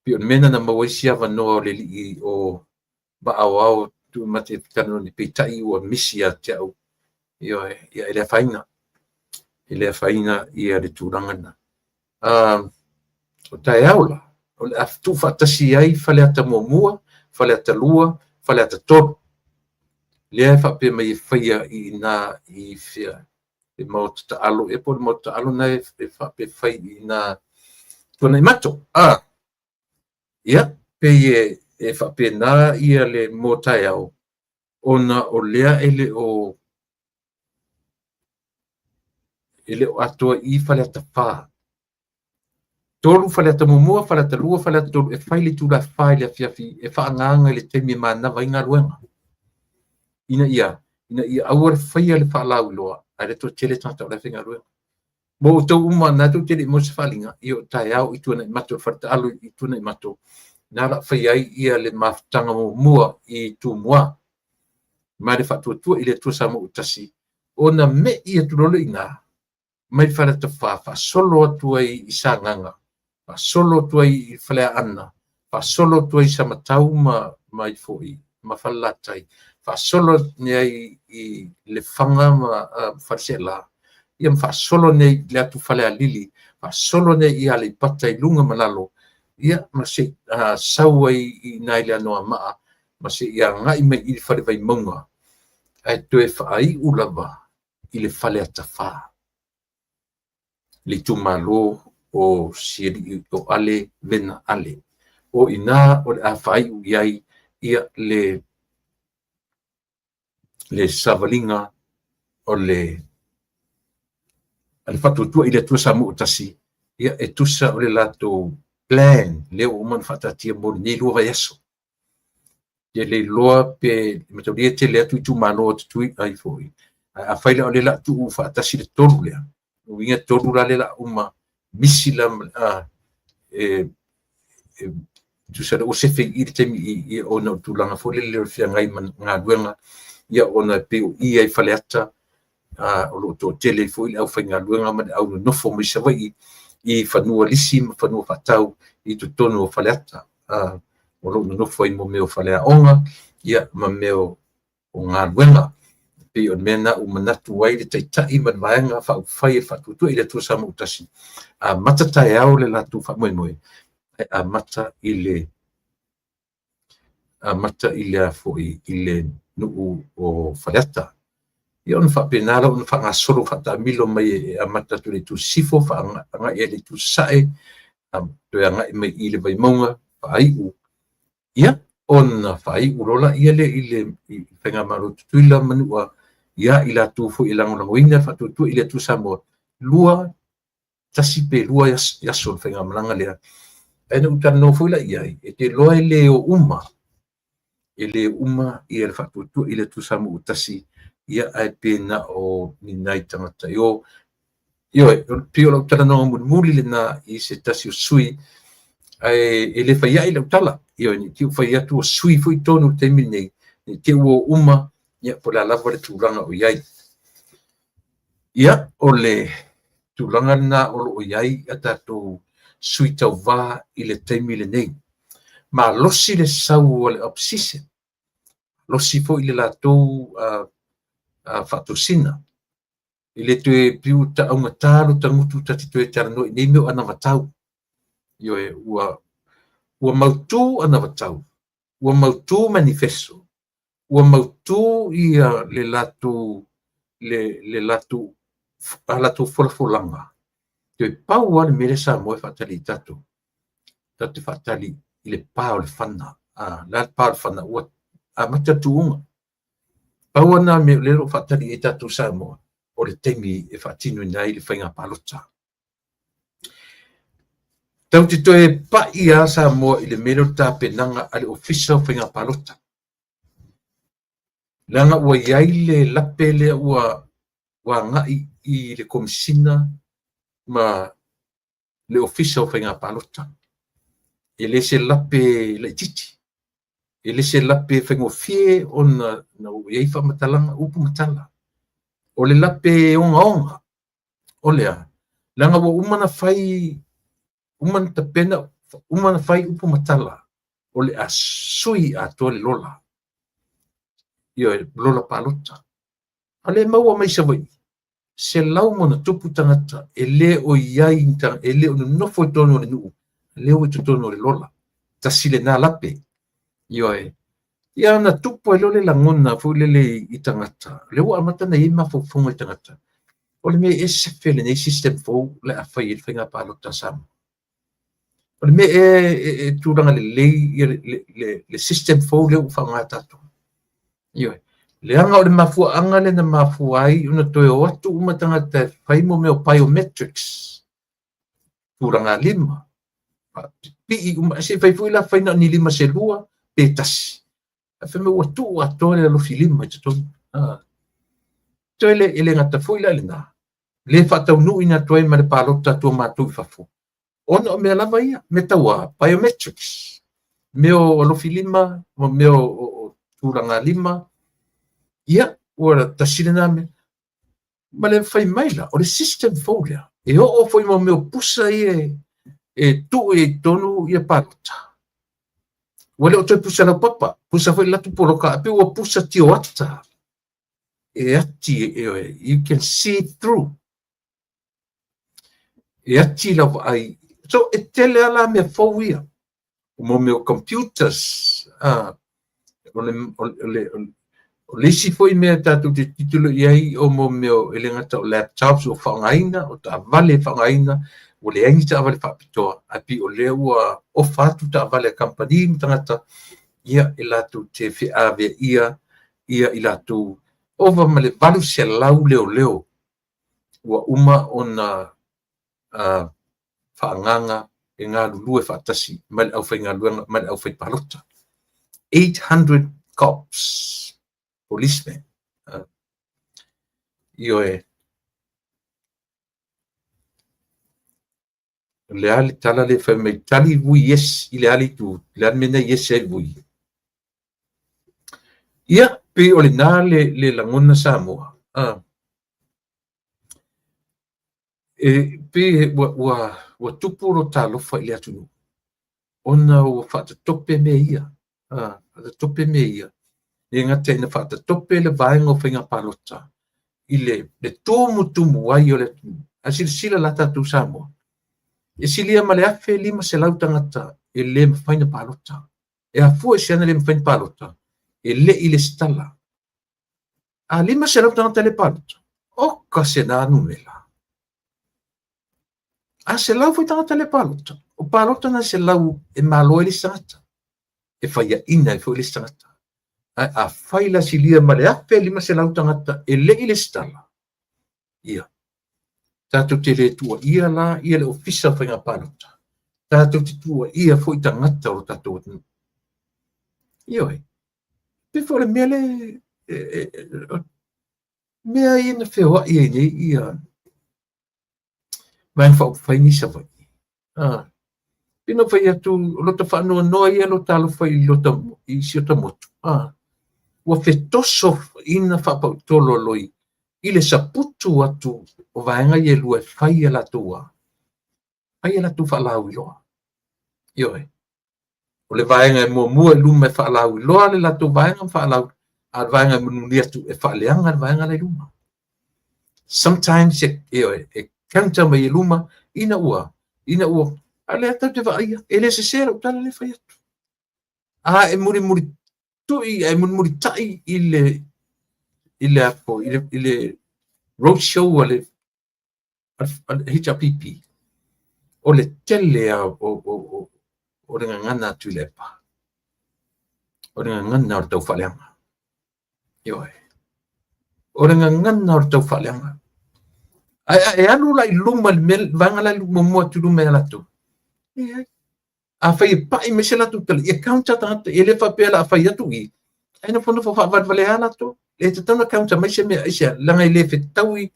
Pei o le mea lena na maua ai si avanoa o le alii o Vaaoao Tuimate e talanoa nei, peitai ua misi ia te au. Ioe, ia e le afaina. E le afaina ia le tulaga lena. O taeao la, o le a tuufaatasi ai Faleata 1, Faleata 2, Faleata 3. Lea e faapea mai e faia i ina i fea le maota taalo, e po o le maota taalo na e faapea fai i ina Tuanaimato. Ia, pei e faapena ia le mo taeao, ona o lea e le o atoa i Faleata 4. 3 Faleata 1, Faleata 2, Faleata 3 e fai le itula e 4 i le afiafi e faagaaga i le taimi e manava ai galuega. Ina ia aua le faia le faalauiloa, ae le toatele tagata o la e faigaluega. Mo outou uma na tou te le i maua se faaaliga, ia o taeao i Tuanaimato, le fale taalo i Tuanaimato, na la fai ai ia le mafutaga muamua i Tumua. Ma le Faatuatua i le Atua Samoa ua tasi, ona mei atu loa le i ina, mai Faleata 4, faasolo atu ai i Sagaga, Faasolo atu ai i Faleaana, faasolo atu ai i Samatau ma ai foi ma Falelatai, faasolo nei ai i Lefaga ma Faleaseela, ia ma faasolo nei i le atu Falealili, faasolo nei i Aleipata i luga ma lalo, ia ma se i sau ai i ina i le Anoamaa ma se i agai mai i le Fale Vaimauga, ae toe faaiu lava i le Faleata 4. Le itumalo o si alii o Ale Vena Ale. O i ina o le a faaiu i ai ia le savaliga o le a le Faatuatua i le Atua Samoa ua Tasi, ia e tusa o le latou plan lea ua uma ona faataatia mo lenei 2 vaiaso. Ia le iloa pe mataulia tele atu itumalo o Tutuila ai foi. Ae afai la o lea o le a tuu faatasi le 3 lea, uiga e 3 la lea o le a uma misi la e tusa lea ua sefe i le taimi i ona o le tulaga foi lele o le feagai ma galuega, ia ona e pei o i ai Faleata, o lo o toatele foi le aufaigaluega ma le au nonofo mai Savaii i fanua lisi ma fanua faatau i totonu o Faleata, o lo o nonofo ai mo mea o faleaoga, ia ma mea o galuega. E pei o le mea lena ua manatu ai le Taitai ma le Vaega Faaupufai e Faatuatua i le Atua Samoa ua Tasi, amata taeao le latou faamoemoe, ae amata i le foi i le nuu o Faleata. Ia ona faapena la ona faagasolo faataamilo mai e amata atu i le itu sisifo, faagai i le itu sasae, toe agai mai i le Vaimauga, faaiu. Ia, ona faaiu loa lea i le Faigamalo Tutuila ma Manua, ia i latou foi e lagolagoina le Faatuatua i le Atua Samoa, 2, 1 pe 2 aso o le faigamalaga lea. Ae na ou talanoa foi la i ai, e te iloa e le o uma, e le uma ia le Faatuatua i le Atua Samoa ua Tasi, ia ae pe na o ni nai tagata i o. Ioe, pei o lau talanoaga mulimuli lena i se tasi o sui, ae e le fai ai lau tala. Ioe, ne i te i ua fai atu ua sui foi tonu i le taimi lenei, ne i te i ua uma, ia po o le a lava le tulaga o i ai. Ia, o le tulaga lena o lo o i ai a tatou sui tauvā i le taimi lenei. Malosi le sau o le opposition, malosi foi le latou faatosina. I le toe piu taaugata lo tagutu ta te toe talanoa i nei mea o anavatau. Ioe, ua mautu anavatau, ua mautu manifesto, ua mautu ia le latou le latou a latou folafolaga. Toe pau lava le mea lea Samoa e faatali i tatou. Tatou te faatali i le pa o le fana. La le pa o le fana ua amata le tuuga. Pau lava lena mea o lea o lo o faatali i ai tatou Samoa, o le taimi e faatinoina ai le faiga palota. Tatou te toe pai lava Samoa i le mea lea o le tapenaga a le Ofisa o Faiga Palota. Leaga ua i ai le lape lea ua agai i le Komesina ma le Ofisa o Faiga Palota. E le se lape laitiiti, e le se lape faigofie ona oo i ai faamatalaga, upu ma tala. O le lape ogaoga, o lea, leaga ua uma ona fai, uma ona tapena, uma ona fai upu ma tala, o le a sui atoa le lola. Ioe, lola palota. A le maua mai Savaii, 100+ tagata e le o i ai, e le o nonofo i totonu o le nuu, lea ua i totonu o le lola. Tasi lena lape. Ioe. Ia ona tupu ai lea o le lagona foi lele i tagata. Lea ua amata ona i ai mafaufauga i tagata. O le mea e sefe lenei system fou le a fai ai le faiga palota a Samoa. O le mea e tulaga lelei ia le system fou lea ua faaaoga tatou. Ioe. Leaga o le mafuaaga lea na mafua ai ona toe o atu uma tagata e fai mo mea o biometrics, tulaga lima, pipii uma, se i fai foi la fai na o ni 5 se 2 pe 1. Ae fai mai ua tuu atoa le alofi lima i totonu. Toe le, e le gata foi la i lena, le faataunuuina atu ai ma le palota atu a matou i fafo. Ona o mea lava ia, mea tau a biometrics, mea o alofi lima, ma mea o tulaga lima. Ia, ua tasi lena mea. Ma le fai mai la, o le system fou lea, e oo foi mo mea o pusa ia e tuu i totonu ia palota. Ua le o toe pusa laupapa, pusa foi le latou poloka, ae pei ua pusa tioata. E ati, e, you can see through. E ati lau vaai. So, e tele lava la mea fou ia. O mo mea o computers, o le isi foi mea tatou te tilotilo i ai o mo mea e le gata o laptops ua faaaogaina, o taavale e faaaogaina, ua leai ni taavale faapitoa, ae pei o lea ua ofa atu taavale a kamupani ma tagata, ia, e latou te feaveaia ia i latou. Ova ma le 800 leoleo ua uma ona faaagaaga e galulue faatasi ma le aufaigaluega ma le aufaipalota. 800 cops, policemen. Ioe. O le a le tala lea fai mai, tali vui yes i le a le itu, le a le mea na yes ai vui. Ia, pei o lena le lagona Samoa. E pei ua tupu lo talofa i le atunuu, ona ua faatatope mea ia. Faatatope mea ia. Le gata ina faatatope le vaega o faiga palota i le tumutumu ai o le atunuu. Ae silasila la tatou Samoa, e silia ma le 1,500 tagata e le mafai ona palota. E afua i se ana le mafai ona palota, e le i lesitala. A 500 tagata le palota, oka se na numera. A 100 foi tagata le palota, o palota na 100 e malo ai le isi tagata, e faiaina ai foi le isi tagata. Ae afai la silia ma le 1,500 tagata e le i lesitala, ia, tatou te le tuuaia la ia le Ofisa o Faiga Palota, tatou te tuuaia foi tagata o lo tatou atunuu. Ioe, pei foi o le mea le mea ia na feoai ai nei ia Vaega Faaupufai nei i Savaii. Pei ona fai atu, o lota faanoanoa ia lo talofa i lota i si ota motu. Ua fetoso ina faapautolo loi i le saputu atu o vaega ia e lua e fai a latou a fai a latou faalauiloa. Ioe. O le vaega e muamua i luma e faalauiloa le latou vaega ma faalau, a o le vaega e mulimuli atu e faaleaga le vaega la i luma. Sometimes e, e counter mai i luma ina ua a lea tatou te vaaia, e le sese lau tala le fai atu. A e mulimuli tui, e mulimulitai i le apo, i le road show a le HRPP, o le tele a o le gagana a Tuilaepa, o le gagana o le taufaaleaga. Ioe. O le gagana o le taufaaleaga. Ae alu la i luma le mea, vaega la i muamua atu i luma ia latou. Leai. Afai e pai mai se latou tala, ia counter tagata, e le faapea la a fai atu i, ae nofonofo faavalevale lava latou. E tatau ona counter mai se mea, aisea, leaga e le fetaui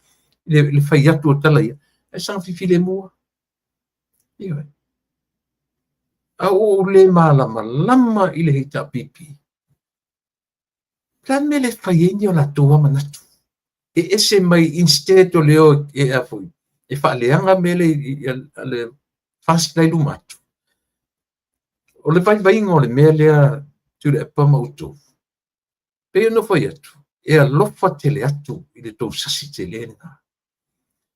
le fai atu o tala ia, ae saga fifilemu lava. Ioe. A ua ou le malamalama i le HRPP, o le a le mea le fai ai ni o latou lava manatu? E ese mai instead o le o e, a foi, e faaleaga mea le a le FAST la i luma atu. O le vaivaiga o le mea lea Tuilaepa ma outou, pei ona fai atu, e alofa tele atu i le tou sasi tele lena.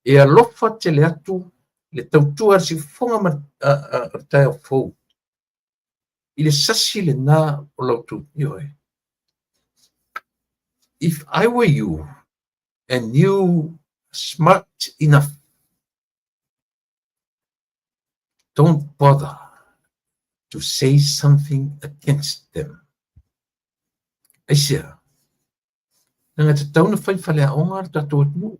E alofa tele atu le tautua a le siufofoga ma le taeao fou i le sasi lena o lau tou. Ioe. If I were you and you smart enough, don't bother to say something against them. Aisea, leaga e tatau ona fai faleaoga le tatou atunuu.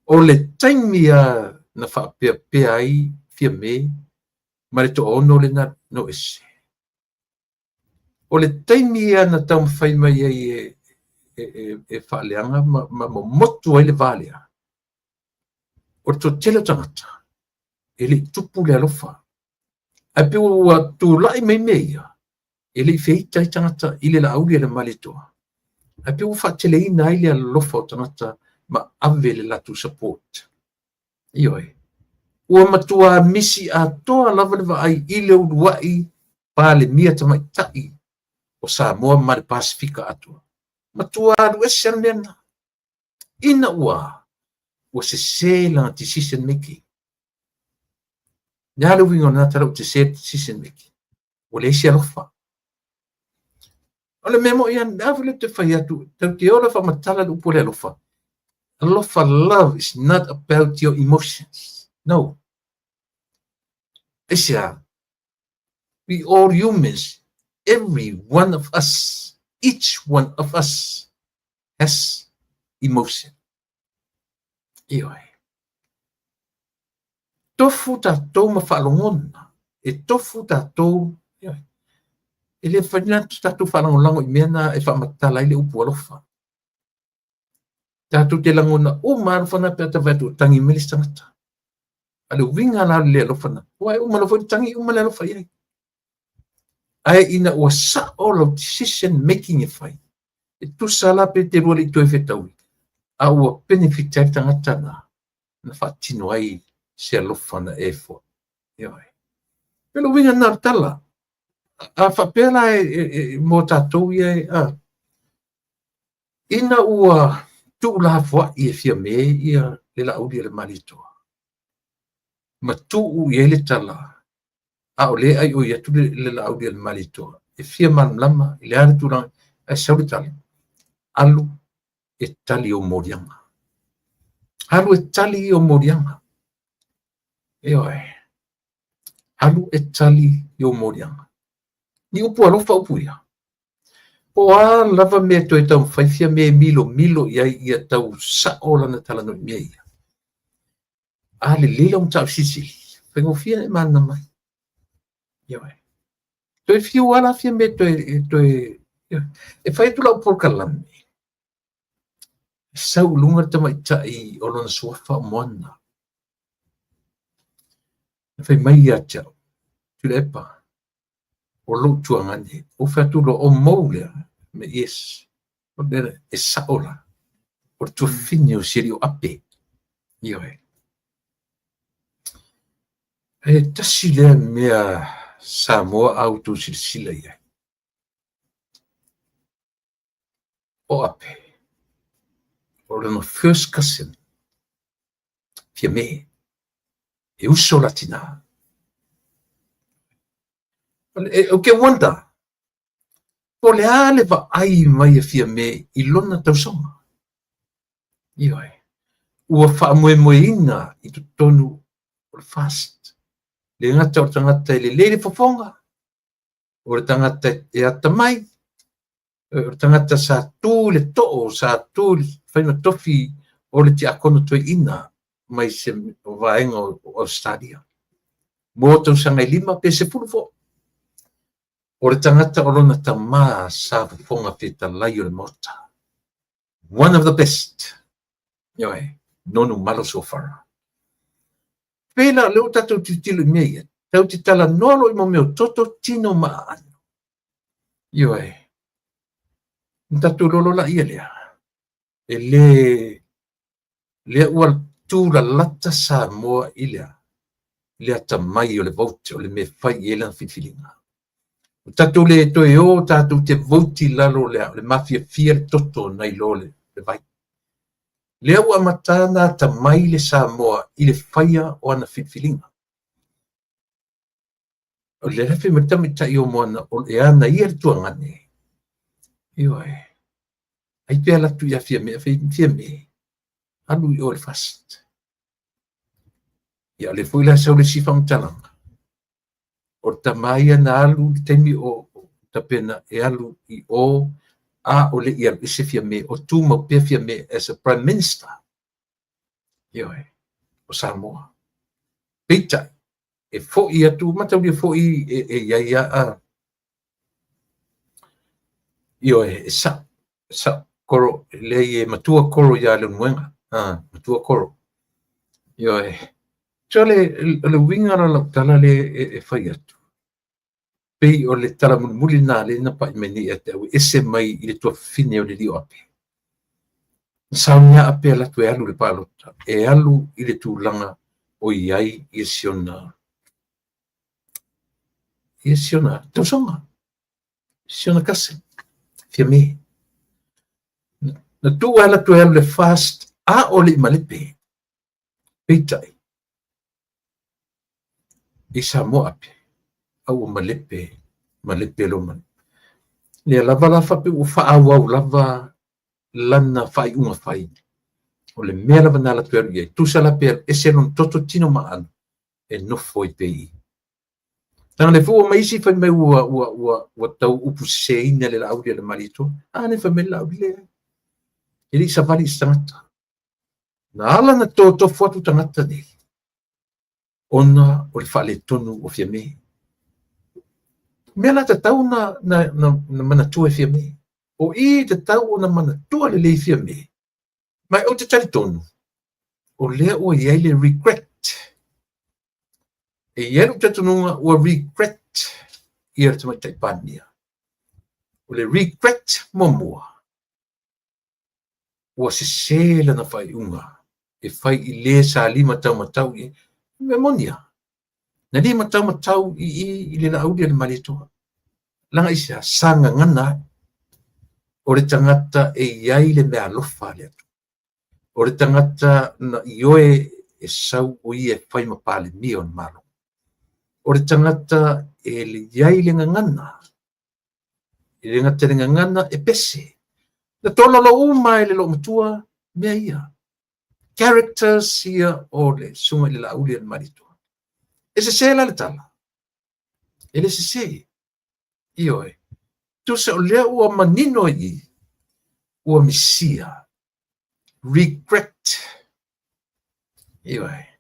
O le taimi a na faapeapea ai Fiame ma le toaono lena no ese. O le taimi ia na taumafai mai ai e faaleaga ma momotu ai le va lea. O le toatele o tagata e le i tupu le alofa. Ae pei ua tulai mai mea ia, e le i feita ai tagata i le Laauli a le Malietoa. Ae pei ua faateleina ai le alofa o tagata ma ave le latou support. Ioe. Ua matua misi atoa lava le vaai i le uluai Palemia tamaitai o Samoa ma le Pasefika atoa. Matua alu ese le mea lena. Ina ua sese lana decision making. Le a le uiga o lena tala ua sese decision making? Ua leai se alofa. O le mea moi ia, le a foi le te fai atu, tau te ola faamatala le upu o le alofa. Alofa, love is not about your emotions. No. Aisea, we all humans, every one of us, each one of us has emotion. Ioe. Tofu tatou ma faalogona. E tofu tatou, ioe. E le mafai ona tatou faalagolago i mea na e faamatala ai le upu alofa. Tatou te lagona uma alofa na pe a ta vaai atu o tagi mai le isi tagata. A le uiga la o le le alofa na, ua e uma loa foi le tagi, uma le alofa i ai. Ae ina ua sao lau decision making e fai, e tusa la pe te lua le i toe fetaui, a ua benefit ai le tagata na, na faatino ai se alofa na e foi. Ioe. Pe le uiga na o le tala. A faapea la e mo tatou ia e, a, ina ua tuulafoai e Fiame ia le Laauli a le Malietoa, ma tuu i ai le tala, a o lea e aioi atu le Laauli a le Malietoa, e fia malamalama i le a le tulaga, ae sau le tala, alu e tali ou moliaga. Alu e tali ou moliaga. Ioe. Alu e tali ou moliaga. Ni upu alofa upu ia. Po o a lava mea toe taumafai Fiame e milomilo i ai ia tau sao lana talanoa i mea ia. A lelei lau mataupu silisili, faigofie ona e malamalama ai. Ioe. Toe fiu lava la Fiame toe e fai atu lau polokalame. Sau i luga le tamaitai o lona suafa o Moana. Na fai mai ia te au, Tuilaepa, o lou tuagane, ou fai atu loa, o Mou lea. Yes. E sao la. O le tuafafine o si alii o Ape. Ioe. E tasi lea mea Samoa a outou silasila i ai. O Ape, o lona first cousin, Fiame, e uso la tina. Ou te wonder, po o le a le vaai mai a Fiame i lona tausoga? Ioe, ua faamoemoeina i totonu o le FAST. Le gata o le tagata e lelei le fofoga, o le tagata e atamai, o le tagata sa tu i le too, sa tu i le fai ma tofi o le tiakono toeaina mai se vaega o Ausetalia. Mo tausaga e 5 pe 10 foi. O le tagata o lona tamā sa fofoga fetalai o le Maota. One of the best. Ioe, nonu malo sofara. Pēlā, lea ua tatou tilotilo i mea ia, tau te talanoa loa i mo mea o toto, tino ma aano. Ioe, na tatou iloa loa laia lea, e le, lea ua tulalata Samoa i le, le atamai o le vote, o le mea e fai i ai lana filifiliga. Ua tatou le toe o tatou te vote i lalo o le mafiafia le toto nai lo le vai. Lea ua amata ona atamai le Samoa i le faia o ana filifiliga. O lea la fai mai le tamaitai o Moana o e ana ia le tuagane. Ioe. Ai pe alu atu ia Fiame, fai Fiame, alu i o i le FAST. Ia o lea foi la sau le isi faamatalaga. O le tama ia na alu i le taimi o tapena e alu i o, a o le i alu ese Fiame, o tumau pea Fiame as a Prime Minister. Ioe, o Samoa. Peitai, e foi atu, mataulia foi e i ai a, ioe, e sao, sao, Koro, leai e matua Koro ia Leulumoega, matua Koro. Ioe, so le, o le uiga la o lau tala lea e fai atu, pei o le tala mulimuli lena lea na pai mai nei ia te au, e ese mai i le tuafafine o le alii o Ape. Na saunia Ape alu atu e alu i le palota, e alu i le tulaga o i ai ia si ona ia si ona tausoga, si ona cousin, Fiame. Na tuu alu atu e alu le FAST a o le i malepe. Peitai, i Samoa ape, a ua malepe, malepe lo malepe. Lea lava la faapea ua faaauau lava lana faaiuga fai. O le mea lava na alu atu e alu i ai, tusa la pe alu ese lona toto tino ma aano, e nofo ai pea i i. Leaga le fua mai isi fai mai ua, ua, ua, ua tau upu seseina le Laauli a le Malietoa. A lea fai mai le Laauli, leai. E le i savali i se tagata. Na ala na totofu atu tagata nei, ona o le faaletonu o Fiame. Mea la tatau na, na, na, na manatua e Fiame. O i tatau ona manatua lelei Fiame. Ma ou te talitonu, o lea ua i ai le regret. E i ai lou talitonuga ua regret ia le Tamaitai Palemia. O le regret muamua, ua sese lana faaiuga e fai i le sa lima taumatau i ai. Mea moni lava, na lima taumatau i i i le Laauli a le Malietoa. Leaga aisea? Sa gagana ai. O le tagata e i ai le meaalofa a le Atua. O le tagata na ioe e sau o ia e fai ma Palemia o le Malo. O le tagata e i ai le gagana, e le gata i le gagana e pese. Na tololo uma e le loomatua mea ia. Characters ia o le susuga i le Laauli a le Malietoa. E sese la le tala? E le sese. Ioe. Tusa o lea ua manino i i, ua misia. Regret. Ioe.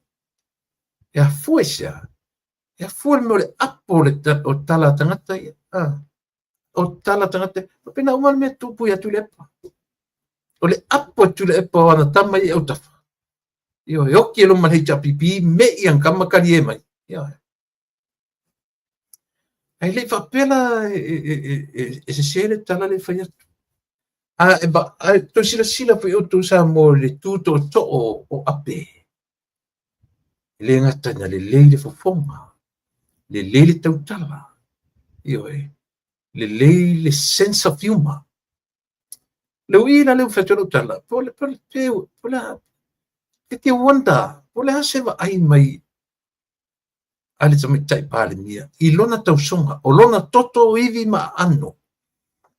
E afua i se a? E afua le mea o le apo o, le, o tala a tagata ia. Ah. O tala a tagata. Faapena uma le mea tupu ia Tuilaepa. O le apo a Tuilaepa o ana tama i autafa. Ioe, e oki e loma le HRPP, me i ana tama kali e mai. Ioe. Ae le i faapea la e, e, e, e, e sese le tala le fai atu. A e, a, toe silasila foi outou Samoa i le tu tootoo o Ape. E le gata ina lelei le fofoga, lelei le tautala, ioe, lelei le sense of humor. Le ui la le ua fai atu lau tala, po le, po le, po le, e te wonder, po o le a se vaai mai a le Tamaitai Palemia i lona tausoga, o lona toto ivi ma aano,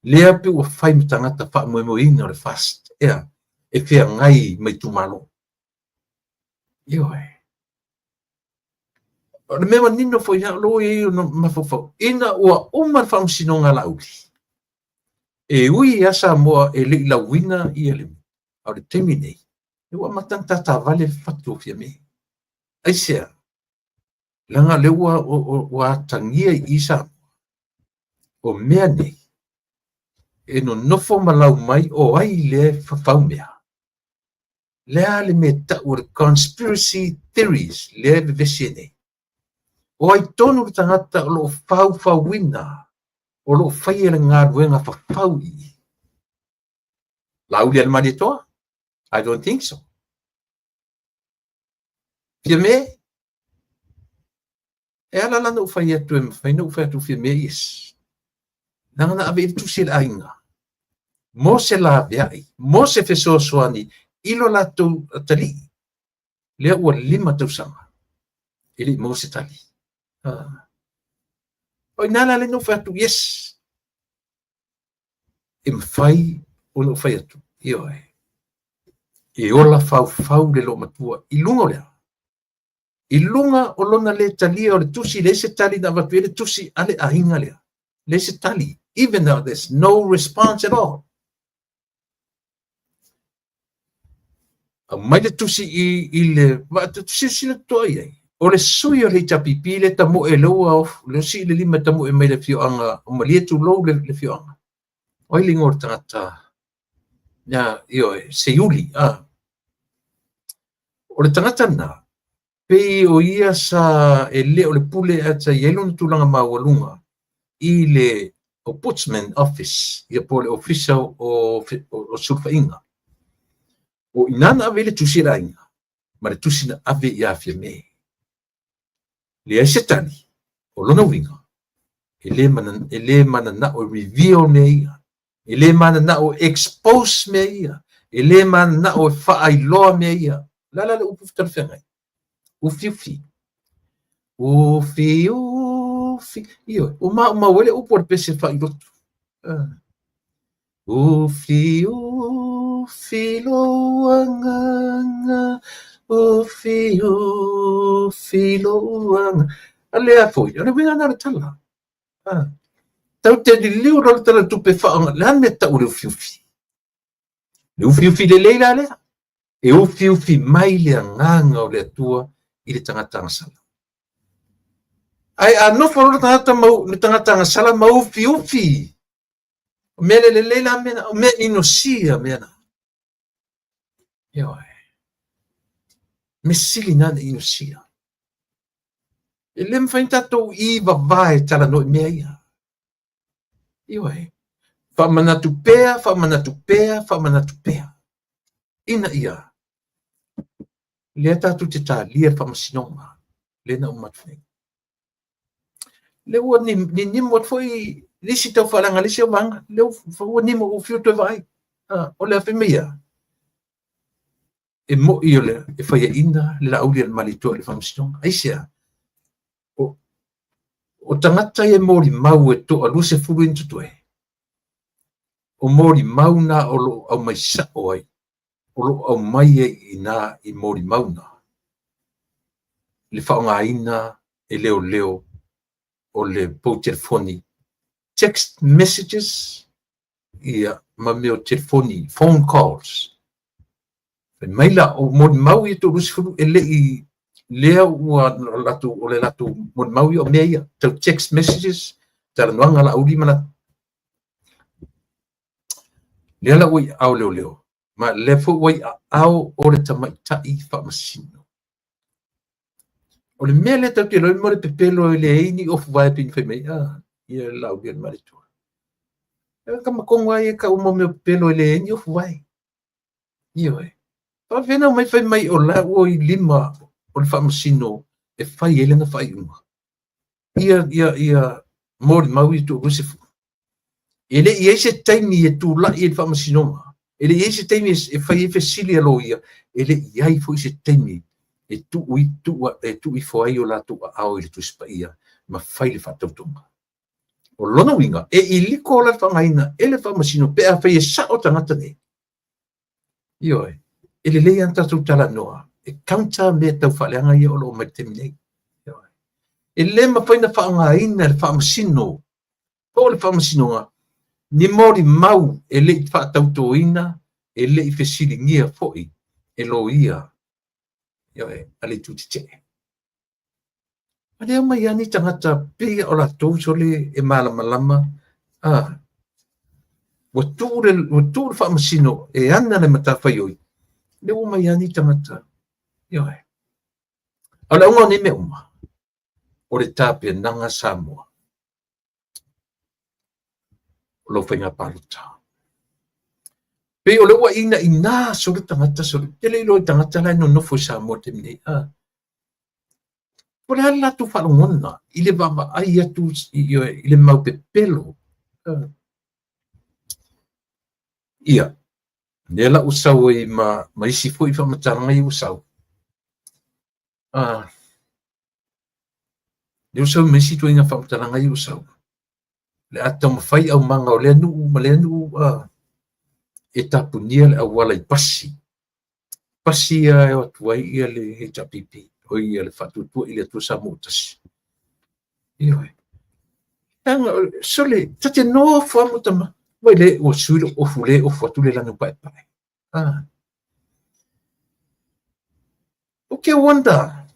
lea pe ua fai ma tagata faamoemoeina o le FAST, ea, e feagai ma itumalo. Ioe. O le mea manino foi ia o lo o i ai ona mafaufau, ina ua uma le faamasinoga a Laauli, e ui ia Samoa e le i lauina ia le, a o le taimi nei, ua amata ona tatavale le fatu o Fiame. Aisea? Leaga o lea ua, ua atagia i i Samoa, o mea nei, e nonofo ma lau mai o ai lea e fafau mea. Le a le mea tau o le conspiracy theories lea e vevesi ai nei. O ai tonu le tagata o lo o faufauina, o lo o faia le galuega fafau i i? Laauli a le Malietoa? I don't think so. Fiame? E ala la na ou fai atu e mafai na ou fai atu Fiame, yes. Leaga na ave i le tusi a le aiga. Mo se laveai, mo se fesoasoani i lo latou atalii. Lea ua 5 tausaga e le i maua se tali. Ah. O ina la le na ou fai atu, yes. E mafai ona ou fai atu, ioe. E ola faufau le loomatua i luga o le a? I luga o lona le talia o le tusi, leai se tali na avatu i ai le tusi a le aiga lea. Leai se tali. Even though there's no response at all. Aumai le tusi i, i le vaa, silasila totoa i ai. O le sui o le HRPP le tamoe le ua le sii le lima e tamoe mai le afioaga o Malie tulou le, le afioaga. O ai le igoa o le tagata? Ia, ioe, Seiuli. Ah. O le tagata lena, pei o ia sa e le o le pule ae sa i ai lona tulaga maualuga i le Ombudsman Office, ia po o le Ofisa o, o, o Sulufaiga. O i ina na ave ai le tusi a le aiga, ma le tusi na ave ia Fiame. Leai se tali, o lona uiga, e le, e le mananao e reveal mea ia, e le mananao e expose mea ia, e le mananao e faailoa mea ia. O le a la le upu talafeagai? Ufiufi. Ufiufi. Ioe, ua maumau ai le upu a le pese faailotu. Ufiufi lou agaga, ufiufi lou agaga. A lea foi, o le uiga lena o le tala. Tatou te liliu loa le Tala o le Tupe e faaaoga, o le a le mea e tau o le ufiufi? Le ufiufi lelei la lea. E ufiufi mai le agaga o le Atua i le tagata agasala. Ae a nofo loa le tagata ma le tagata agasala ma ufiufi, o mea le lelei la mea na, o mea inosia mea na. Ioe. Mea sili na na inosia. E le mafai ona tatou i vavae e talanoa i mea ia. Ioe. Faamanatu pea, faamanatu pea, faamanatu pea. Ina ia lea tatou te talia le faamasinoga lea na uma atu nei. Lea ua ninimo atu foi le isi tau faaleaga le isi au vaega. Lea ua nimo ua fiu toe vaai. O le a fai mai ia? E mo'i o le e faiaina le Laauli a le Malietoa i le faamasinoga. Aisea? O tagata ia e molimau e toa 20 ia na totoe, o molimau na o lo o aumai sao ai, o lo o aumai ai i ina i molimau na, le faaaogaina e leoleo o le pou telefoni, text messages, ia, ma mea o telefoni, phone calls. Fai mai la, o molimau ia 30 e le i lea ua latou, o le latou molimau ia o mea ia, tau text messages, talanoaga Laauli ma latou. Lea la ua i aao leoleo, ma lea foi ua i aao o le tamaitai faamasino. O le mea lea tatou te iloa mo le pepelo e leai ni ofu vae pei ona fai mai ia le Laauli a le Malietoa. E tama tonu lava ia e tau mo mea o pepelo e leai ni ofu vae. Ioe. Faafefea ona omai fai mai o la ua i lima o le faamasino e fai ai lana faaiuga. Ia molimau ia toa-20. E le i i ai se taimi e tulai ai le faamasinoga, e le i i ai se taimi e fai ai fesili a loia, e le i i ai foi se taimi e tuu ifo ai o latou aao i le Tusi Paia ma fai le faatautoga. O lona uiga, e iliko la le faaaogaina e le faamasino pe afai e sao tagata nei. Ioe, e lelei lava ona tatou talanoa e counter mea tau faaleaga ia o lo o mai i le taimi nei. Ioe. E le mafai ona faaaogaina e le faamasino po o le faamasinoga ni molimau e le i faatautoina, e le i fesiligia foi e loia, ioe, a le itu tetee. A lea omai lava ni tagata pei o latou sole e malamalama, ua tuu le, ua tuu le faamasino e ana le matafaioi, lea ua omai lava ni tagata, ioe. A o le auga o nei mea uma, o le tapenaga Samoa o lau faiga palota. Pei o lea ua inaina solo tagata solo. Te le iloa i tagata la e nonofo i Samoa i le taimi nei. Po o le a le latou faalogona i le vaavaai atu i le mau pepelo. Ia, lea la ua sau ai ma isi foi faamatalaga ia ua sau. Lea ua sau ma isi ituaiga faamatalaga ia ua sau. Le a taumafai aumaga o lea nuu ma lea nuu e tapunia le auala i pasi. Pasi ia e o atu ai ia le HRPP, o ia le Faatuatua i le Atua Samoa ua Tasi. Ioe. Leaga, sole, ta te nofo lava ma tama, vai le, ua sui lou ofu, le ofu atu le lanu paepae. Ou te wonder,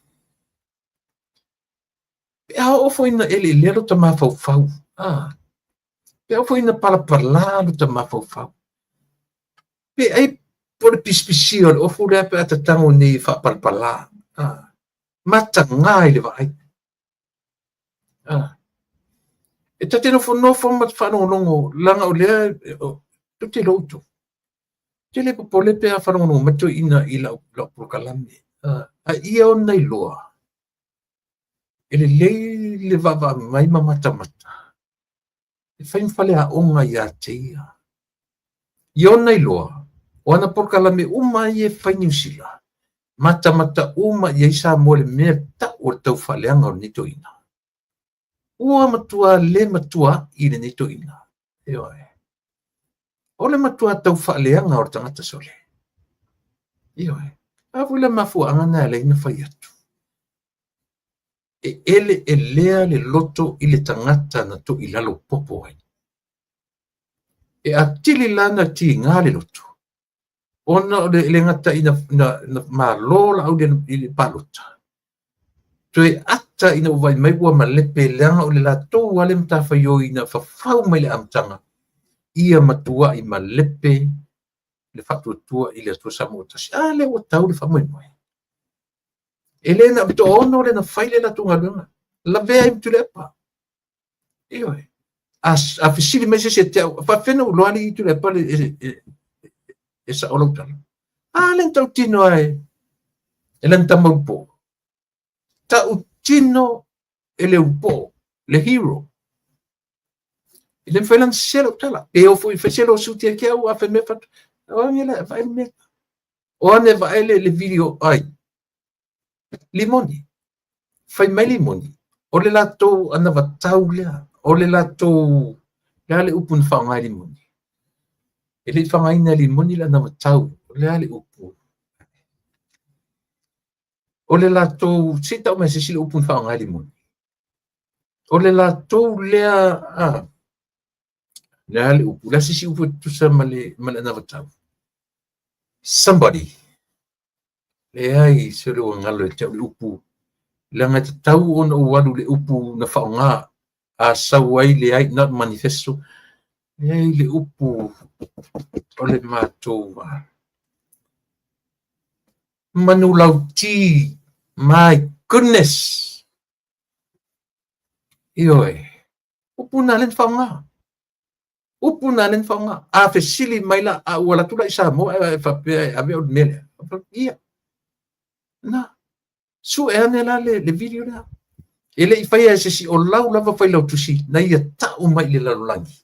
pe a oo foi ina eleelea lo ta mafaufau, pe a oo foi ina palapala lo ta mafaufau, pe ai po o le pisipisia o le ofu lea pe a ta tago nei e faapalapala, mataga i le vaai. E ta te nofonofo ma te faalogologo, leaga o lea, tou te iloa outou. Ou te le popole pe a faalogologo mai toeaiina i lau polokalame, a ia ona iloa, E lelei le vaavaai mai ma matamata e fai ma faleaoga ia te ia. I ona iloa, o ana polokalame uma ia e fai Niu Sila, matamata uma i ai Samoa i le mea tau o le taufaaleaga o lenei toeaina. Ua matua le matua'i lenei toeaina. Ioe. O le matua taufaaleaga o le tagata sole. Ioe. A foi le mafuaaga na e ala ai ona fai atu. E eleelea le loto i le tagata na toilalo popo ai. E atili la ona tiga le loto, ona o le le gata ina na malo la au i le palota, toe ata ina ua vaai mai ua malepe leaga o le latou lava le matafaioi na fafau mai le amataga, ia matuai malepe le faatuatua i le Atua Samoa tasi. A lea ua tau le faamoemoe. E le na o le toaono lea na fai le latou galuega, lavea ai ma Tuilaepa. Ioe. A fesili mai se isi ia te au, faapefea ona ou iloa alii Tuilaepa e sao lau tala? A lea na tautino lava e lana tama ulupo. Tautino e le ulupo, le hero. E le mafai la ona sese lau tala. Pe o foi e fai se lawsuit ia te au, a fai mai fatu. O ane la e vaai le mea. O ane e vaai le video ai. Limoni. Fai mai Limoni, o le latou anavatau lea, o le latou, le a le upu na faaaoga e Limoni? E le i faaaogaina e Limoni le anavatau, o le a le upu? O le latou, se i tau mai se isi le upu na faaaoga e Limoni? O le latou lea, a, le a le upu? O le a se isi upu e tutusa ma le anavatau? Somebody. Leai, se ua galo ia te au le upu, leaga e tatau ona ou alu i le upu na faaaoga a sau ai leai, not manifesto. Leai le upu o le matou manulauti. My goodness! Ioe, upu na lea na faaaoga. Upu na lea na faaaoga. A fesili mai la, a ua alu atu la i Samoa e faapea e ave au i le mea lea. Ia, na, sue ane la le video lea. E le i faia e se isi, o lau lava failautusi na ia tau mai i le lalolagi.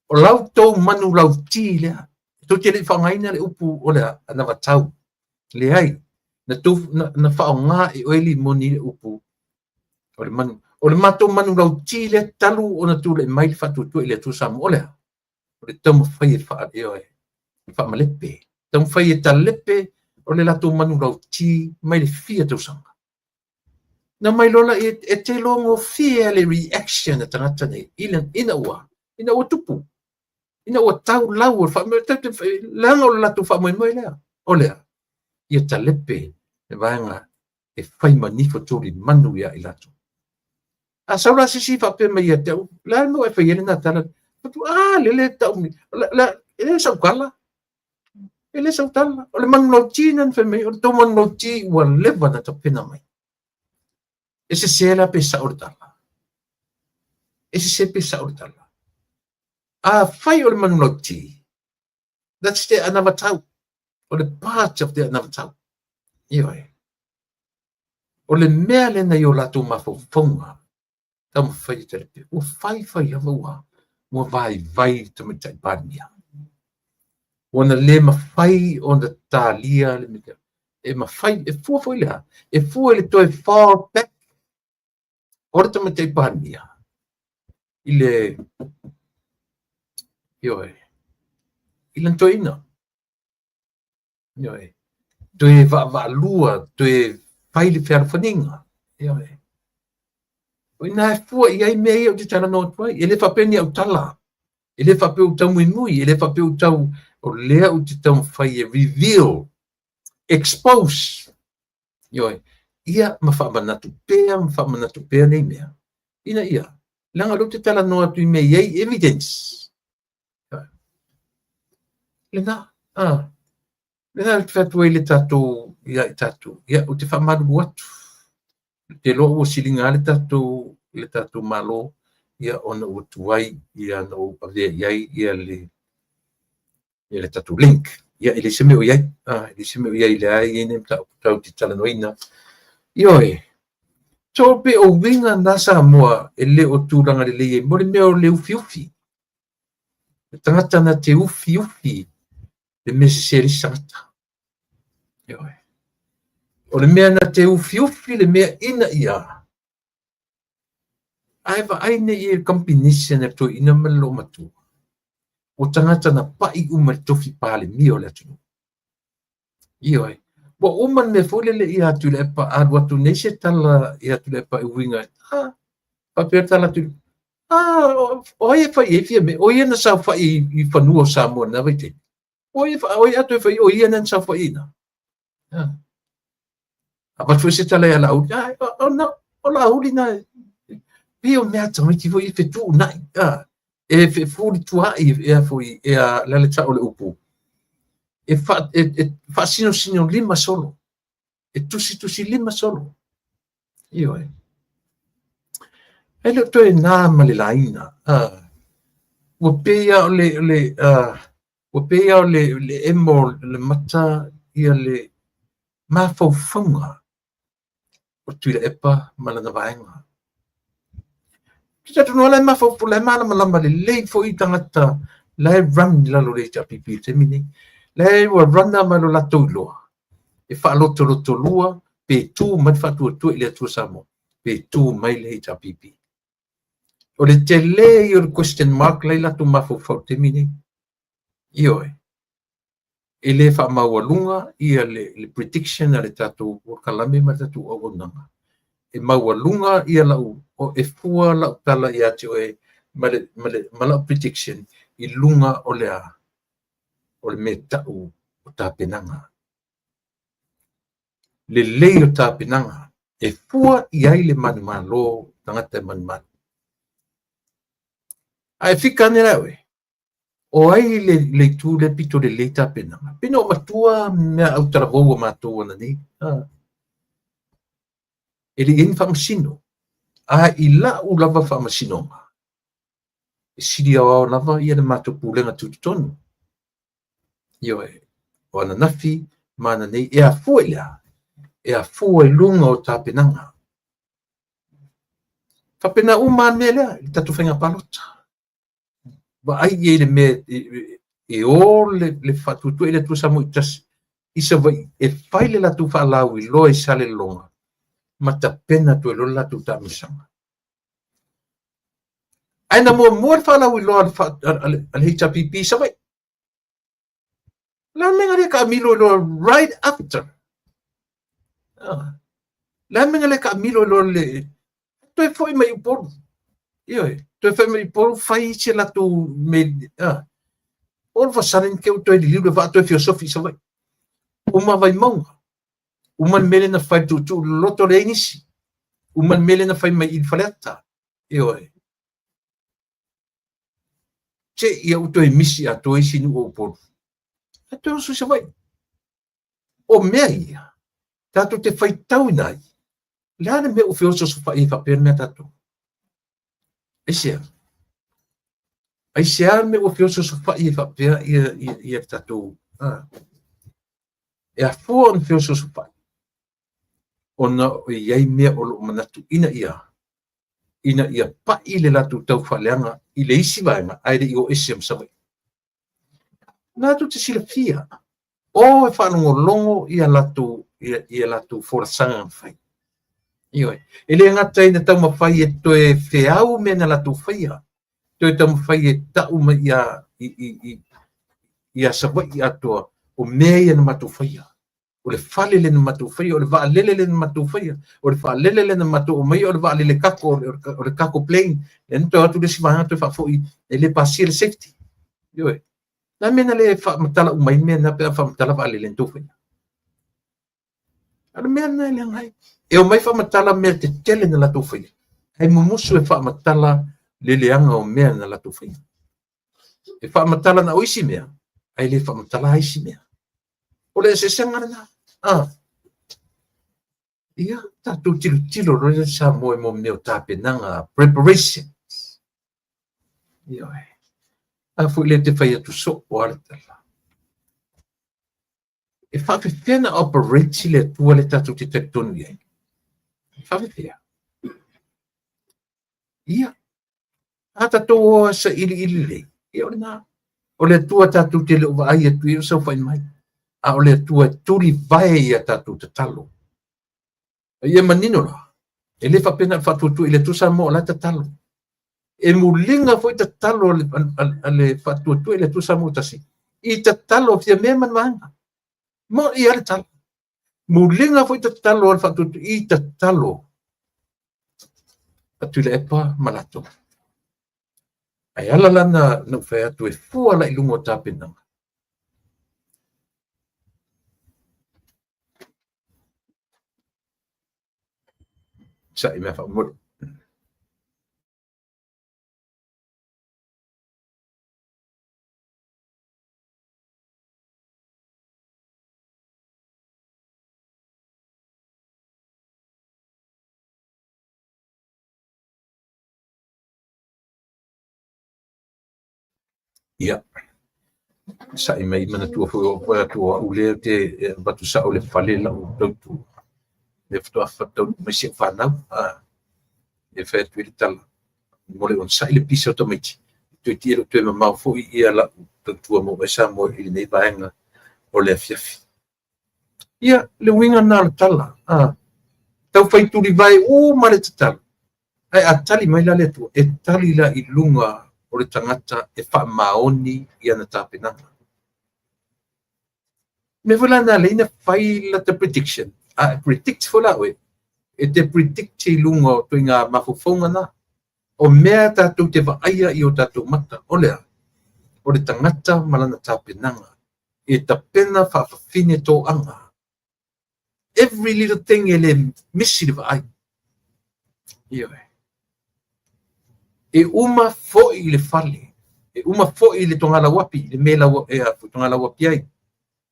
O lau tou manulauti lea. Tou te le i faaaogaina le upu o le anavatau. Leai, na faaaoga e oe Limoni le upu o le manu. O le matou manulauti lea talu ona tulai mai le faatuatua i le Atua Samoa. O le a? O le taumafai e faamalepe. Taumafai e talepe o le latou manulauti mai le fia tausaga. Na mai loa la e te iloa gofie le reaction a tagata nei ina ua tupu. Ina ua tau lau o le faamoemoe, leaga o le latou faamoemoe lea. O le a? Ia talepe le vaega e fai manifo tolimanu ia i latou. A sau la se isi faapea mai ia te au, le a le mea ua e fai ai lena tala? A, lele tau, e le sau tala. E le sau tala. O le manulauti na fai mai, o le tou manulauti ua leva na tapena mai. E sese la pe sao le tala. E sese pe sao le tala. A fai o le manulauti, that's the anavatau. O le part of the anavatau. Ioe. O le mea lena i o latou mafaufauga, taumafai e talepe. Ua fai fai lava ua vaivai le tamaitai Palemia. Ua na le mafai ona talia le mea. E mafai, e fua foi lea, e fua i le toe fall back o le tamaitai Palemia i le, ioe, i lana toeaina. Ioe, toe vaavaalua, toe fai le fealofaniga. Ioe. O ina e fua i ai mea ia ou te talanoa atu ai. E le faapea ni au tala. E le faapea ou tau muimui. E le faapea ou tau, o lea ou te taumafai e reveal, expose. Ioe. Ia ma faamanatu pea, ma faamanatu pea nei mea. Ina ia, leaga o lea ou te talanoa atu i mea e i ai evidence. Lena, a, lena ou te fai atu ai le tatou, ia i tatou, ia ou te faamalulu atu. Te iloa ua siliga lava le tatou Malo, ia ona ua tuai ia na ou avea i ai ia le tatou link. Ia e leai se mea o i ai, e leai se mea o i ai, lea e i ai nai mataupu tatou te talanoaina. Ioe, So pe o uiga na Samoa e le o tulaga lelei ai mo le mea o le ufiufi. Le tagata na te ufiufi le mea sese a le isi tagata. Ioe. O le mea na te ufiufi le mea ina ia ae vaai nei i le combination a le toeaina ma le loomatua. O tagata na pai uma i le tofi Palemia o le atunuu. Ioe. Ua uma le mea foi lele ia Tuilaepa alu atu nei se tala ia Tuilaepa e uiga a faapea le tala atu a o ai e fai i ai Fiame, o ia na saofai i fanua o Samoa i lena vaitaimi. O ai o ai atu e fai o ia na saofai ina. Avatu foi se tala ia Laauli, o Laauli na pei o mea tamaiti foi e fetuunai, e fefulituaai e a foi e a le ale tau o le upu e faasinosino lima solo, e tusitusi lima solo. Ioe. E le o toe na ma le laina. Ua pei lava o le, ua pei lava o le emo o le mata ia le mafaufauga o Tuilaepa ma lana vaega. Te talitonu la e mafaufau, la e malamalama lelei foi tagata la e run i lalo o le HRPP i le taimi nei. La e ua run ma lo latou iloa e faalotolotolua pe tu mai le faatuatua i le Atua Samoa, pe tu mai le HRPP. O le tele ia o le question mark la i latou mafaufau i le taimi nei. Ioe. E le faamaualuga ia le prediction a le tatou polokalame ma le tatou auaunaga. E maualuga ia lau, e fua lau tala ia te oe ma lau prediction i luga o le a, o le mea tau o tapenaga. Lelei o tapenaga e fua i ai le manumalo, tagata e manumalo. Ae fika ane la oe, o ai le itu le pito lelei tapenaga. Pei na ou matua mea autalavou a matou ana nei. E le i ai ni faamasino. A i lau lava faamasinoga, e sili aoao lava ia le matou pulega tutotonu. Ioe, o ananafi ma ananei e afua i le a? E afua i luga o tapenaga. Faapena uma lava le mea lea i le tatou faiga palota. Vaai i ai le mea e o le faatuatua i le Atua Samoa i tasi i Savaii e fai le latou faalauiloa i Salelologa ma tapena atu ai loa le latou taamilosaga. Ae na muamua le faalauiloa a le HRPP i Savaii. Le a le mea na le taamilo ai loa right after? Le a le mea na le taamilo ai loa le toe foi mai i Upolu. Ioe, toe foi mai i Upolu fai se latou mea. All of a sudden ke toe liliu le vaa toe feosofi i Savaii. Uma Vaimauga. Uma le mea lea na fai le tuutuu loloto leai nisi. Uma le mea lea na fai mai i Faleata. Ioe. Te ia ua toe misi atoa isi nuu o Upolu. Ae toe oso i Savaii. O mea ia, tatou te faitauina ai, le a le mea ua feosoosofai ai faapea le mea tatou? Aisea? Aisea le mea ua feosoosofai ai faapea ia le tatou... E afua ona feosoosofai, ona e i ai mea o lo o manatu ina ia pai le latou taufaaleaga i le isi vaega ae le i o ese ma Savaii. Latou te silafia, o e faalogologo ia latou folasaga na fai. Ioe. E le gata ina taumafai e toe feau mea na latou faia, toe taumafai e tau mai ia Savaii atoa o mea ia na matou faia. O le fale le na matou faia, o le vaalele le na matou faia, o le vaalele le na matou omaia, o le vaalele kako, o le kako plane. Le na toe atu le isi vaega toe faafoi e le pasia le safety. Ioe. Na mea na le faamatala uma ai mea na pe a faamatala vaalele na tou faia. A o le mea lena e leaga ai. E omai faamatala mea tetele na latou faia. Ae mumusu e faamatala le leaga o mea na latou faia. E faamatala na o isi mea, ae le faamatala isi mea. O le eseesega lena. Ia, tatou tilotilo loa le Samoa i mo mea o tapenaga, preparations. Ioe. A foi le te fai atu soo a le tala. E faafefea na operate le Atua le tatou te talitonu i ai. E faafefea. Ia, a tatou o e sailiili lelei, ia o lena. O le Atua tatou te le o vaai atu i ai o saofai mai, a o le Atua e tulivae i a tatou tatalo. A ia manino la, e le faapea na o le faatuatua i le Atua Samoa o la e tatalo. E muliga foi tatalo a le faatuatua i le Atua Samoa tasi i tatalo a Fiame ma le vaega. Moni lava le tala. Muliga foi tatalo a le faatuatua i tatalo a Tuilaepa ma latou. Ae ala la na ou fai atu e fua la i luga o tapenaga. Sa'i mea faamolemole. Ia, sa'i mai manatua foi o au atu o au lea ou te avatu sao i le fale lau tautua. Lea faatoa taunuu mai si au fanau. E fai atu ai le tala, mo le onosai le pisa o tamaiti, toeitiiti e le o toe mamao foi ia lau tautua mo oe Samoa i lenei vaega o le afiafi. Ia, le uiga lena o le tala. Taufai tulivae uma le tatalo, ae a tali mai la le Atua, e tali la i luga o le tagata e faamaoni i ana tapenaga. Mea foi la na ala ai ona fai lata prediction, a e predict foi la oe, e te predict i luga o ituaiga mafaufauga na. O mea tatou te vaaia i o tatou mata, o le a? O le tagata ma lana tapenaga, e tapena faafafine toaga. Every little thing e le misi le vaai. Ioe. E uma foi i le fale, e uma foi i le togalauapi, i le mea e a foi togalauapi ai,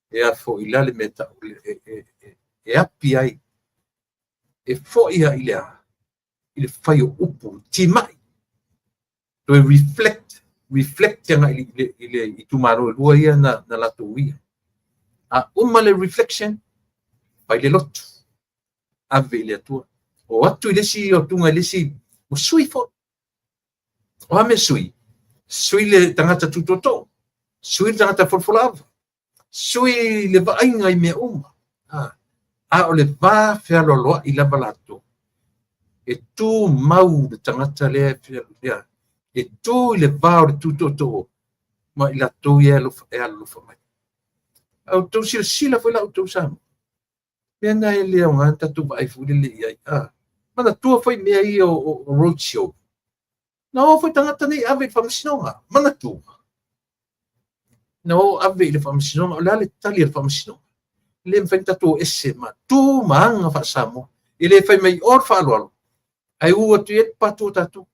e a foi la le mea tau e api ai, e foi lava i le a? I le fai o upu, timai, toe reflect, reflect agai i le itumalo e lua ia na latou uia. A uma le reflection, fai le lotu, ave i le Atua. O atu i le isi otuga i le isi, ua sui foi. O a mea sui? Sui le tagata tutoatoo, sui le tagata folafolaava, sui le vaaiga i mea uma. A o le va fealoaloai lava latou. E tu mau le tagata lea e tu i le va o le tutoatoo ma i latou ia e alolofa mai. A outou silasila foi la outou Samoa, mea na e le aoga ona tatou vaai foi lele i ai. Manatua foi mea ia o road show. Na o foi tagata nei ave i le faamasinoga. Manatua. Na o ave i le faamasinoga. O le a le tali a le faamasinoga? E le mafai ona tatou o ese ma tu ma aga faa-Samoa. E le fai mai o le faaaloalo, ae u atu i ai le patu o tatou.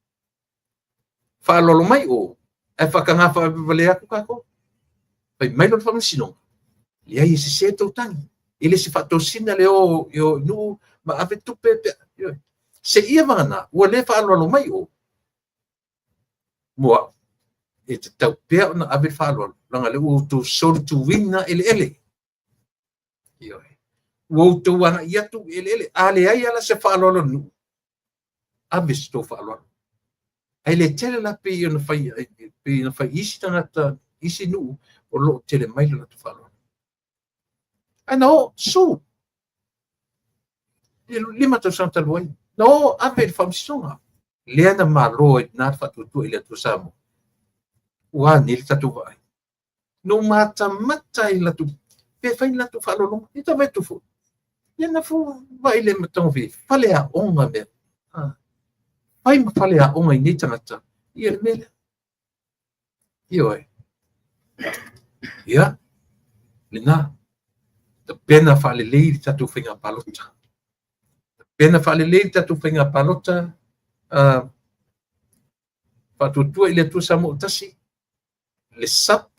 Faaaloalo mai o, ae faataga faavalevalea atu tatou. Fai mai loa le faamasinoga, leai e sese tou tagi. E le se faatosina le o i nuu ma ave tupe pe. Seia vagana, ua le faaaloalo mai o. Mo au, e tatau pea ona ave le faaaloalo, leaga o lea ua outou solituina eleele. Ioe. Ua outou agai atu i eleele. A leai lava la se faaaloalo a le nuu, ave se tou faaaloalo. Ae le tele la pei ona fai, pei ona fai i isi tagata, isi nuu o lo o tele mai le latou faaaloalo. Ae na o su i le 5 tausaga talu ai, na o ave i le faamasinoga. Lea na malo ai i ina le faatuatua i le Atua Samoa. Ua a nei le tatou vaai? Na ou matamata i latou, pe fai ni latou faaaloaloga. Ia tau vaai atu foi. Ia na fo vaai le matagofie, faleaoga mea. Fai ma faleaoga i nei tagata, ia le mea lea. Ioe. Ia, lena. Tapena faalelei le tatou faiga palota. Tapena faalelei le tatou faiga palota, faatuatua i le Atua Samoa tasi, le SUP,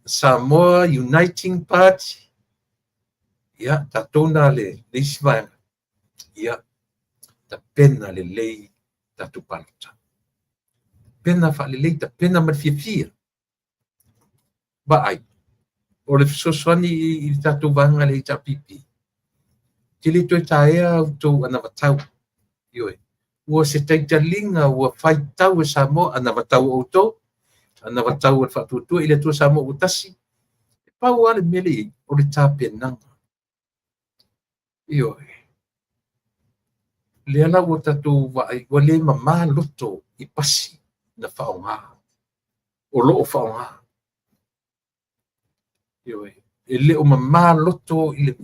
Samoa Uniting Party, ia, tatou na le isi vaega, ia, tapena lelei tatou palota. Tapena faalelei, tapena ma le fiafia. Vaai, o le fesoasoani i le tatou vaega le HRPP, te le toe taea outou anavatau. Ioe. Ua se taitaliga ua faitau e Samoa, anavatau a outou, anavatau a le Faatuatua i le Atua Samoa ua tasi. E pau lava le mea lea e i ai, o le tapenaga. Ioe. Lea la ua tatou vaai, ua le mama loto i pasi na faaaoga, o lo o faaaoga. Ioe. E le o mama loto i le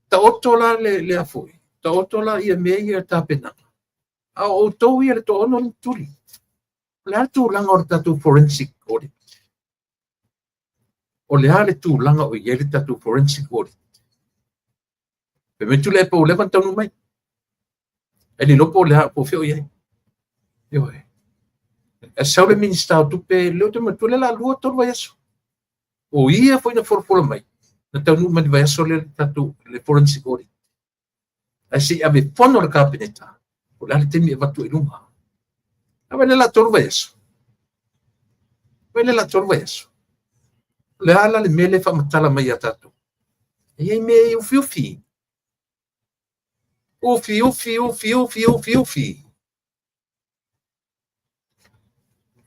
taoto la le afoi, taoto la ia mea ia tapenaga. A o outou ia le toaono le tuli. O le a le tulaga o le tatou forensic audit? O le a le tulaga o i ai le tatou forensic audit? Pe mai Tuilaepa ua leva ona taunuu mai. Ae le iloa po o le a, po o fea o i ai. Ioe. E sau le Minisita o Tupe, lea ou te manatua lea la 2, 3 vaiaso. O ia foi na folafola mai, na taunuu mai le vaiaso lea le tatou le forensic audit. Ae se i ave fono le Kapeneta, o le a le taimi e avatu ai i luga. A vai lea la 3 vaiaso. Vai lea la 3 vaiaso. O le a la le mea lea e faamatala mai ia tatou? E i ai mea e ufiufi. Ufi, ufi, ufi, ufi, ufi, ufi.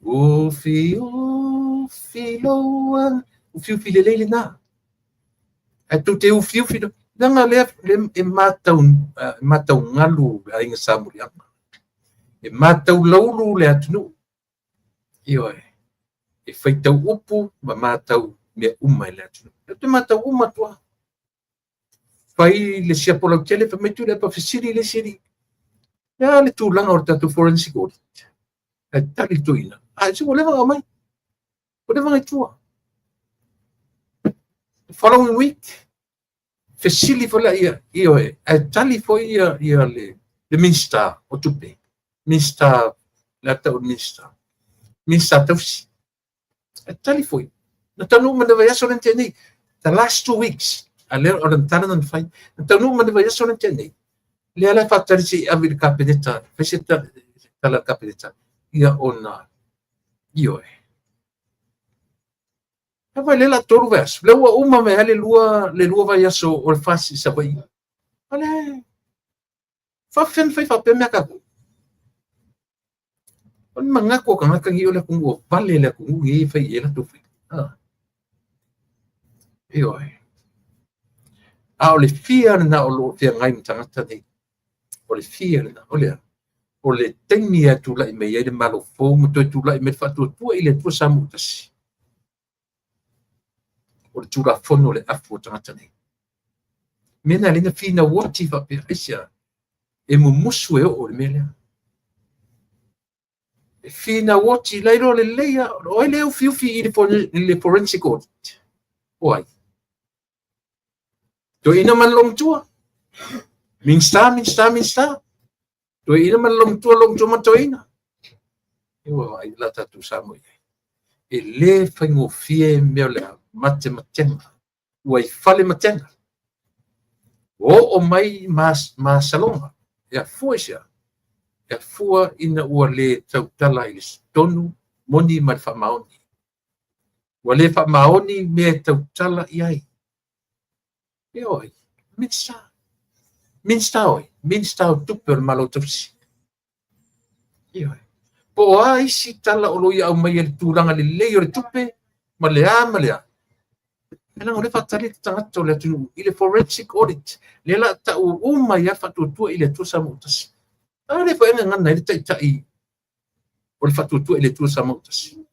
Ufi, ufi, loua. Ufi, ufi lelei lena. Ae tou te ufi, ufi. Leaga lea e matau galu le aiga Samuliaga. E matau laulu le atunuu. Ioe. E faitau upu ma matau mea uma i le atunuu. E te matau uma atu lava. Fai le siapo lautele, fai mai Tuilaepa fesili le isi alii. Le a le tulaga o le tatou forensic audit? Ae tali le toeaina. A, se ua leva ona aumai. Ua leva ona i tua. The following week, fesili foi lea, ia, ioe, ae tali foi ia, ia le, le Minista o Tupe. Minista, le a tau o le Minista. Minista tausi. Ae tali foi. Na taunuu mai le vaiaso lea na tea nei. The last 2 weeks, a lea o le tala na fai, na taunuu mai le vaiaso lea na tea nei. Lea la e faatali se i ave i le Kapeneta, fai se tala a le Kapeneta, ia ona, ioe. A vai lea la 3 vaiaso. Lea ua uma mai lava le lua vaiaso o le FAST i Savaii. A lea, faafefea ona fai faapea mea a tatou? O le manatu o tagata nei o le atunuu ua vale le atunuu nei e fai i ai latou faiga. Ioe. A o le fia lena o lo o feagai ma tagata nei. O le fia lena. O le a? O le taimi e tulai mai ai le Malo fou ma toe tulai mai le Faatuatua i le Atua Samoa tasi. O le Tulafono le afu o tagata nei. Mea na lena finau oti faapea, aisea, e mumusu e oo le mea lea. E finau oti, la iloa lelei lava, o ai lea ufiufi i le forensic audit? O ai? Toeaina ma le loomatua. Minista, minista, minista. Toeaina ma le loomatua, loomatua ma le toeaina. E ua vaai la tatou Samoa i ai. E le faigofie mea o le matematega. Ua i fale matega. Ua oo mai masaloga. E afua i se a? E afua ina ua le tautala i le tonu moni ma le faamaoni. Ua le faamaoni mea e tautala i ai. E o ai? Minista. Minista oi. Minista o tupe o le Malo tausi. Ioe. Po o a isi tala o lo o ia aumai e le tulaga lelei o le tupe ma le a ma le a. E leaga o lea e faatali le tagata o le atunuu i le forensic audit. Lea la tau uma ai lava le Faatuatua i le Atua Samoa tasi. A lea foi e gagana ai le taitai o le Faatuatua i le Atua Samoa tasi.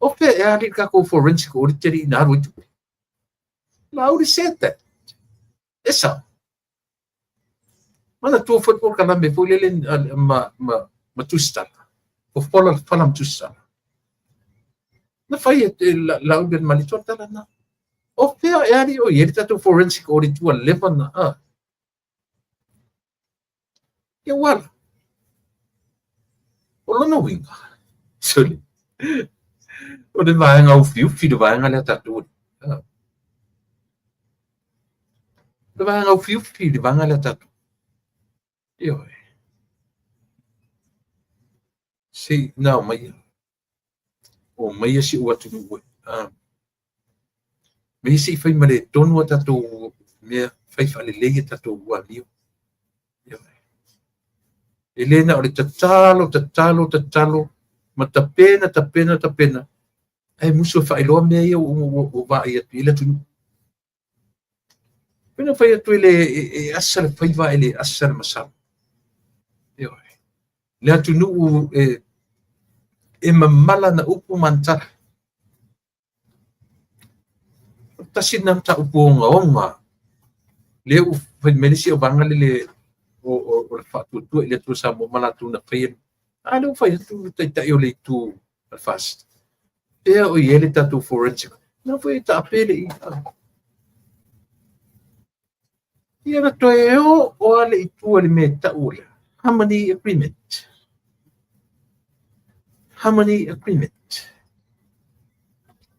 O fea e alii le tatou forensic audit e alii na alu ai tupe. Laauli said that. E sao. Manatua foi le polokalame foi lele ma Tusitala. Fofola le fala ma Tusitala. Na fai e Laauli le Malietoa le tala na. O fea e alii o i ai le tatou forensic audit ua leva na. Ia ua ala. O lona uiga, sorry, o le vaega ufiufi le vaega lea tatou. Le vaega ufiufi le vaega lea tatou. Ioe. Se na o mai. O mai si ou atunuu e. Mai se i fai ma le tonu a tatou mea fai faalelei a tatou amio. Ioe. E le na o le tatalo, tatalo, tatalo, ma tapena, tapena, tapena, ae musu e faailoa mea ia ua vaai atu i ai le atunuu. Pei ona fai atu e le e asa le faiva e le asa le masalo. Ioe. Le atunuu e mamala na upu ma ana tala. Tasi lena mataupu ogaoga lea ua fai mai le isi auvaega lele o le Faatuatua i le Atua Samoa ma latou na faia. A lea ua fai atu le taitai o le itu a le FAST. Pea o i ai le tatou forensic. Na foi e taape le i. Ia na toe oo lava le i tua i le mea e tau o le Harmony Agreement. Harmony Agreement.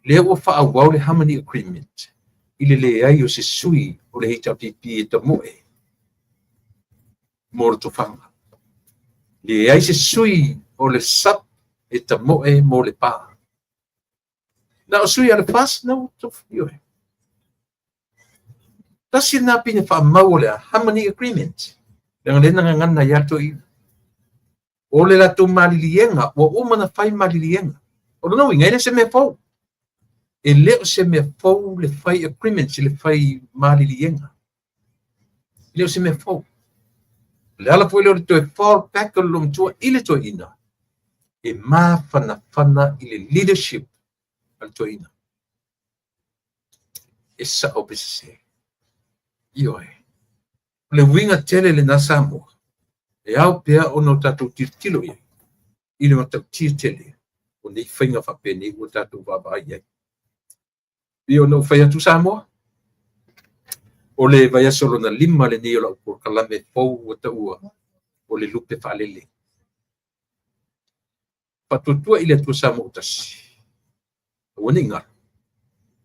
Lea ua faaauau le Harmony Agreement i le leai o se sui o le HRPP e tamoe mo le tofaga. Leai se sui o le SUPP e tamoe mo le pa. Na o sui a le FAST na ua ioe. Tasi lena pine faamau o le Harmony Agreement. Leaga lea na gagana ai lava toeaiina. O le latou maliliega, ua uma ona fai maliliega. O lona uiga, e le o se mea fou. E le o se mea fou le fai agreements, le fai maliliega. E le o se mea fou. O le ala foi lea o le toe fall back o le loomatua i le toeaina, e mafanafana i le leadership a le toeaina. E sao pe sese. Ioe. O le uiga tele lena Samoa, e ao pea ona o tatou tilotilo i ai i le matautia tele o nei faiga faapenei ua tatou vaavaai i ai. Pei ona ou fai atu Samoa, o le vaiaso lona 5 lenei o lau polokalame fou ua taua o le lupe faalele. Faatuatua i le Atua Samoa tasi, aua ne i galo,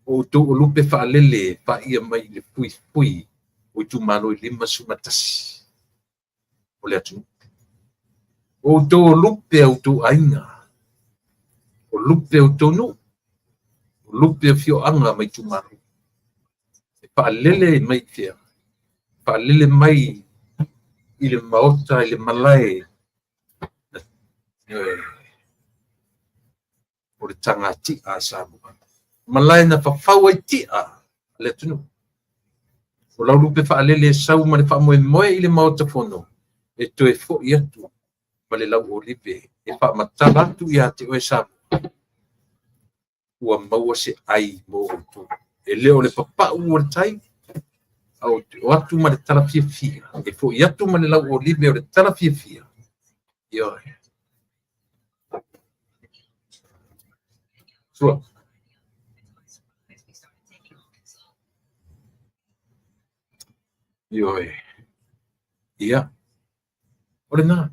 o outou o lupe faalele faia mai i le fuifui o itumalo e 51 o le atunuu. O outou o lupe a outou aiga, o lupe o outou nuu, o lupe o afioaga ma itumalo. E faalele mai i fea? Faalele mai i le maota, i le malae, o le tagati'a a Samoa. Malae na fafau ai ti'a a le atunuu. O lau lupe faalele e sau ma le faamoemoe i le Maota Fono e toe fo'i atu ma le lau olive e faamatala atu ia te oe Samoa, ua maua se ai mo outou. E le o le papau o le tai, a o te o atu ma le tala fiafia, e fo'i atu ma le lau olive o le tala fiafia. Ioe. Sua. Ioe. Ia. O lena.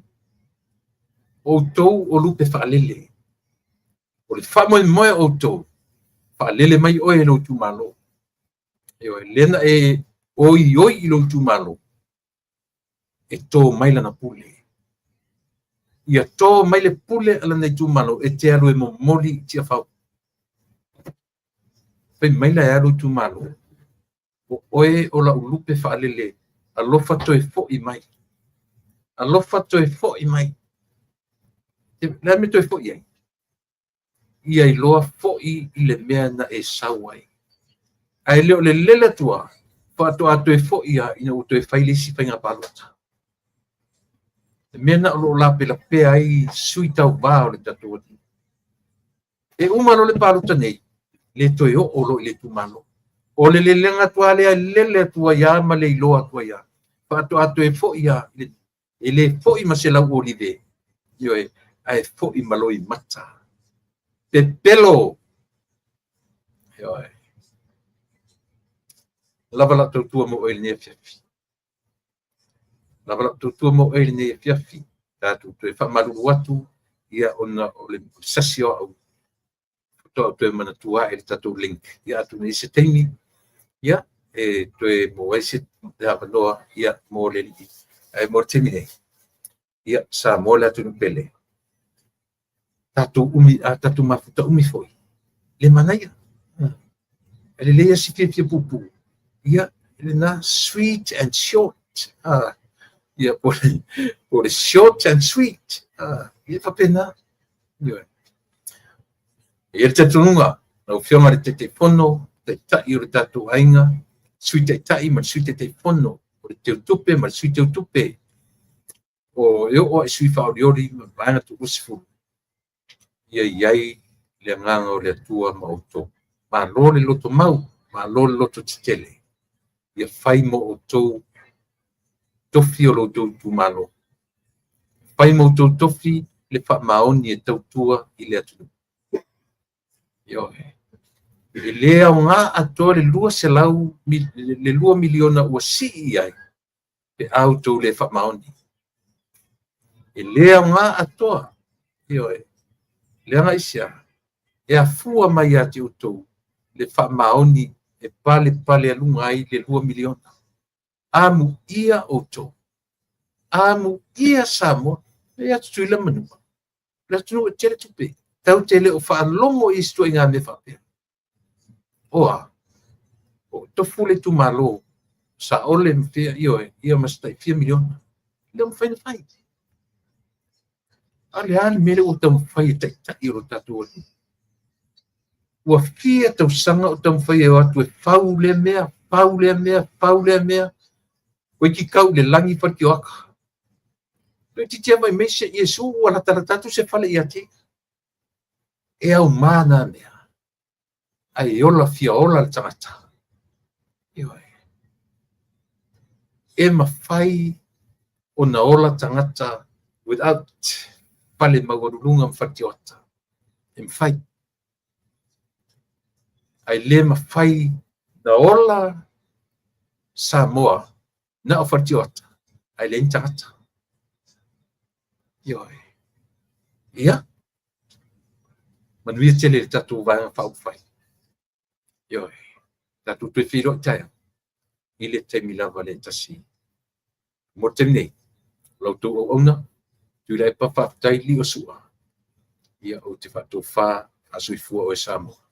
O outou o lupe faalele. O le faamoemoe o outou, faalele mai oe e lou itumalo. Ioe, lea na e oioi i lou itumalo, e tō mai lana pule. Ia tō mai le pule a lana itumalo e te alu e momoli i Tiafau. Fai mai la e alu itumalo, o oe o lau lupe faalele, alofa toe fo'i mai. Alofa toe fo'i mai. Le a le mea toe fo'i ai? Ia iloa fo'i i le mea na e sau ai. Ae le o le lele atu lava, faatoa toe fo'i lava ina ua toe fai le isi faiga palota. Le mea lena o lo o lapelapea ai sui tauva o le tatou atunuu. E uma loa le palota nei, le toe oo loa i le itumalo. O le lelega atu lava lea e lele atu ai lava ma le iloa atu ai lava. Faatoa toe fo'i lava, e le fo'i ma se lau olive, ioe, ae fo'i ma loimata. Pepelo! Ioe. Lava lau tautua mo oe i lenei afiafi. Lava lau tautua mo oe i lenei afiafi. Tatou toe faamalulu atu, ia ona o le sasi o au faatoa ou toe manatua ae le tatou link. Ia atonu i ai se taimi, ia e toe maua ai se avanoa ia mo le alii. Ae mo le taimi nei, ia Samoa le atunuu pele. Tatou umi, a tatou mafuta umi foi, le manaia. E lelei lava si fiafia puupuu, ia lena sweet and short. Ia, po o le short and sweet. Ia faapena. Ioe. E i ai le talitonuga, lau Afioga i le Taitaifono, Taitai o le tatou aiga, Sui Taitai ma le Sui Taitaifono, o le Teutupe ma le Sui Teutupe, o e oo lava i sui faaolioli ma le vaega 20, ia i ai le agaga o le Atua ma outou. Malo le loto mau, malo le loto tetele. Ia fai mo outou tofi o lo outou itumalo. Fai mo outou tofi le faamaoni e tautua i le atunuu. Ioe. E le aoga atoa le 200, le 2 miliona ua sii i ai pe a outou le faamaoni. E le aoga atoa. Ioe. Leaga aisea? E afua mai ia te outou le faamaoni e palepalealuga ai le 2 miliona. Amuia outou. Amuia Samoa. E ia Tutuila ma Manua. Le atunuu e tele tupe. Tatou te le o faalogo i se ituaiga mea faapea. O a? O tofu le itumalo. Saole ma fea, ioe, ia ma se tai fia miliona. E le o mafai ona fai. A o le a le mea lea ua taumafai e taitai o lo tatou atunuu? Ua fia tausaga o taumafai e o atu e fau lea mea, fau lea mea, fau lea mea. Toeitiiti tau i le lagi fale tioata. Toeitiiti lava fai mai se Iesu ua latalata atu se fale ia te ia. E auma na mea, ae ola fia ola le tagata. Ioe. E mafai ona ola tagata without fale maualuluga ma fale tioata. E mafai. Ae le mafai na ola Samoa na o fale tioata ae leai ni tagata. Ioe. Ia, manuia tele i le tatou Vaega Faaupufai. Ioe. Tatou toe feiloai taeao i le taimi lava le tasi. Mo le taimi nei, o la outou auauna, Tuilaepa, faafetai Liosua. Ia, ou te faatofa, faasoifua oe Samoa.